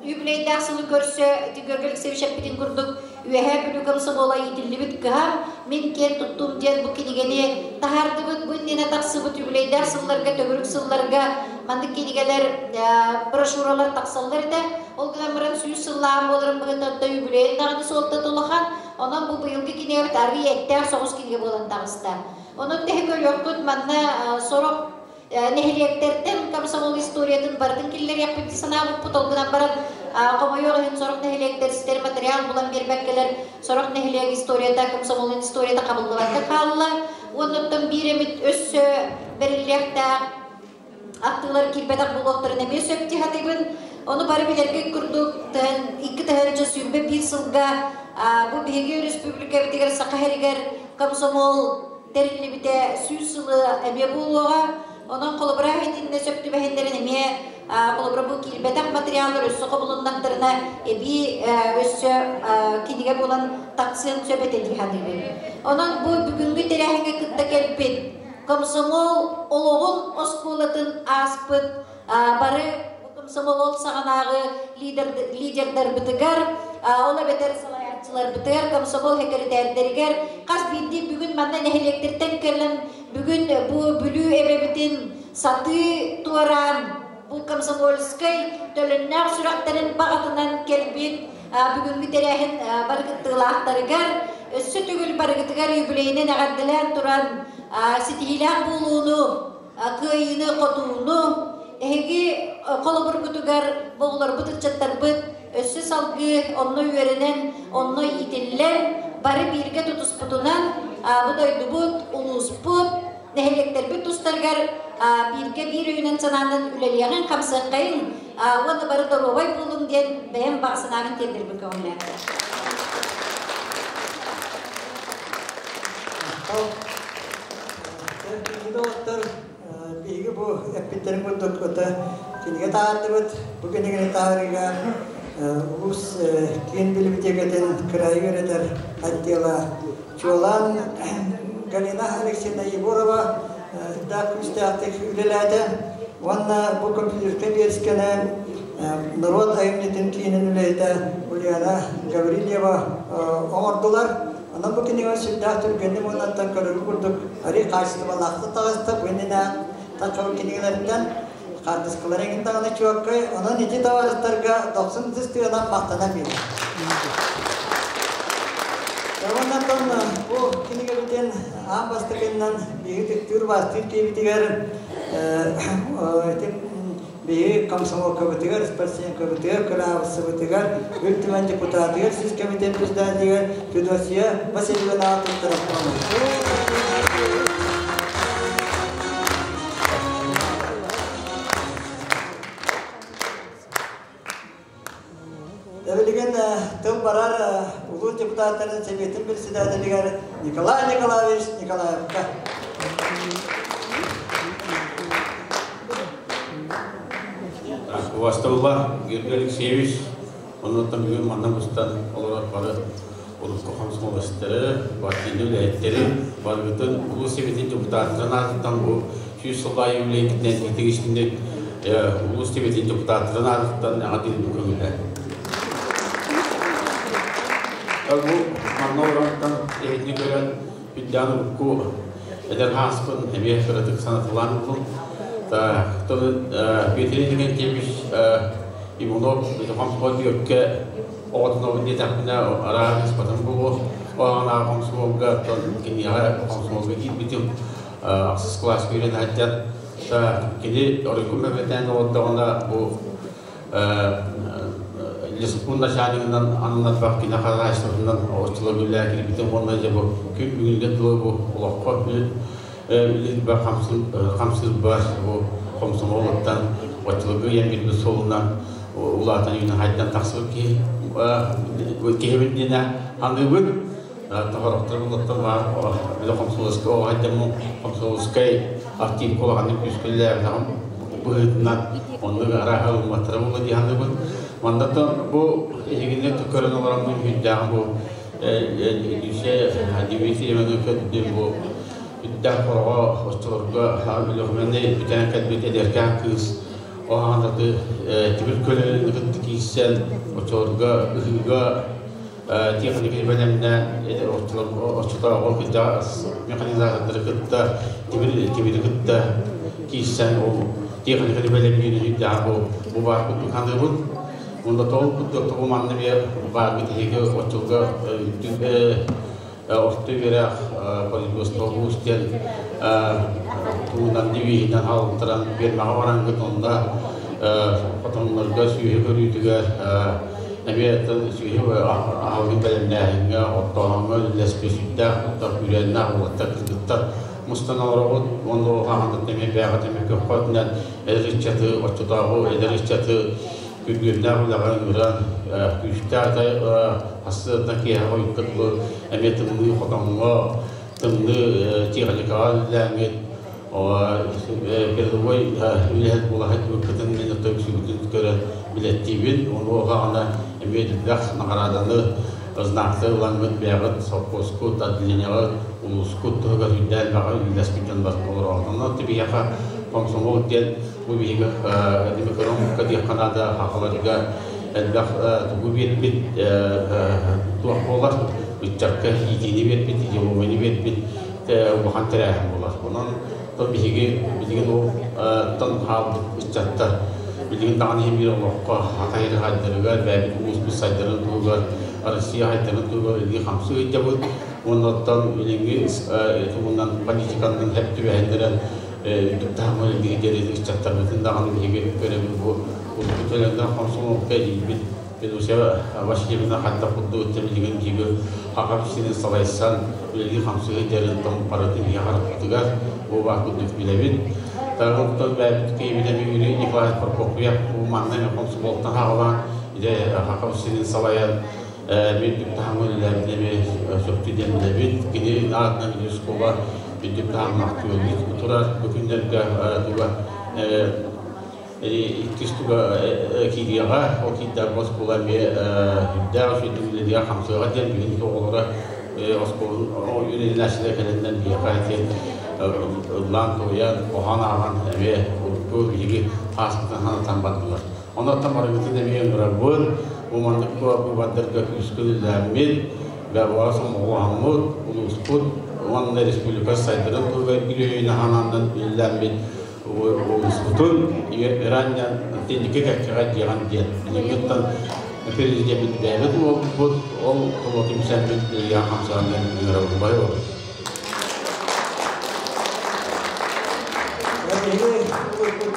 юбилейдаах сылы көрсө Георгий Алексеевич эппитин курдук Үөһээ Бүлүү комсомола иитиллибит кыһам, мин киэн туттуум диэн бу кинигэни таһаардыбыт. Бу иннинэ тахсыбыт үбүлүөйдээх сылларга, төгүрүк сылларга маннык кинигэлэр, брошюралар тахсаллар этэ. Ол гынан баран 100 сыллааҕым буоларын быһыытынан үбүлүөйүн даҕаны суолтата улахан. Онон бу быйылгы кинигэбит арыый эттээх соҕус кинигэ буолан таҕыста. Онон тэһи көрүөхпүт манна сорох нэһилиэктэртэн комсомол историятын барытын киллэриэхпит дии санаабыппыт. Ол гынан баран хомойуох иһин сорох нэһилиэктэр ситэр материал булан биэрбэккэлэр, сорох нэһилиэк историята, комсомолун историята хабыллыбакка хаалла. Уонна биир эмит өссө бэриллиэхтээх аттылар киирбэтэх буолуохтарын эмиэ сөп дии саныыбын. Ону бары билэргит курдук, 2021 сылга бу биһиги өрөспүүбүлүкэбитигэр Саха сиригэр комсомол тэриллибитэ 100 сылы эмиэ буолуоҕа. Онон холобура итиннэ сөп түбэһиннэрин эмиэ холобура бу киирбэтэх материаллар өссө хобулуннахтарына эбии өссө кинигэ буолан тахсыан сөп этэ дии саныыбын. Онон бу бүгүҥҥү тэрээһиҥҥэ кытта кэлбит комсомол олоҕун оскуолатын ааспыт бары комсомол ол саҕанааҕы лидердарбытыгар, ол эбэтэр салайааччыларбытыгар, комсомол сэкирэтээрдэригэр хас биирдии бүгүн манна нэһилиэктэртэн кэлэн бүгүн бу Бүлүү эбэбитин сатыы туораан бу комсомольскай төлөннөөх сүрэхтэрин баҕатынан кэлбит бүгүҥҥү тэрээһин бары кыттыылаахтарыгар өссө төгүл барыгытыгар юбилейинэн эҕэрдэлээн туран ситиһиилээх буолууну, кыайыыны-хотууну эһиги холобургутугар оҕолорбут, ыччаттарбыт өссө салгыы онно үөрэнэн, онно иитиллэн, бары бииргэ тутуспутунан бу дойдубут, улууспут, нэһилиэктэрбит тустарыгар бииргэ биир өйүнэн-санаанан үлэлиэҕиҥ, хамсыаххайыҥ уонна бары доруобай буолуҥ диэн бэйэм баҕа санаабын тиэрдэрбин көҥүллээтим. Доҕоттор, биһиги бу эппиттэрин курдук ото кинигэ таһаардыбыт. Бу кинигэни таһаарыыга улуус киин библиотекатын кыраайы үөрэтэр отдела чуолаан Галина Алексеевна Егорова даах күүстээхтик үлэлээтэ уонна бу компьютерка биэрискэни норуот айымньытын киинин үлэһитэ Ульяна Гаврильева оҥордулар. Онон бу кинигэ сүрдээх түргэнник уоннаттан көрөргө курдук арый хаачыстыбалаахтык таҕыста. Бу иннинэ таххабыт кинигэлэриттэн хаартыскалар эҥин даҕаны чуоккай. Онон ити табаарыстарга дохсун ытыс тыынан махтанан биэрэр. Онон бу кинигэбитин аан бастакыннан биһиги түктүүр бастыыр киһибитигэр биһиги комсомолкабытыгар, спортсменкабытыгар, кыраабыссабытыгар, Ил Түмэн депутатыгар, сис комитет председателигэр Федосия Васильевнаҕа туттарар Билигин тыл барар улуус депутаттарын Сэбиэтин председателигэр Николай Николаевич Николаевка. Убастабыллаах Георгий Алексеевич, оннуттан бүгүн манна мустан олорор бары урукку комсомолецтары, партийнай үлэһиттэри барыгытын улуус Сэбиэтин депутаттарын аатыттан бу 100 сыл аайы үлэһитинэн итик истинник улуус Сэбиэтин депутаттарын аатыттан эҕэрдэлиибин көҥүлэ. Бу манна олорон эһитини көрөн үрдээн урукку эдэр хааспын эмиэ кыратык санатылаан ыллым. Петр Иннокентьевич Иванов хомсомол Бүөккэ оҕотунабын диэтэхпинэ арааһа ыспатым буолуо. Оҕонаҕа хомсомолга киниэхэ хомсомолго киирбитим ахсыс кылааска үөрэнэ сылдьан кини оройкум эбэтээн олордоҕуна бу лесопун начальнигынан ананарбах кини хаһаайыстыбатынан оччолорго үлэлээн киирбитим уонна дьэ бу күн бүгүнүгэр дылы бу олоххо үлэлиирбэр хамсыырбар бу хомсомолуттан оччолорго ыйан биэрбит суолунан улаатан үүнэн хайдан тахсыбыт киһи киһибин диэнэ саныыбын. Тоҕороктор булаттан баар били хомсомольскай оҕо хомсомольскай актив улаханнык күүскүллээбэтэҕим быһыытынан оннук арааһа ылымматтара буолла дии саныыбын. Мандаттан бу эһигини көрөн олороммун хүндээҕин бу Люся Дмитрий Иванович бу үрдээх хороҕо оччолорго Өлүөхүмэни бүтээн кэлбит эдэркээн кыыс оһаанаты тимир көлөнү кытта киирсэн оччолорго ыһыыга Техника бэлэмнээн оччотооҕу кырдьаҕас механизатордары кытта тимири кытта киирсэн ол техниканы бэлэмниир сүрдээх бу баар курдук саныыбын. Онно тоҕо курдук тоҕо манна эмиэ баарбыт эһиги оччолго орто үөрэх производство улуус диэн тугунан девиһинэн хаалларан фермаҕа бараҥҥыт онно хотоннорго сүөһү көрүүтүгэр эмиэ сүөһү аһылыгын бэлэмнээһиҥҥэ оттооһуҥҥа үлэлэспит сүрдээх күүрээннээх уолаттар кыргыттар мустан олороҕут уонна ол хаһан эмиэ бэйэҕит эмиэ көххөтүнэн эдэр ыччаты оччотооҕу эдэр ыччаты күргүөмнээх үлэҕэ ыҥыран күүстээх сарсыарда киэһэ хойукка дылы эмиэ тымныы хотоҥҥо тымныы техникаҕа үлэлээҥҥит передовой үлэһит буола сылдьыбыккытын мин үксүбүтүн көрөн билэттиибин онуоха эмиэ элбэх наҕарааданы знактары ылаҥҥыт бэйэҕит совхозкут отделениеҕыт улуускут туһугар үрдээн элбэҕи үллэспит дьон бар олороҕут онон биһиэхэ комсомол диэн бу биһиги демократия диэххэ наада хахаларга элбэх тугу биэрбит туох буолар ыччакка иитиини биэрбит идеологияны биэрбит улахан тэрээһин буолар онон биһиги билигин ол тон хаалбыт ыччаттар билигин даҕаны иһин биир олоххо хатайры хайдарыгар бэйэбит улууспут сайдарын туһугар Россия хайдарын туһугар илии хамсыы ыйдабыт уонна оттон билиҥҥи туһунан политиканан хэп түбэһиннэрэн үрдүк таһымҥа илии диэри ыччаттарбытын даҕаны биһиги көрөбүт бу урукку төлөннөр комсомолка илиибит Петуся Васильевна хайдах курдук билигин биһиги хахап сирин салайсан үлэлии хамсыы дьэрин том барытын биһиги харахпытыгар бу баар курдук билэбит. Тагын бэйбит киһибит Юрий Николаевич Прокопьев бу манна эмэ комсомолтан хаҕалаан идэ хахап сирин салайан үрдүк таһымҥа үлэлээбит эмиэ сөптүү диэн билэбит. Кини аатынан билии школа үрдүк таһымнаах түөлбүт турар бу күннэргэ туга иккис туга киириэҕэ ол киирдээх оскуола эмиэ үрдээх үчүгэйдик үлэлиэҕэ хамсыаҕа диэн билигин оҕолоро оскуолун үөрэнээччилэр кэлэннэр биһиэхэ ити ыллаан туойан хоһоон ааҕан эмиэ урукку биһиги ааспытын санатан бардылар. Онон барыбытын эмиэ ыҥырабын бу маннык быыбардарга күүскэ үлэлээммит бэҕэҕэ сомоҕолоһоммут улууспут уонна республика сайдарын туһугар үөрүйүн аһаананан үлэлээммит улууспутун раннян тинники кэккэҕэ диэҕин диэн билиҥҥиттэн президеммит бэйэбит уолбут ол тула түмсэммит Илья хамсаанын ыҥырабын байо Биһиги улууспут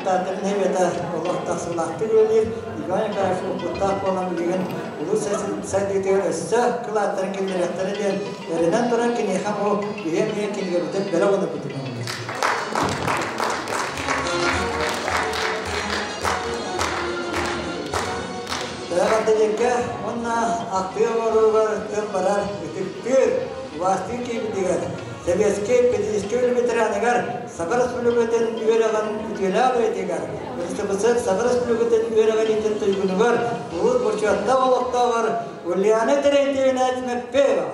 депутаттарын эбэтэ олох тахсыылаахтык үлэлиир. Иван Николаевич опыттаах буолан билигин улуус сайдыытыгар өссө кылааттарын киллэриэхтэрэ диэн эрэнэн туран киниэхэ бу биһиэм диэн кинигэбитин бэлэх уунарбытын Эҕэрдэлииргэ уонна ахтыы оҥоруугар тыл барар ытыктыыр, убаастыыр киһибитигэр, Сэбиэскэй педагогическай үлэ ветераныгар, Саха Республикатын үөрэҕин үтүөлээх үлэтигэр, РСФСР Саха Республикатын үөрэҕириитин туйгунугар, улуус бочуоттаах олохтооҕор Ульяна Терентьевна Тимофеева.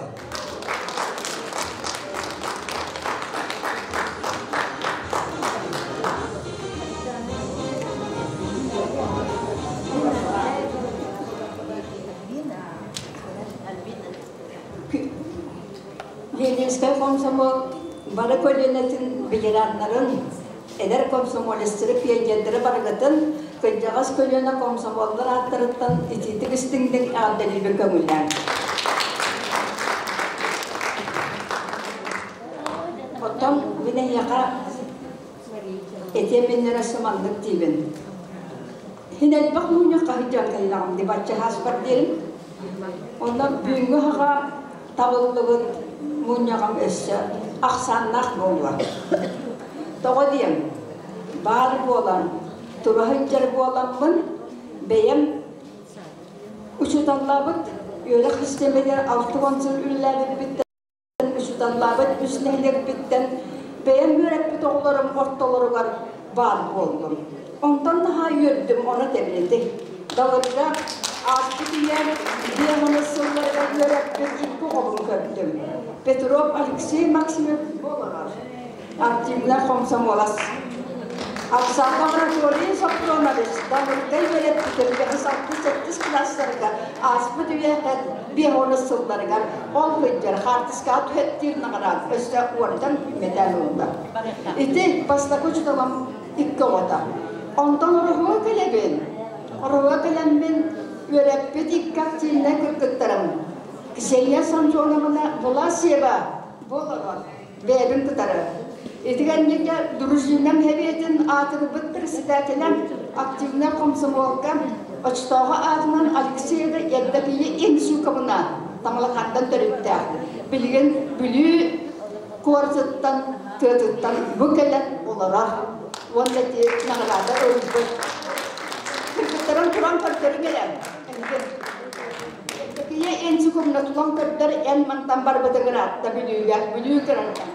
Ленинскэй комсомол бары көлүөнэтин ветераннарын, эдэр комсомолецтары, пионердары барыгытын кырдьаҕас көлүөнэ комсомоллар ааттарыттан итиитик истиҥник эҕэрдэлииргэ көҥүллээн. Оттон мин эһиэхэ этиэм иннинэ сыманнык диибин. Хин элбэх мунньахха сылдьан кэллэҕим дии бачча сааспар диэрим. Онно бүгүҥҥү хаҕа табыллыбыт мунньаҕым өссө ахсааннаах буолла. Тоҕо диэм, баар буолан, тура сылдьар буоламмын, бэйэм учууталлаабыт үөрэх систиэмэтигэр 60 сыл үлэлээбиппиттэн учууталлаабыт үс нэһилиэкпиттэн бэйэм үөрэппит оҕолорум ортолоругар баар буоллум. Онтон наһаа үөрдүм, ону тэбинити. Далырга ааспыт үйэ биэманы сылларыгар үөрэппит икки оҕобун көрдүм. Петров Алексей Максимов буоларар. Активнай комсомолас. Аксаков Анатолий Софронович Далырга үөрэппитим 5-6-7 кылаастарга ааспыт үйэ 50 сылларыгар ол сылдьар хаартыскаҕа түһэттиир наҕараада өссө уордьан мэтээл ылла. Ити бастакы учууталым икки оҕото. Онтон Ороһуга кэлэбин. Ороһуга кэлэммин үөрэппит икки активнай кыргыттарым Ксения Самсоновна Власьева буоларон бэйэбин кытары. Итигэннигэ дружинам хэбиэтин аатырбыт председателем активнай комсомолка очтооҕу аатынан Алексеева Евдокия Инсюковна Таҥалахантан төрүттээх. Билигин Бүлүү куоратыттан, тыатыттан бу кэлэн олорор. Уонна ити наҕараада ылбыт. Кыргыттарын туран көрдөрүҥ эрэ. Евдокия Инсюковна тулан көрдөр эн мантан барбытыҥ ыраатта Бүлүүгэ, Бүлүү кырантан.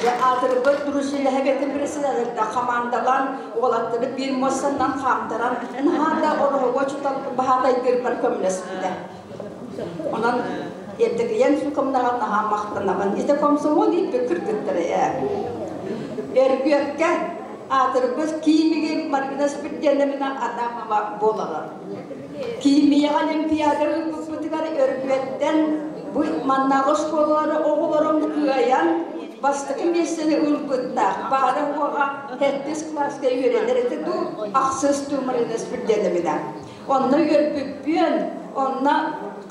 Аатырбыт дружинэһэбэтин председатель хамаандалаан уолаттары биир муостаннан хаамтаран наһаа да ороһуга учуутал баһаатайдыырбар көмөлөспүтэ. Онон Евдокия Инсюковнаҕа наһаа махтанабын. Ити комсомол ииппит кыргыттара ээ. Өргүөккэ аатырбыт киимиги Марина Спирденовна Адамова буолалар. Химияҕа олимпиада ыыппыппытыгар Өргүөттэн бу маннааҕы оскуолалары оҕолорум кыайан бастакы миэстэни ылбыттаах баара-суоҕа сэттис кылааска үөрэнэр этэ дуу, ахсыс дуу Марина Спирденовна. Онно үөрбүппүөн, онно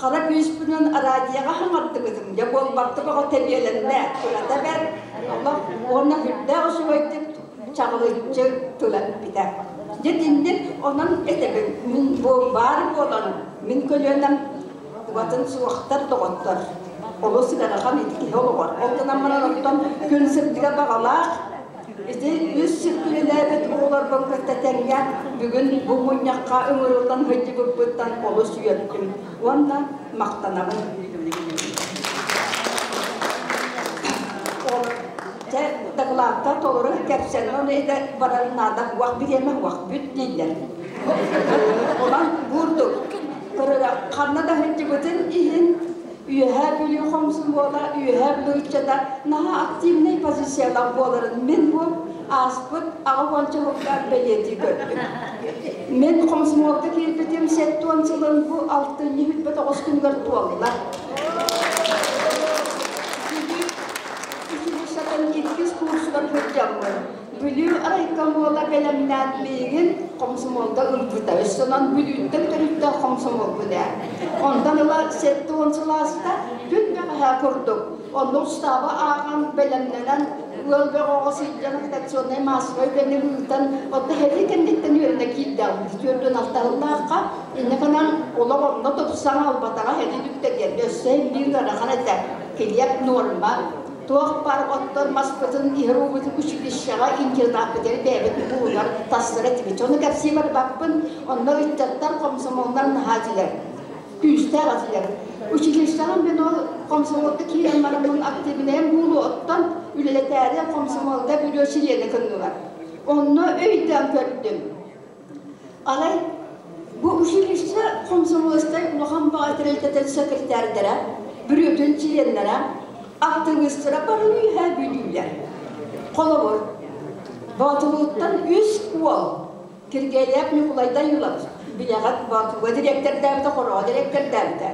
хара күүспүнэн радиоҕа хаҥардыбытым, дьэ буолбакка бөҕө тэбиэлэннэ, кырата бэрт, олох уонна сүрдээх үчүгэйдик чаҕылыччы тыла эппитэ. Дьэ итинник онон этэбин, мин бу баар буолан, мин көлүөнэм убатын суохтар доҕоттор. Олус ыарахан ити киһи олоҕор. Ол гынан баран оттон күн сырдыга баҕалаах ити үс сир үлэлээбит оҕолорбун кытта тэҥҥэ бүгүн бу мунньахха ыҥырыллан сылдьыбыппыттан олус үөрдүм уонна махтанабын. Чэ, дакылаатта толору кэпсэнэ ону этэ барар наада уах бириэмэ уах бүт дииллэр. Онон буурдук көрөрө ханна да сылдьыбытын иһин Үөһээ Бүлүү хомсомуола, Үөһээ Бүлүү ыччата наһаа активнай позициялаах буоларын мин бу ааспыт 80 сылга бэлиэтии көрдүм. Мин хомсомуолга киирбитим 70 сылын бу алтынньы 29 күнүгэр туолла. Училищетын иккис курсугар сылдьаммын, Бүлүү райкомола бэлэмнээн миигин хомсомуолга ылбыта. Өссө онон Бүлүүттэн төрүттээх хомсомуолбун ээ. Онтон ыла 70 сыл ааста, күн бэҕэһээ курдук. Онно устааба ааҕан, бэлэмнэнэн, ыал бөҕөҕө сылдьан агитационнай массовай үлэни ыытан, онто сэрии кэнниттэн үөрэнэ киирдэҕим. 46 сыллаахха инньэ гынан олох онно тупсан албатаҕа сэрии бүттэ диэн өссө биир ыарахан этэ. Килиэп нуорма Туох баар оттор маспытын, иһэр уубутун училищеҕа, интернаппытыгар бэйэбит уунар, тастар этибит. Ону кэпсии барбаппын, онно ыччаттар, комсомоллар наһаа этилэр, күүстээх этилэр. Училищеҕа мин ол комсомолга киирэн бараммын активнайым буолуо оттон үлэлэтээри комсомолга бюро чилиэнэ кыннылар. Онно өйдөөн көрдүм. Арай бу училище комсомольскай улахан баҕа тэрилтэтин секретардара, бүрүөтүн чилиэннэрэ, актыбыыстара бары үөһээ бүлүүлэр. Холобур, Боотулууттан үс уол Киргиэлээх Ньукулай Дайыылап билэҕит Боотулга дириэктэрдээбитэ, Хороҕо дириэктэрдээбитэ.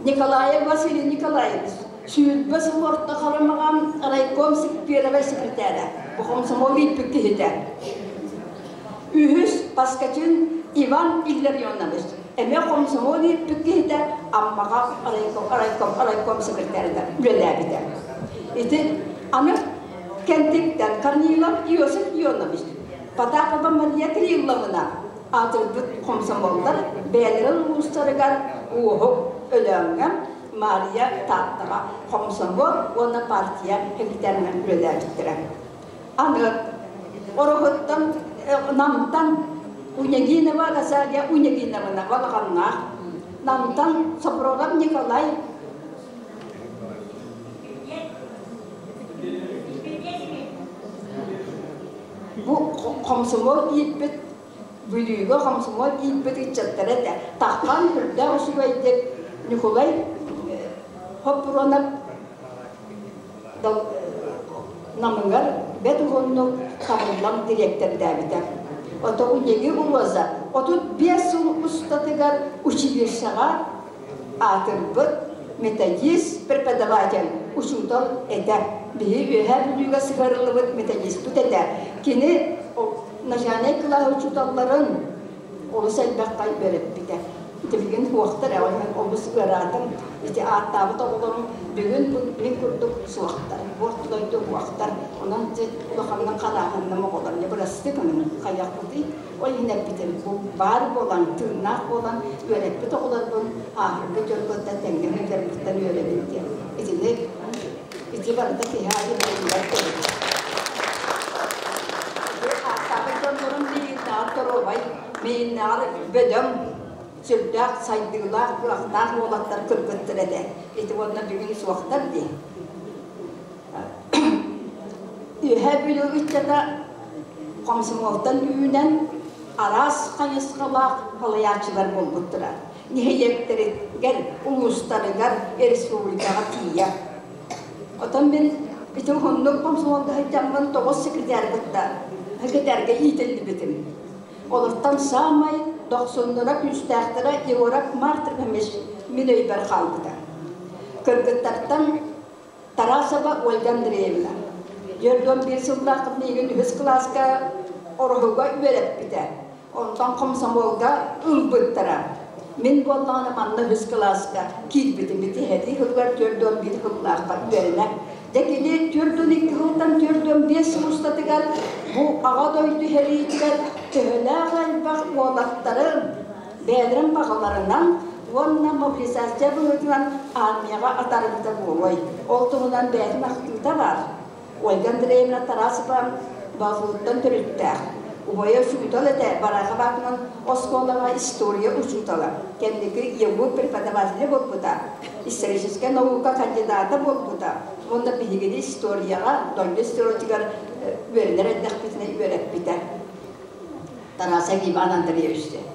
Николаев Василий Николаевич 20 сыл орто харамаҕа райком первай секретаря, бу комсомол ииппит киһитэ. Үһүс Паскачин Иван Илларионович эмиэ комсомол ииппит киһитэ Аммаҕа райком, райком, райком секретарыгар үлэлээбитэ. Ити аны Кэнтиктэн Корнилов Иосиф Ионович, Потапова Мария Кирилловна аатырбыт комсомоллар бэйэлэрин улуустарыгар Уоһук Өлөөҥҥө Мария Тааттаҕа комсомол уонна партия секретарынан үлэлээбиттэрэ. Аны Ороһуттан Намтан Унегинова Розалия Унегиновна Балаҕаннаах, Намтан Сопронов Николай Бу комсомол ииппит Бүлүүгэ комсомол ииппит ыччаттара этэ. Таххан үрдээх үчүгэйдик Ньукулай Хоппуруонап Намыгар бэт уһуннук табыллан дириэктэрдээбитэ. Ото Унеги Роза 35 сыл устатыгар училищеҕа аатырбыт методист, преподаватель, учуутал этэ. Биһи Үөһээ Бүлүүгэ сыһыарыллыбыт методиспыт этэ. Кини начальнай кылаас учууталларын олус элбэххэ үөрэппитэ. Ити билигин суохтар, олус ыараатым. Ити ааттаабыт оҕолорум бүгүн мин курдук суохтар, буортулойду уохтар. Онон улаханнык харааһынным оҕолор. Бырастыы гыныҥ, хайахпытый? Ол иһин эппитим, бу баар буолан, тыыннаах буолан үөрэппит оҕолорбун ааһарга дьон кытта тэҥҥэ сылдьарбыттан үөрэбин диэн. Итини ити барыта киһи аайы бэриллэр көрүҥ. Ааттаабыт дьоннорум миигиннээҕэр доруобай, миигиннээҕэр бөдөҥ, сүрдээх сайдыылаах, кыахтаах уолаттар кыргыттар этэ. Ити уонна бүгүн суохтар дии. Үөһээ Бүлүү ыччата комсомолтан үүнэн араас хайысхалаах салайааччылар буолбуттара. Нэһилиэктэригэр, улуустарыгар, республикаҕа тиийэ. Отон мин ити уһуннук комсомолга сылдьаммын тоҕус секретарь кытта секретарьга иитиллибитим. Олортон саамай дохсуннара күүстээхтэрэ Егоров Март Иванович мин өйбөр хаалбыта. Кыргыттартан Тарасова Ольга Андреевна. 41 сыллаах миигин үһүс кылааска Ороһуга үөрэппитэ. Онтон комсомолга ылбыттара. Мин буоллаҕына манна үһүс кылааска киирбитим. Ити сэрии сылыгар 41 сыллаахха үөрэнэ. Дьэ кини 42 сылтан 45 сыл устатыгар бу Аҕа дойду сэриитигэр төһөлөөх элбэх уолаттарын бэйэлэрин баҕаларынан уонна мобилизация быһыытынан армияҕа атаарбыта буолуой. Ол туһунан бэйэтин ахтыыта баар. Ольга Андреевна Тарасова Баҕатылыттан төрүттээх. Убайа учуутал этэ, Бараахап аатынан оскуолаҕа история учуутала. Кэнники ЕГУ преподавателэ буолбута, историческай наука кандидата буолбута. Уонна биһигини историяҕа, дойду историятыгар үөрэнэр эрдэхпитинэ үөрэппитэ. Тарасов Иван Андреевич диэн.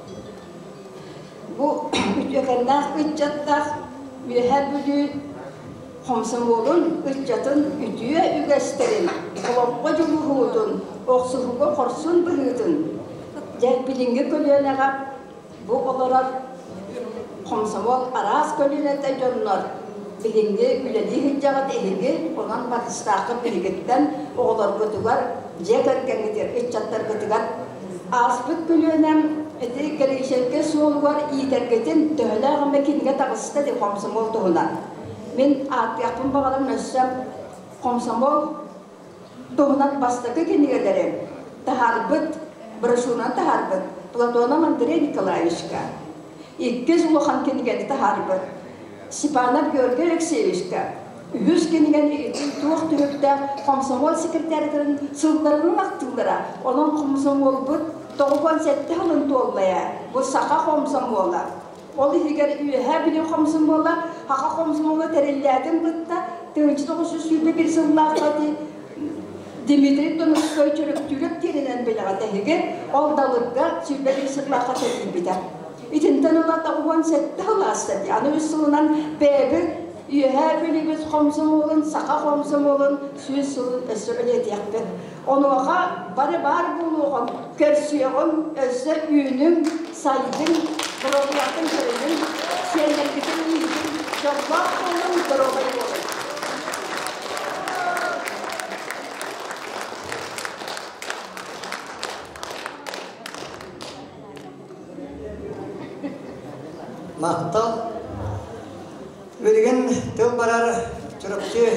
Бу үтүөкэннээх ыччаттаах Үөһээ Бүлүү хомсомуолун ыччатын үтүө үгэстэрин, олоххо дьулуһуутун, охсуһууга хорсун быһыытын, дьэ билиҥҥи көлүөнэҕэ бу олорор хомсомуол араас көлүөнэтэ дьоннор билиҥҥи үлэлии сылдьаҕыт эһиги, онон батыстааххыт биһигиттэн оҕолоргутугар, дьиэ кэргэҥҥитигэр, ыччаттаргытыгар ааспыт көлүөнэм ити Кэрийсэргэ суолугар иитэргитин төһөлөөх эмэ кинигэ таҕыста дии хомсомуол туһунан. Мин ааттыахпын баҕарам өссө хомсомуол туһунан бастакы кинигэлэри таһаарбыт, брошюраны таһаарбыт Платонов Андрей Николаевичка, иккис улахан кинигэни таһаарбыт Степанов Георгий Алексеевичка, үһүс кинигэни ити туох түһүктээх комсомол секретарьдарын сылларынан ахтыылара, онон комсомолбут 97 сылын туоллайа, бу саха комсомола. Ол иһигэр Үөһээ Бүлүү комсомола, Саха комсомола тэриллээтин кытта 1921 сыллаахха Дмитрий Тонусской Чөрөктүүрөп диэнинэн билэҕит эһиги, ол далырга 21 сыллаахха тэрийбитэ. Итинтэн ыла 97 сыл ааста дии. Аны үс сылынан бэйэбит Үөһээ Бүлүүбүт комсомолун, саха комсомолун 100 сылын өссө бэлиэтиэхпит. Онуоха бары баар буолуоҕуҥ, көрсүөҕүҥ, өссө үүнүҥ, сайдыҥ, доруобуйаҕытын көрүнүҥ, сиэннэргитин иитиҥ, дьоллоох буолуҥ, доруобай буолуҥ. Махтал. Билигин тыл барар Чурапчы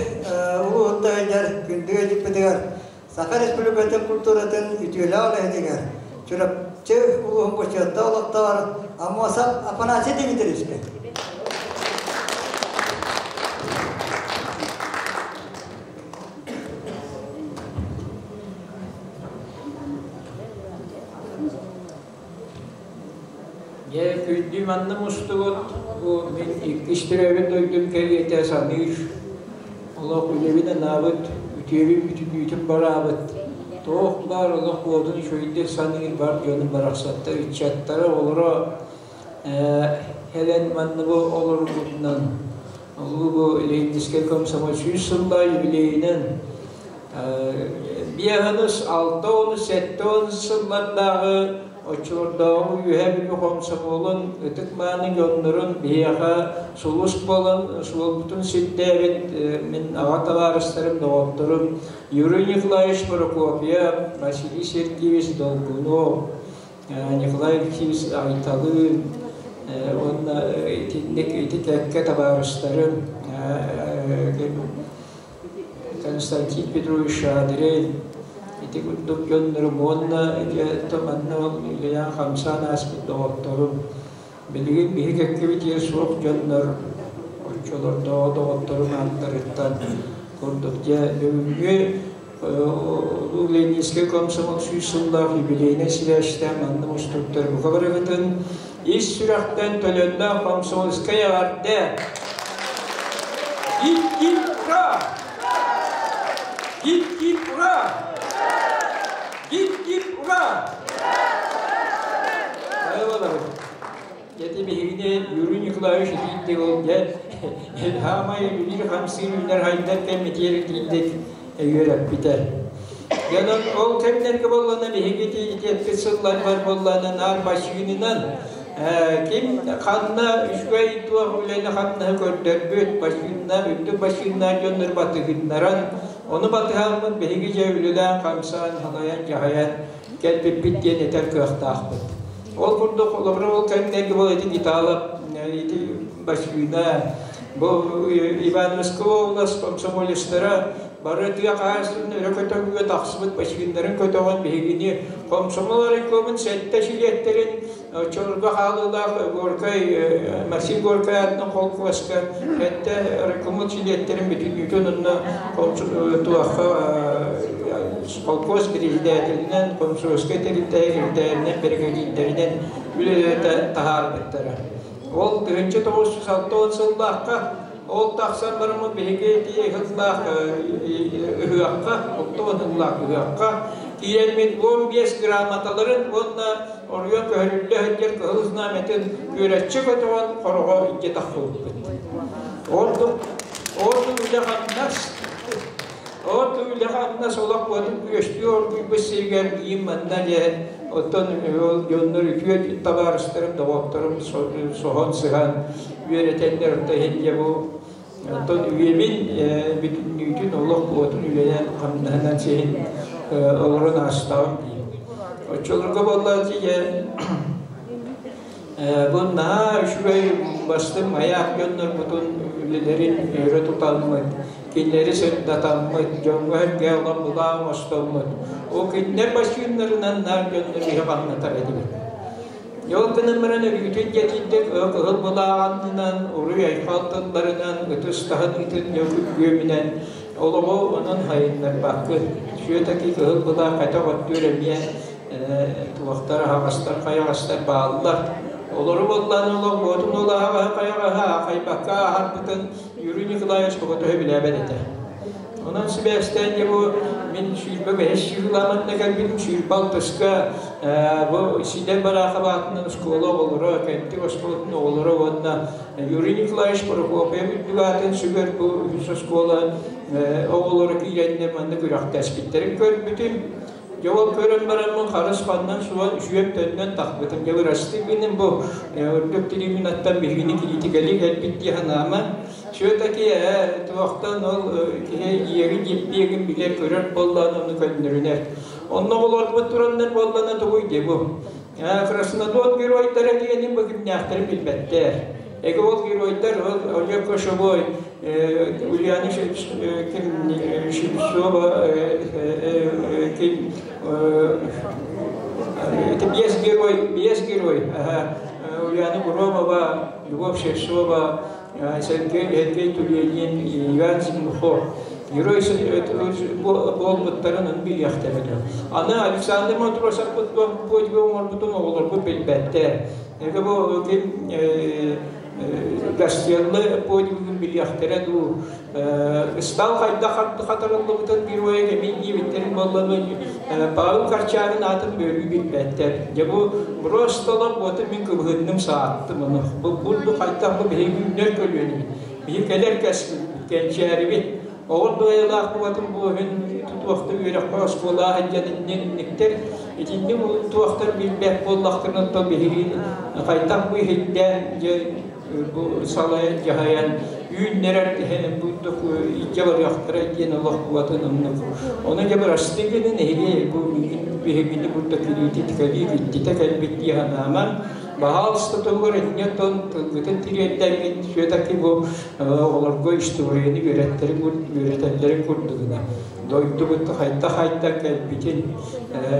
улууһуттан ыйдар күндү ыалдьыппытыгар Саха Республикатын культуратын үтүөлээх үлэһитигэр Чурапчы улууһун бочуоттаах олохтооҕор Аммосов Афанасий Дмитриевичка. Дьэ, күндү манна мустубут, бу мин иккис төрөөбүт дойдум кэриэтэ саныыр, олох үлэбин анаабыт, үтүөбүн бүтүннүүтүн бараабыт, туох баар олох буолтун үчүгэйдик саныыр бар дьонум барахсаттар, ыччаттара, оҕолоро кэлэн манна бу олорбутунан, улуу бу Ленинскэй комсомол 100 сыллаах юбилейынан. Биэһинис, 60, 70 сыллардааҕы оччолордооҕу Үөһээ Бүлүү хомсомуолун ытык-мааны дьоннорун биһиэхэ сулус буолан суолбутун сирдээбит мин аҕа табаарыстарым, доҕотторум Юрий Николаевич Прокопьев, Василий Сергеевич Долгунов, Николай Алексеевич Айталыын уонна итинник ити кэккэ табаарыстарым Константин Петрович Шадрин ити курдук дьоннорум уонна манна үлэлээн хамсаан ааспыт доҕотторум билигин биһи кэккэбитигэр суох дьоннор оччолордооҕу доҕотторум ааттарыттан курдук дьэ бүгүҥҥү Улуу Ленинскэй комсомол 100 сыллаах юбилейнай сибээстээн манна мустубуттар бука барыгытын ис сүрэхтэн төлөннөөх комсомольскай эҕэрдэ! Гип-гип ура! Гип-гип ура! Гип-гип ура! Хайаларым. Ити биһигини Юрий Николаевич итиитик ол дьэ хаамай үлэлиир хамсыыр үллэр хайдар кэммитигэр итиитик үөрэппитэ. Дьонон ол кэмнэргэ буоллана биһиги итиэппит сылларбар буоллана наар массыынынан ким ханна үчүгэй туох үлэни хамнаһы көрдөрбүт массыына үрдүк массыыннаах дьоннор батыһыннаран ону батыһаммыт биһиги дьэ үлэлээн хамсаан халайан дьаһайан кэлбиппит диэн этэр кыахтаахпыт. Ол курдук, холобура, ол кэмнэргэ бол ити Гиталов, ити Басюна, бу Ивановская область комсомолецтара бары тыа хаһаайыстыбатын өрө көтөҕүүгэ тахсыбыт бассейннарын көтөҕөн биһигини комсомол райкомун сэттэ чилиэттэрин оччолорго хаалыылаах Горькай Максим Горькай аатынан холкуоска сэттэ райкомол чилиэттэрин бүтүннүүтүн онно туохха холкуос председателинэн, комсомольскай тэрилтэ секретаринэн, биригэдьиирдэринэн үлэлэтэ таһаарбыттара. Ол 1960 сыллаахха ол тахсан бараммыт биһиги ити ыһыллаах ыһыахха, 60 ыһыллаах ыһыахха киирэммит 15 грамоталарын уонна оройуон көһөрүллэ сылдьар кыһыл знамятын күөрэччи көтөҕөн хороҕо илдьэ тахсыбыппыт. Ордук ордук үлэ-хамнас От үлэҕэ солох уотун күөстүү оргуйбут сиригэр иим манна диэн оттон ол дьоннор үтүө табаарыстарым, доҕотторум соһон сыһан үөрэтэннэр оттон иһин бу оттон үйэбин бүтүннүүтүн олох уотун үлэлээн хамнаһынан сиһин олорон аастаҕым дии. Оччолорго буолла тиийэ Бу наһаа үчүгэй бастыҥ айаах дьоннорбутун үлэлэрин өрө тутаммыт, кинилэри сырдатаммыт, дьоҥҥо-сэргэҕэ олох былаан оҥостоммут, ол кинилэр бассейннарынан наар дьоннор иһэ хамнатар этибит. Ол гынан баран өрүүтүн дьэтийдик кыһыл былааҕаннынан, уруй-айхал тылларынан, ытыс таһыныытын күөмүнэн олоҕу онон хайыннарбаккын. Все-таки кыһыл былаах кэтэх өттүгэр эмиэ туохтар аһаҕастар хайаҕастар бааллар. Олору буоллаан олох уотун ол аһаҕаһы хайаҕаһы аахайбакка ааһарбытын Юрий Николаевич Боготоһу билээбэт этэ. Онон сибээстээн дьэ бу мин 25 сыыламанна кэлбитим 26-ка бу Сидор Барахов аатынан оскуола оҕолоро, Кэнтик оскуолатын оҕолоро уонна Юрий Николаевич Прокопьев үрдүк аатын сүгэр бу үһүс оскуола оҕолоро киирэннэр манна күрэхтэспиттэрин көрбүтүм. Дьэ ол көрөн бараммын харыс ханнан суон үчүгэм төннөн тахпытым. Дьэ бырастыы гыным бу үрдүк трибунаттан биһигини кириитикэлии кэлбит дии санаама. Все-таки туохтан ол киһи иэгин дьиппиэгин билэр көрөр буоллаҕына ону көннөрүнэр. Онно оҕолорбут тураннар буоллаҕына тугуй дии бу. Краснодон геройдара диэни бу кимнээхтэрин билбэттэр. Эгэ ол геройдар ол Олег Кошевой, Ульяна Шевцова, ким это без герой, без герой, Ульяна Громова, Любовь Шевцова, Сергей Тулегин, Иван Зимухов. Герой буолбуттарын ын билиэхтэрэ. Аны Александр Матросов подвиг оҥорбутун оҕолорбут билбэттэр. Эгэ бу ким Гастеллы подвигын билиэхтэрэ дуу, ыстаал хайдах хатарыллыбытын геройа кэмин диэбиттэрин буолланы Павел Корчагин аатын бөрүү билбэттэр. Дьэ бу просто уоту мин кыбыһынным сааттым ону. Бу курдук хайдах бу биһиги үүнэр көлүөнэбит, биһи кэлэр кэскилбит, кэнчээрибит. Оҕо дуойалаах букатын буоһун тутуохта үөрэххэ оскуолаҕа сылдьан инниктэр итинник туохтар билбэт буоллахтарына то биһиги хайдах бу иһиллээн дьэ бу салайан дьаһайан үүннэрэр бурдук илдьэ барыахтара диэн олох букатын оннук. Ону дьэ бырастыы гынан эһиги бу биһигини бурдук кириитикэлии киттитэ кэлбит дии санааман Баһаалыста туһугар инньэ тон тылгытын тириэрдэҥҥит все-таки бу оҕолорго историяны үөрэттэрин үөрэтэллэрин курдугуна дойдубут хайда-хайда кэлбитин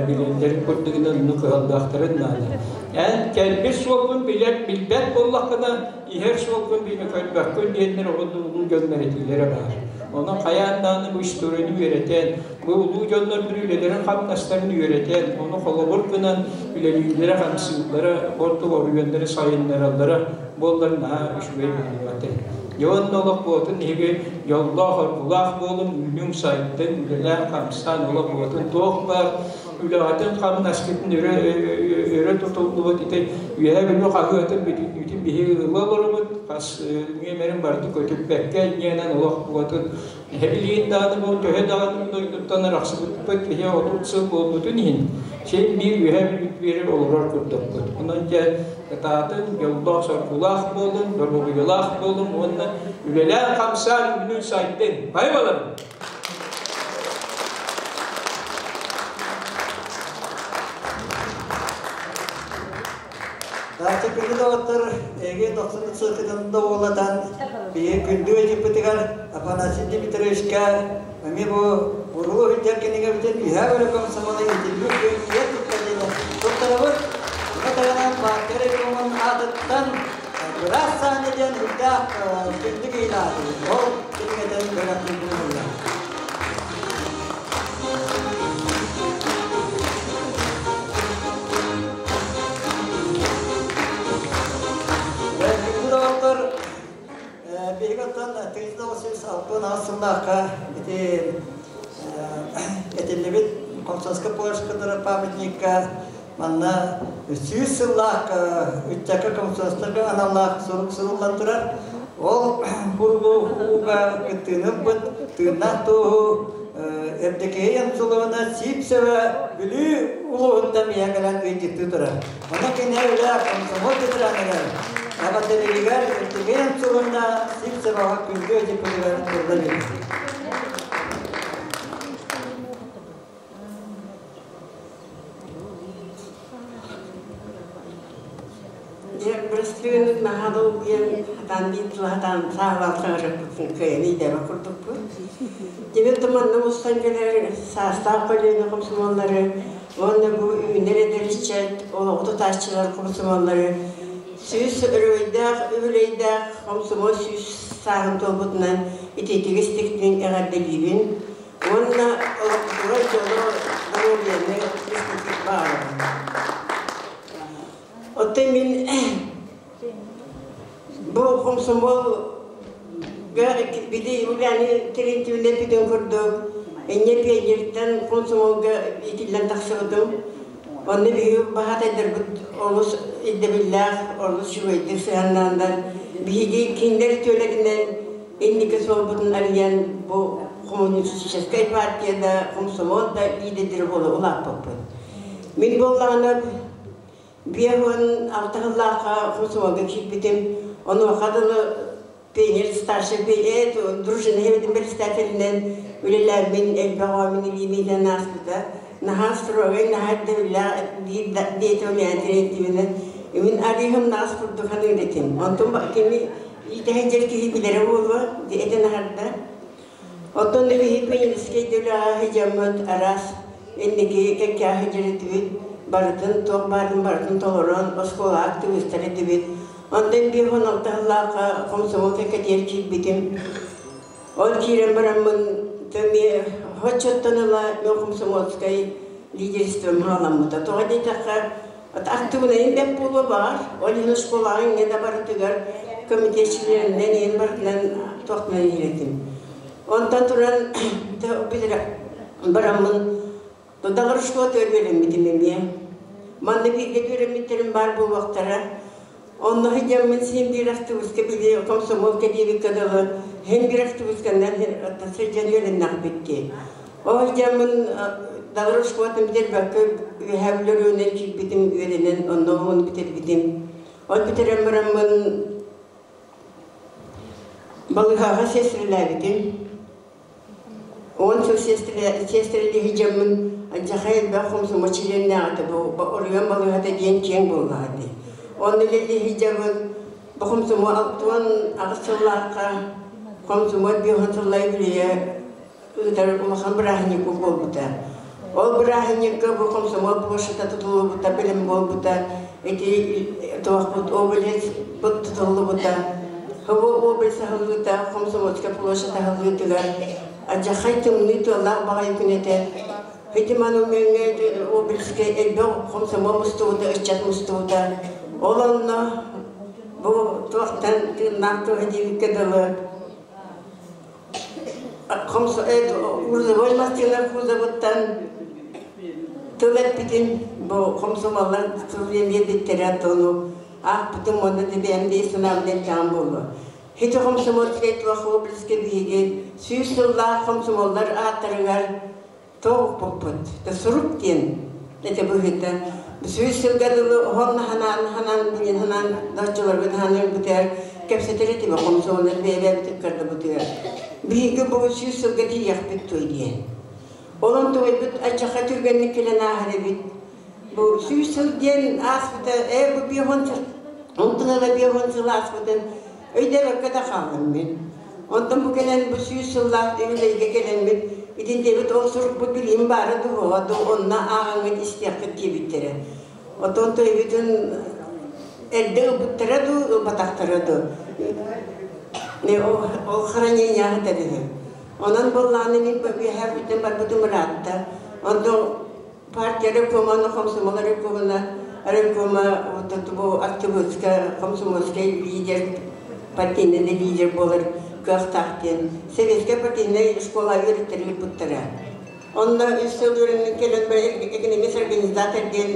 билэллэрин курдугуна онну кыһаллыахтарын наада. Эн кэлбит суолгун билэр билбэт буоллаххына иһэр суолгун билэ көрбөккүн диэннэр оҕо улуу дьоннор этиилэрэ баар. Онон хайаан даҕаны бу историяны үөрэтэн, бу улуу дьоннор үлэлэрин-хамнастарын үөрэтэн, ону холобур гынан үлэлииллэрэ-хамсыыллара, ордук оруйуоннары сайыннараллара буоллар наһаа үчүгэй буолуо этэ. Дьэ уонна олох буотун иһиги дьоллоох, оргулаах буолуҥ, үүнүҥ-сайдыҥ, үлэлээн-хамсаан олох буотун туох баар үлэҕитин-хамнаскытын өрө өрө тутуллубут ити Үөһээ Бүлүү хаһыатын бүтүннүүтүн биһиги ыла олоробут, хас нүөмэрин барыта көтүппэккэ инньэнэн олох буотун Эһэбилиин даҕаны бу төһө даҕаны дойдуттан арахсыбыппыт киһи 30 сыл буолбутун иһин, син биир үөһэ биэрэр олорор курдукпут. Онон дьэ кытаатын, дьоллоох-соргулаах буолун, доруобуйалаах буолун уонна үлэлээн-хамсаан үүнүн-сайдын. Бай баларым! Даача күндү доҕоттор, эһиги дохсун сылгытын да уолатан, биһиги күндү ыйыппытыгар Афанасий Дмитриевичка эмиэ бу Урулу сылдьар кинигэбитин үһээ бөлө комсомола итиллүү киэн туттар диэн туттарабыт. Ону таһынан партия регионун аатыттан Быраас Саня диэн үрдээх күндү киһини аатыбыт. Ол кинигэтин бөлөхпүтүн ылла. Доҕоттор, биһиги оттон 1968 сыллаахха ити этиллибит Комсомольскай польская памятникка манна 100 сыллаах ыччакка комсомольскай аналлаах сурук суруллан турар. Ол кургу ууга кыттыыны ылбыт тыыннаах туоһу Евдокия Янцуловна Сивцева Бүлүү улууһуттан миэхэ кэлэн ыйдьыттыы турар. Онон кини үлэ комсомол ветераныгар, эҕэрдэлэригэр Евдокия Янцуловна Сивцеваҕа күндү ыйдьыппытыгар тылла биэрдэ. Дьэ, бырастыгын наһаа долгуйан, хатаан биир тыла хатаан сааһылаан саҥарарбытын кыайан идэбэ курдукпут. Дьэ, манна мустан кэлэр саастаах көлүөнэ комсомоллары уонна бу үүнэр эдэр ыччат олоҕу тутааччылар комсомоллары 100 өрөгөйдөөх үбүлүөйдээх комсомол 100 сааһын туолбутунан итиитик истиктик эҕэрдэлиибин уонна олохпутугар дьолу, доруобуйаны истиктик баҕарабын. Оттон мин бу комсомол били Ульяна Терентьевна бүтүн курдук инньэ пионертан комсомолга иитиллэн тахсыбытым. Онно биһиги баһаатайдарбыт олус ирдэбиллээх, олус үчүгэйдик сыһыаннааннар биһиги кинилэр үтүөлэринэн инники суолбутун арыйан бу коммунистическай партия да, комсомол да лидердэрэ буола улааппыппыт. Мин буоллаҕына 56 сыллаахха комсомолга киирбитим. Онуоха дылы пионер старший дружина хэбитин председателинэн үлэлээммин элбэх оҕо мин илииминэн ааспыта. Наһаа строгай, наһаа ирдэбиллээх диэтэ Ульяна Терентьевна. Мин арыыһым наас курдук саныыр этим. Онтон кини иитэһэ дьэр киһи билэрэ буолуо, этэн аһарда. Оттон биһи пионерскай үлэҕэ сыдьаммыт араас инники кэккэ сыдьар барытын туох баарын барытын толорон оскуола активистар этибит. Онтон 56 сыллаахха комсомол кэккэтигэр киирбитим. Ол киирэн бараммын эмиэ хоччоттон ыла мен комсомольскай лидерством халаммыта. Тоҕо диэтэххэ, актыбынайым бэт буолуо баҕар, ол иһин оскуолаҕа иҥҥэ да барытыгар комитетчилэринэн иһин барытынан туохтунан иһирэтим. Онтон туран билэр бараммын Даҕырышкова үөрэммитим эмиэ. Манна бииргэ үөрэммиттэрим баар буолуохтара. Онно сылдьаммын син биир актыбыска били комсомол кэлиэбиккэ дылы Хин бир автобусканнан сылдьан үөрэннэхпит. Ол дьаммын Далыр оскуолатын бүтэрбэккэ үөһээ Бүлүү киирбитим, үөрэнэн онно ону бүтэрбитим. Ол бүтэрэн бараммын балыыһаҕа сиэстэрэлээбитим. 10 сыл сиэстэрэлиһи дьаммын алдьархай элбэх хомсомуол чилиэннээҕитэ бу оройуон балыыһата диэн киэҥ буоллаҕа дии. Онно үлэлиһи дьаммын бу хомсомуол 68 сыллаахха хомсомуол 50 сыллай үлэйэ ыытар улахан бырааһынньык буолбута. Ол бырааһынньыкка бу комсомол площадьта тутуллубута, билим буолбута, ити туохпут область тутуллубута. Бу область аһыллыыта Комсомольская площадь аһыллыытыгар алдьархай тымныы тыаллаах баҕайы күн этэ. Ити монумеҥҥа областка элбэх комсомол мустубута, ыччат мустубута. Ол онно бу туохтан тыыннаах туоһа диэбиккэ дылы Грузовой массыына кузовыттан тыл эппитин бу хомсомоллар тыл биэрбиттэрэ тону аахпытым уонна да бэйэм дии санаабын эттэҕим буолуо. Хити хомсомольскай туох областка биһиги 100 сыллаах хомсомоллар ааттарыгар тоҕуппуппут. Сурук диэн этэ быһыыта. 100 сылга дылы оһон ханаан ханаан билин ханаан доччуларга ханаан өлбүтэр кэпсэтэр этибэ хомсомоллар бэйэбэбит кырдыбытыгар. Биһиги бу 100 сылга тиийэхпит туй диэн. Олон туойбут аччаха түргэнник кэлэн ааһар эбит. Бу 100 сыл диэн ааспыта, бу биэһон сыл, онтон ыла биэһон сыл ааспытын өйдөөбөккө да хааллым мин. Онтон бу кэлэн бу 100 сыллаах үбүлүөйгэ кэлэммит, итинтибит ол сурукпут билиим баара дуһуоҕа ду онно ааҕаҥҥыт истиэххит диэбиттэрэ. Отон тойбутун эрдэ ылбыттара дуу, ылбатахтара дуу. Ол хранениеҕа тэбиһэ. Онон буоллаҕына мин үөһээ бүтэн барбытым ыраатта. Онтон партия ревкома, комсомол ревкомuna, ревкома вот бу активистка, комсомольскай лидер, партийный лидер буолар кыахтаах диэн советскай партийнай школа үөрэттэр ыыппыттара. Онно үс сыл үөрэнэн кэлэн экономист организатор диэн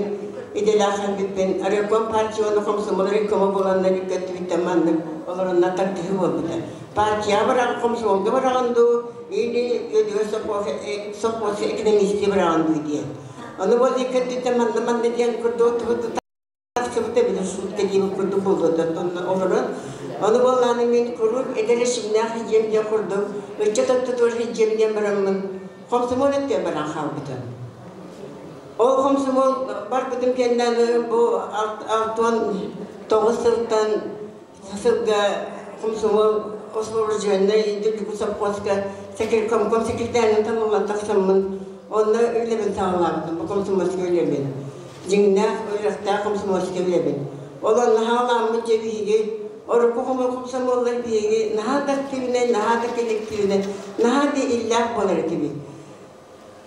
идэлээх бүппүн. Ревком партия уонна комсомол ревкома буоланнар үккөттүбүттэн маннык олорунна тардыһы буолбута. Партия баран комсомолга бараҕын дуу или өдүгэр совхоз экономисти бараҕын дуу диэн. Ону бол иккөттүттэн манна манна диэн курдук тахсыбыта билэр суутка диэн курдук буолуота олорон. Ону буоллааны мин куруук эдэр ишимнээх дьиэм диэн курдук ыччат оттотуор дьиэм диэн бараммын комсомол өттүө баран хаалбытым. Ол комсомол барбытым кэннэ бу 69 сылтан сылга комсомол освобожденный дүллүкү совхозка комком секретарынан талыллан тахсаммын онно үлэбин саҕалаабытым бу комсомольскай үлэбин. Дьиҥнээх үөрэхтээх комсомольскай үлэбин. Ол онно хаалааммыт дьэ биһиги орукку комсомоллар биһиги наһаа да активнай, наһаа да коллективнай, наһаа да иллээх буолар этибит.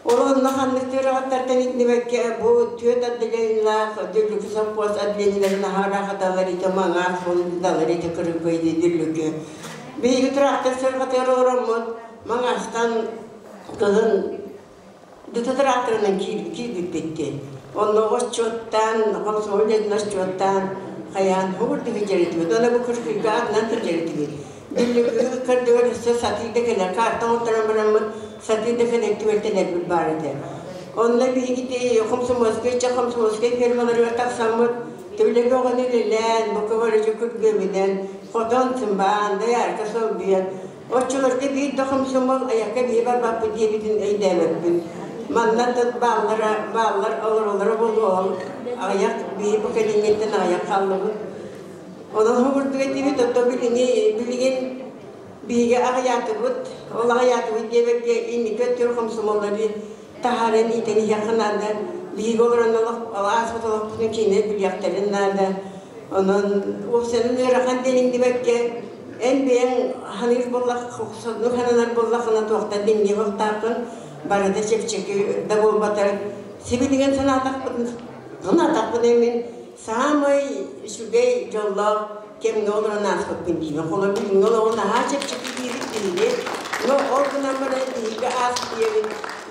Ол онно ханнык тыырағаттартан итнибэккэ бу түөт отделениелаах дүллүкү совхоз отделениеларын наһаа ите маңаас далар ите кырыккой дүллүкү. Биһиги трактор сырҕатыгар олороммут маңаастан кыһын дүтэ тракторынан киирбиппитти. Онно отчуоттаан, комсомол дедин отчуоттаан хайаан хугурдугу жеритибит. Оны бу кыркыйга атынан тыржеритибит. Дүллүкү кырдыгар өссө сатыйда келер, карта оттаран бараммыт сатыйда келер түбэлтелербит бар этэ. Онно биһигити комсомольскай ча комсомольскай фермаларыгар тахсаммыт түлеге оҕону үлэлээн, бука күргөмүнэн, хотон сымбаан, даярка солбуйан. Оччолорго биир да комсомол аякка бии барбаппыт диэбитин өйдөөбөппүн. Манна тут бааллара, бааллар олоролоро болуол, аяк бии бу кэлиҥҥиттэн аяк халлыбыт. Онон хугурдуга тибит, отто билигин билигин биһиги аҕыйаатыбыт, ол аҕыйаатыбыт диэбэккэ инники өттүр комсомоллары таһааран иитэн иһиэххэ наада. Биһиги олорон ааспыт олохпутун киинэ билиэхтэрин наада. Онон уопсанын ыарахан диэн диэбэккэ эн бэйэҥ ханыыр буоллах, соннук хананар буоллаххына туохтан динниэ буолтааххын, барыта чэпчэки да буолбатар. Сибилигин санаатахпын, санаатахпын мин самый үчүгэй дьоллоох кэмҥэ олорон ааспыппын диибин. Холор билиҥҥи олоҕун наһаа чэпчэки диибит биһиги. Но ол гынан баран биһиги ааспыйабын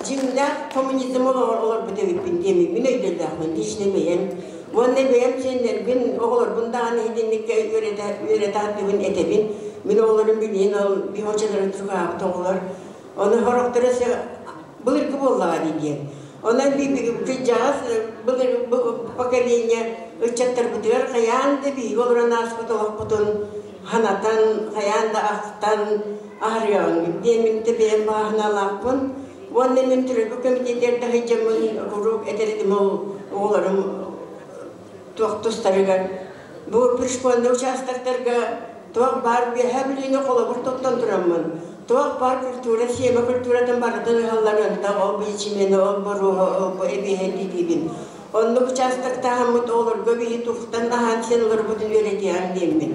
дьиҥнээх коммунизм олоҕор олорбут эбиппин диэмин мин өйдөллөөхпүн лично бэйэм. Уонна бэйэм сиэннэрбин, оҕолорбун даҕаны иһитинниккэ үөрэтэ үөрэтэ этебин. Мин оҕолорум билиин ол бихочаларын тургаабыт оҕолор. Оны хорохторо былыргы буоллаҕа дии диэн. Онон кыдьаҕас былыр поколение ыччаттарбытыгар хайаан да биһиги олорон ааспыт олохпутун ханатан, хайаан да ахтан аһарыаҕыҥ диэн мин бэйэм бааһыналаахпын. Уонна мин төрөппүт комитетигэр да сылдьаммын куруук этэр этим ол оҕолорум туох тустарыгар. Бу пришкольнай участоктарга туох баар үөһээ Бүлүүнү холобур туттан тураммын, туох баар культура, сиэмэ культуратын барытын ыһалларыанта ол бичимени, ол боруоһу, ол бу эбиэһэ диибин. Оннук участоктааһыммыт оҕолорго биһи тухтан аһаан сиэн олорбутун үөрэтиэҕиҥ диэммин.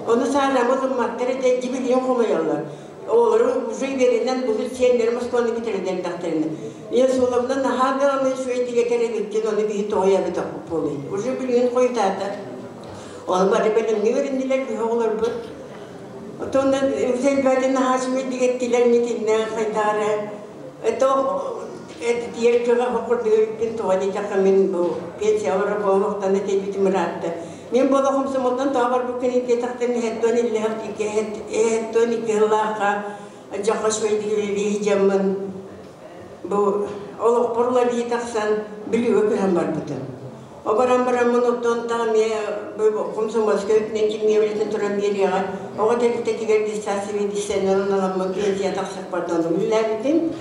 Ону саарамы ылымматтар этэ, дьибилиин хомуйаллар. Оҕолору уже үөрэнэн былыр сиэннэри Москваны бүтэрэн эрдэхтэринэ. Ийэ суолабына наһаа даҕаны үчүгэй тигэтэр эбиккин, ону биһи тоҕуйабытахпыт буолуй. Уже билигин хойутаата. Ол бары бэлэмҥэ үөрэннилэр биһи оҕолорбут. Отоннан үсэлбэтин наһаа үчүгэй тигэттилэр митиннэ хайдаары. Это тиэр кыға хокурдугу тоҕо диэтэххэ мин бу пенсия олоро буолуохтан этейбитим ыраатта. Мин буола хомсомолтон тоҕо барбыккын диэтэхтэн эһэттон иллэһэх эһэттон икки сыллаахха дьахха үчүгэйдик дьаммын бу олохпор уларыйыы тахсан Бүлүүгэ көһөн барбытым. Оборон бараммын оттон таҕа комсомольскай өттүнэн кимҥэ үлэтин туран биэриэҕэ оҕо тэрилтэтигэр дистанция диссэннэрин аламмын пенсия тахсыахпар үлэлээбитим.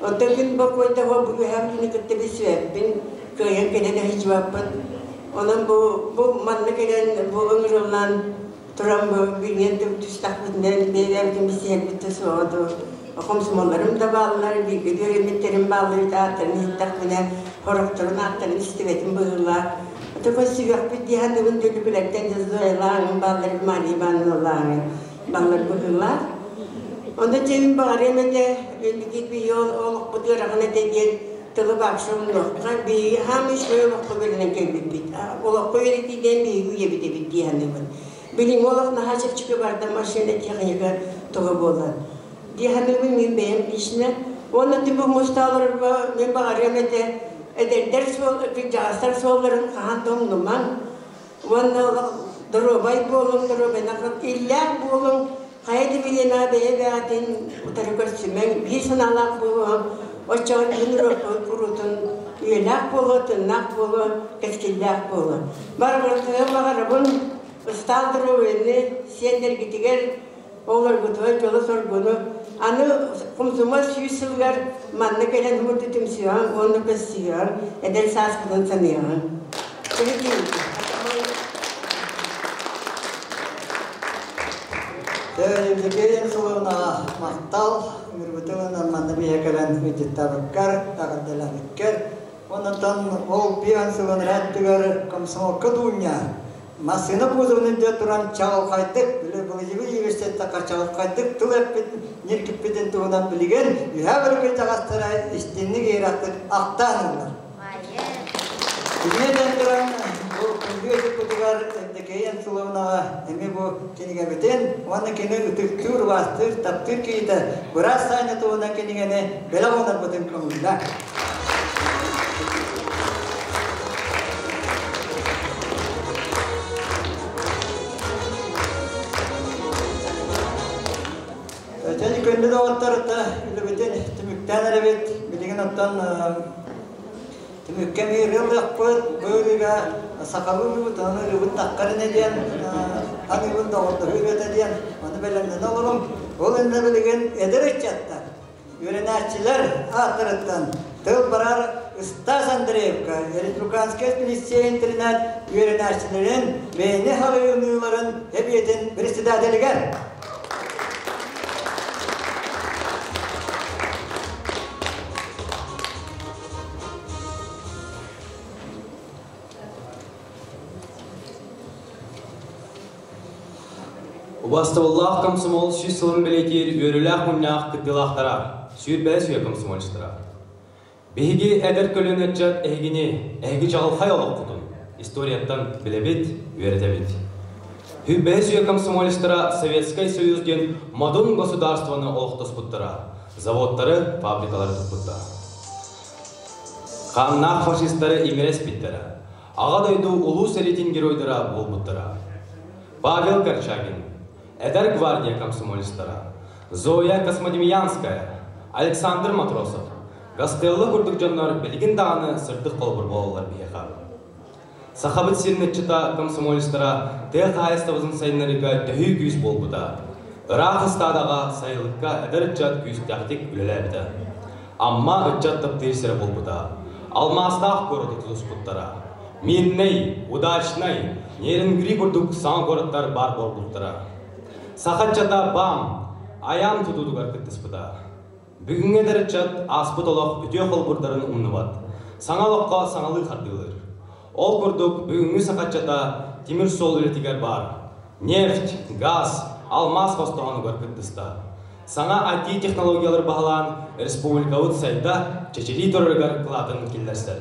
Оттон күн бокуойдаҕа бу үһэм күнү кытта билсибэппин, кыайан кэлэн эһичибаппын. Онон бу бу манна кэлэн бу ыҥырыллан туран бу билиэн түстэхпитинэн бэйэбитин билсиһэрбит да суоҕа дуу. Комсомолларым да бааллар, бииргэ үөрэммиттэрим бааллар ааттарын иһиттэхпинэ, хорохторун ааттарын истибэтим быһыылаах. Ото көрсүһүөхпүт дии саныыбын дүлүкүлэртэн Зоялааҥын бааллар, Мария Ивановналааҥын баллар быһыылаах. Онно дьэбин баҕарыам этэ, инники биһи олохпут ыарахан этэ диэн тылы вообще умнуохха, биһиги хаамыы үчүгэй олоххо үөрэнэн кэлбиппит. Олоххо үөрэтии диэн биһиги үйэбит эбит дии саныыбын. Билиҥҥи олох наһаа чэпчэки барда, машина, техника тоҕо буолан. Дии саныыбын мин бэйэм лично. Уонна түбүк мустааларга мин баҕарыам этэ, эдэрдэр суол, кырдьаҕастар суолларын хаһан да умнумаҥ. Уонна доруобай буолуҥ, доруобайна иллээх буолуҥ, хайа да бириэмэҕэ бэйэ-бэйэҕитин утары көрсүмэҥ, биир санаалаах буолуоҥ, оччоҕо киһи куруутун үйэлээх буолуо, тыыннаах буолуо, кэскиллээх буолуо. Барыбытыгар баҕарабын ыстаал доруобуйаны сиэннэргитигэр, оҕолоргутугар дьолу-соргуну. Аны комсомол сүүс сылыгар манна кэлэн уурду түмсүөҕүҥ уонна көрсүөҕүҥ, эдэр сааскытын саныаҕыҥ. Евдокия Сыловнаҕа махтал, үмүрбүтүҥ манна биһэ кэлэн ыйдыттабыккар, эҕэрдэлээбиккэр. Онтон ол биэн сылын рәттүгэр комсомолка дуунньа массыына кузовын үрдүгэр туран чаҕылхайдык, били Владимир Юрьевичтэн чаҕылхайдык тыл эппит, ньиргиппитин туһунан билигин үһээ бөлүкү дьаҕастара истинник иһирэхтик ахтаан ыллар. Билиэтэн туран бу күндү ыйыппытыгар Евдокия Янцеловнаҕа эмиэ бу кинигэбитин уонна кини ытыктыыр, убаастыыр, таптыыр киһитэ быраас Саня туһунан кинигэни бэлэх уунарбытын көҥүллээ. Дьэ, күндү доҕоттор, үлэбитин түмүктээн эрэбит. Билигин оттон түмүккэ эмиэ ырыалыахпыт. Бу ырыыга сахалыы ырыыбыт, ону ырыыбыт таххарына диэн, аныыбын доҕордоһуу ырыата диэн, ону бэлэмнэнэ олоруҥ. Ол иннэ билигин эдэр ыччаттар Үөрэнээччилэр ааттарыттан тыл барар Стас Андреевка Республиканскай лицей-интернат үөрэнээччилэрин бэйэни халыйыныыларын эбиэтин председателигэр Убастабыллаах комсомол сүүс сылын бэлиэтиир үөрүүлээх мунньах кыттыылаахтара, сүүрбэһис үйэ комсомольцтара. Биһиги эдэр көлүөнэ ыччат эһигини, эһиги чаҕылхай олоххутун историяттан билэбит, үөрэтэбит. Сүүрбэһис үйэ комсомолецтара Советскай Союз диэн модун государствоны олохтоспуттара, заводтары, фабрикалары туппуттара. Хааннаах фашистары имирэспиттэрэ, Аҕа дойду улуу сэриитин геройдара буолбуттара. Павел Корчагин, Эдэр гвардия комсомолецтара Зоя Космодемьянская, Александр Матросов, Гастелло курдук дьоннор билигин даҕаны сырдык холобур буолаллар биһиэхэ. Сахабыт сирин ыччата комсомолецтара тыа хаһаайыстыбатын сайыннарыыга төһүү күүс буолбута. Ыраах ыстаадаҕа сайылыкка эдэр ыччат күүстээхтик үлэлээбитэ. Амма ыччат таптыыр сирэ буолбута. Алмаастаах куораты тутуспуттара. Мирнэй, Удачнай, Нерюнгри курдук саҥа куораттар баар буолбуттара. Саха ыччата БАМ, Айаан тутуутугар кыттыспыта. Бүгүҥҥү эдэр ыччат ааспыт олох үтүө холобурдарын умнубат, саҥа олоххо саҥалыы хардыылыыр. Ол курдук, бүгүҥҥү саха ыччата тимир суол үлэтигэр баар. Нефть, газ, алмаас хостооһунугар кыттыста. Саҥа IT-технологиялары баһылаан республикабыт сайда, чэчирии турарыгар кылаатын киллэрсэр.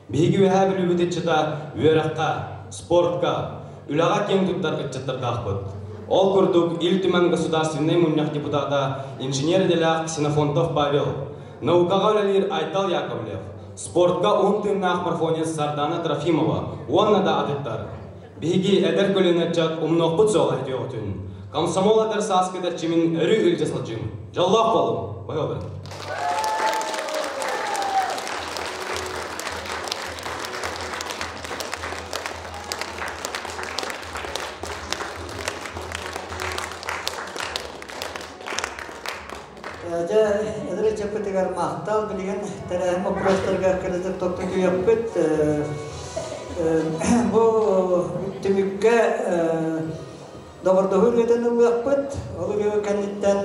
Биһиги Үөһээ Бүлүүбүт ыччата үөрэххэ, спортка, үлэҕэ киэҥ туттар ыччаттардаахпыт. Ол курдук, Ил Түмэн Государственнай Мунньах депутата, инженер идэлээх Ксенофонтов Павел, наукаҕа үлэлиир Айтал Яковлев, спортка уһун тыыннаах марафонец Сардана Трофимова уонна да атыттар. Биһиги эдэр көлүөнэ ыччат умнуохпут суоҕа үтүөҕүтүн. Комсомол эдэр сааскыт эрчимин өрүү илдьэ сылдьыҥ. Дьоллоох буолуҥ! Баһыыбын! Дьэ, эдэр ыччаппытыгар махтал, билигин тэрээһин боппуруостарыгар кырдьык тохтотуйуохпут. Бу түмүккэ доҕордоһуу ырыатын ылыахпыт. Ол ырыа кэнниттэн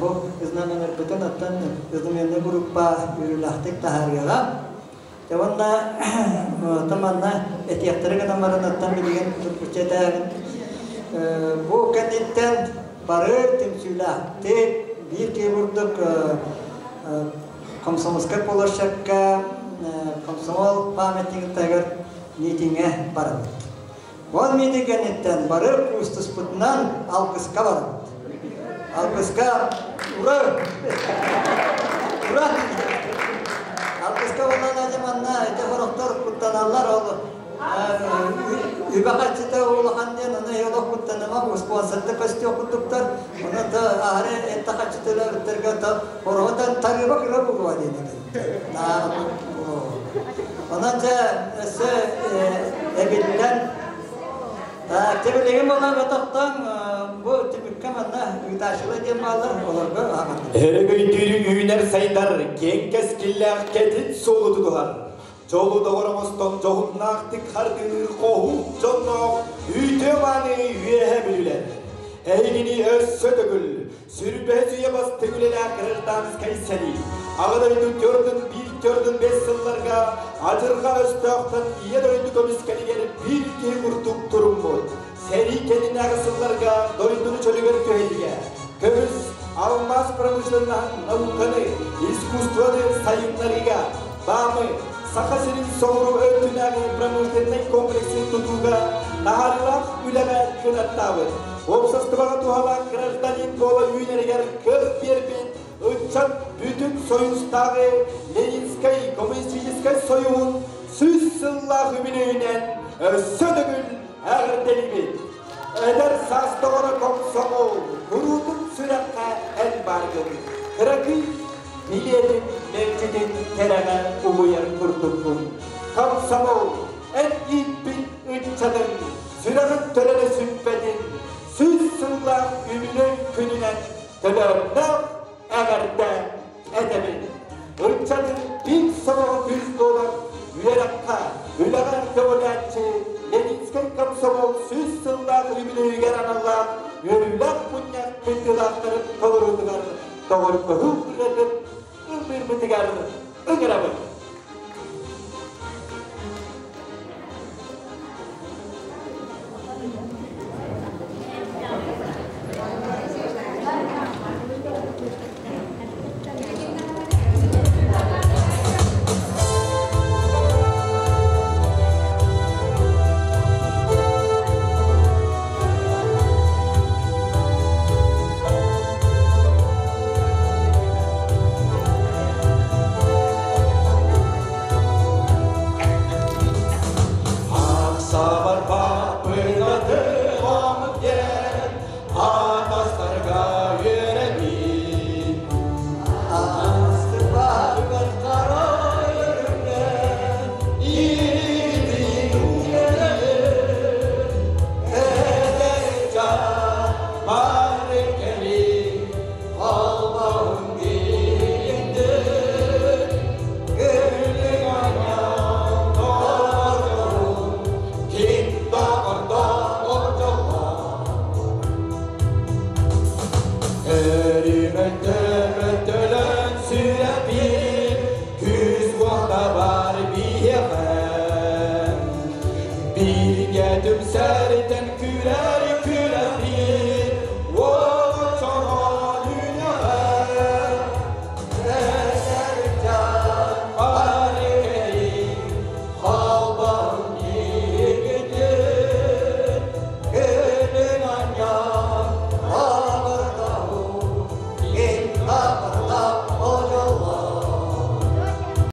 бу знаменнарбытын оттон знаменный группа үөрүүлээхтик таһаарыаҕа. Дьэ уонна манна этиэхтэрэ гынан баран оттон билигин тургуччу этээбин. Бу кэнниттэн бары түмсүүлээхтик биир киһи курдук Комсомольскай площадка комсомол памятнигын таһыгар миитиҥҥэ барабыт. Ол миитин кэнниттэн бары куустуспутунан алгыска барабыт. Алгыска ура! Ура! Алгыска буолан ати манна ити сорохтор куттаналлар ол үбэ-харчыта улахан диэн аны олох куттаныма спонсорда көстүөх курдуктар оны то аһары этте харчытыла ыттарга то хороһотон тарыыба кыра буолуо диэн Онон дьэ өссө эбиллэн Тэбилигин буолан тохтоон бу түмүккэ манна ыытааччылар диэн бааллар, олорго аҕаллар. Өрөгөйдүүр үүнэр сайдар, киэҥ кэскиллээх кэтит суолу тутуһар. Дьолу доҕор оҥостон дьоһуннаахтык хардыылыыр хоһуун дьонноох үтүө-мааны үөһэ бүлүүлэр. Эһигини өссө төгүл Сүрбэһис үйэ бастыҥ үлэлээх гражданскай сэрии, Аҕа дойду төрдүн биир төрдүн бэс сылларга адьырҕа өстөөхтөн Ийэ дойду көмүскэлигэр биир киһи курдук туруммут. Сэрии кэннинээҕи сылларга дойдуну чөлүгэр түһэриигэ көмүс, алмаас промышленноһын науканы, искусствоны сайыннарыыга, БАМы, Саха сирин соҕуруу өттүнээҕи промышленнай комплексын тутууга таһаарыылаах үлэҕэ кынаттаабыт. Уопсастыбаҕа туһалаах гражданин буола үүнэригэр кыах биэрбит ыччат бүтүн Союзтааҕы Ленинскэй коммунистическай союһун 100 сыллаах үбүлүөйүнэн өссө төгүл эҕэрдэлиибит! Эдэр саас доҕоро комсомол куруутун сүрэххэ эн бааргын. Кыракый билиэтин мэлдьитин кэрэҕэ угуйар курдуккун. Комсомол, эн ииппит ыччатыҥ сүрэҕин төлөнө сүппэтин 100 сыллаах үбүлүөй күнүнэн төлөөннөөх эҕэрдэ этэбин. Ыччатын биир сомоҕо күүс буолан үөрэххэ, үлэҕэ көҕүлээччи Ленинскэй комсомол 100 сыллаах үбүлүөйүгэр аналлаах үөрүүлээх мунньах кыттыылаахтарын толоруутугар доҕордоһуу ырыатын ыллыырбытыгар ыҥырабыт. Түмсэри тэҥ.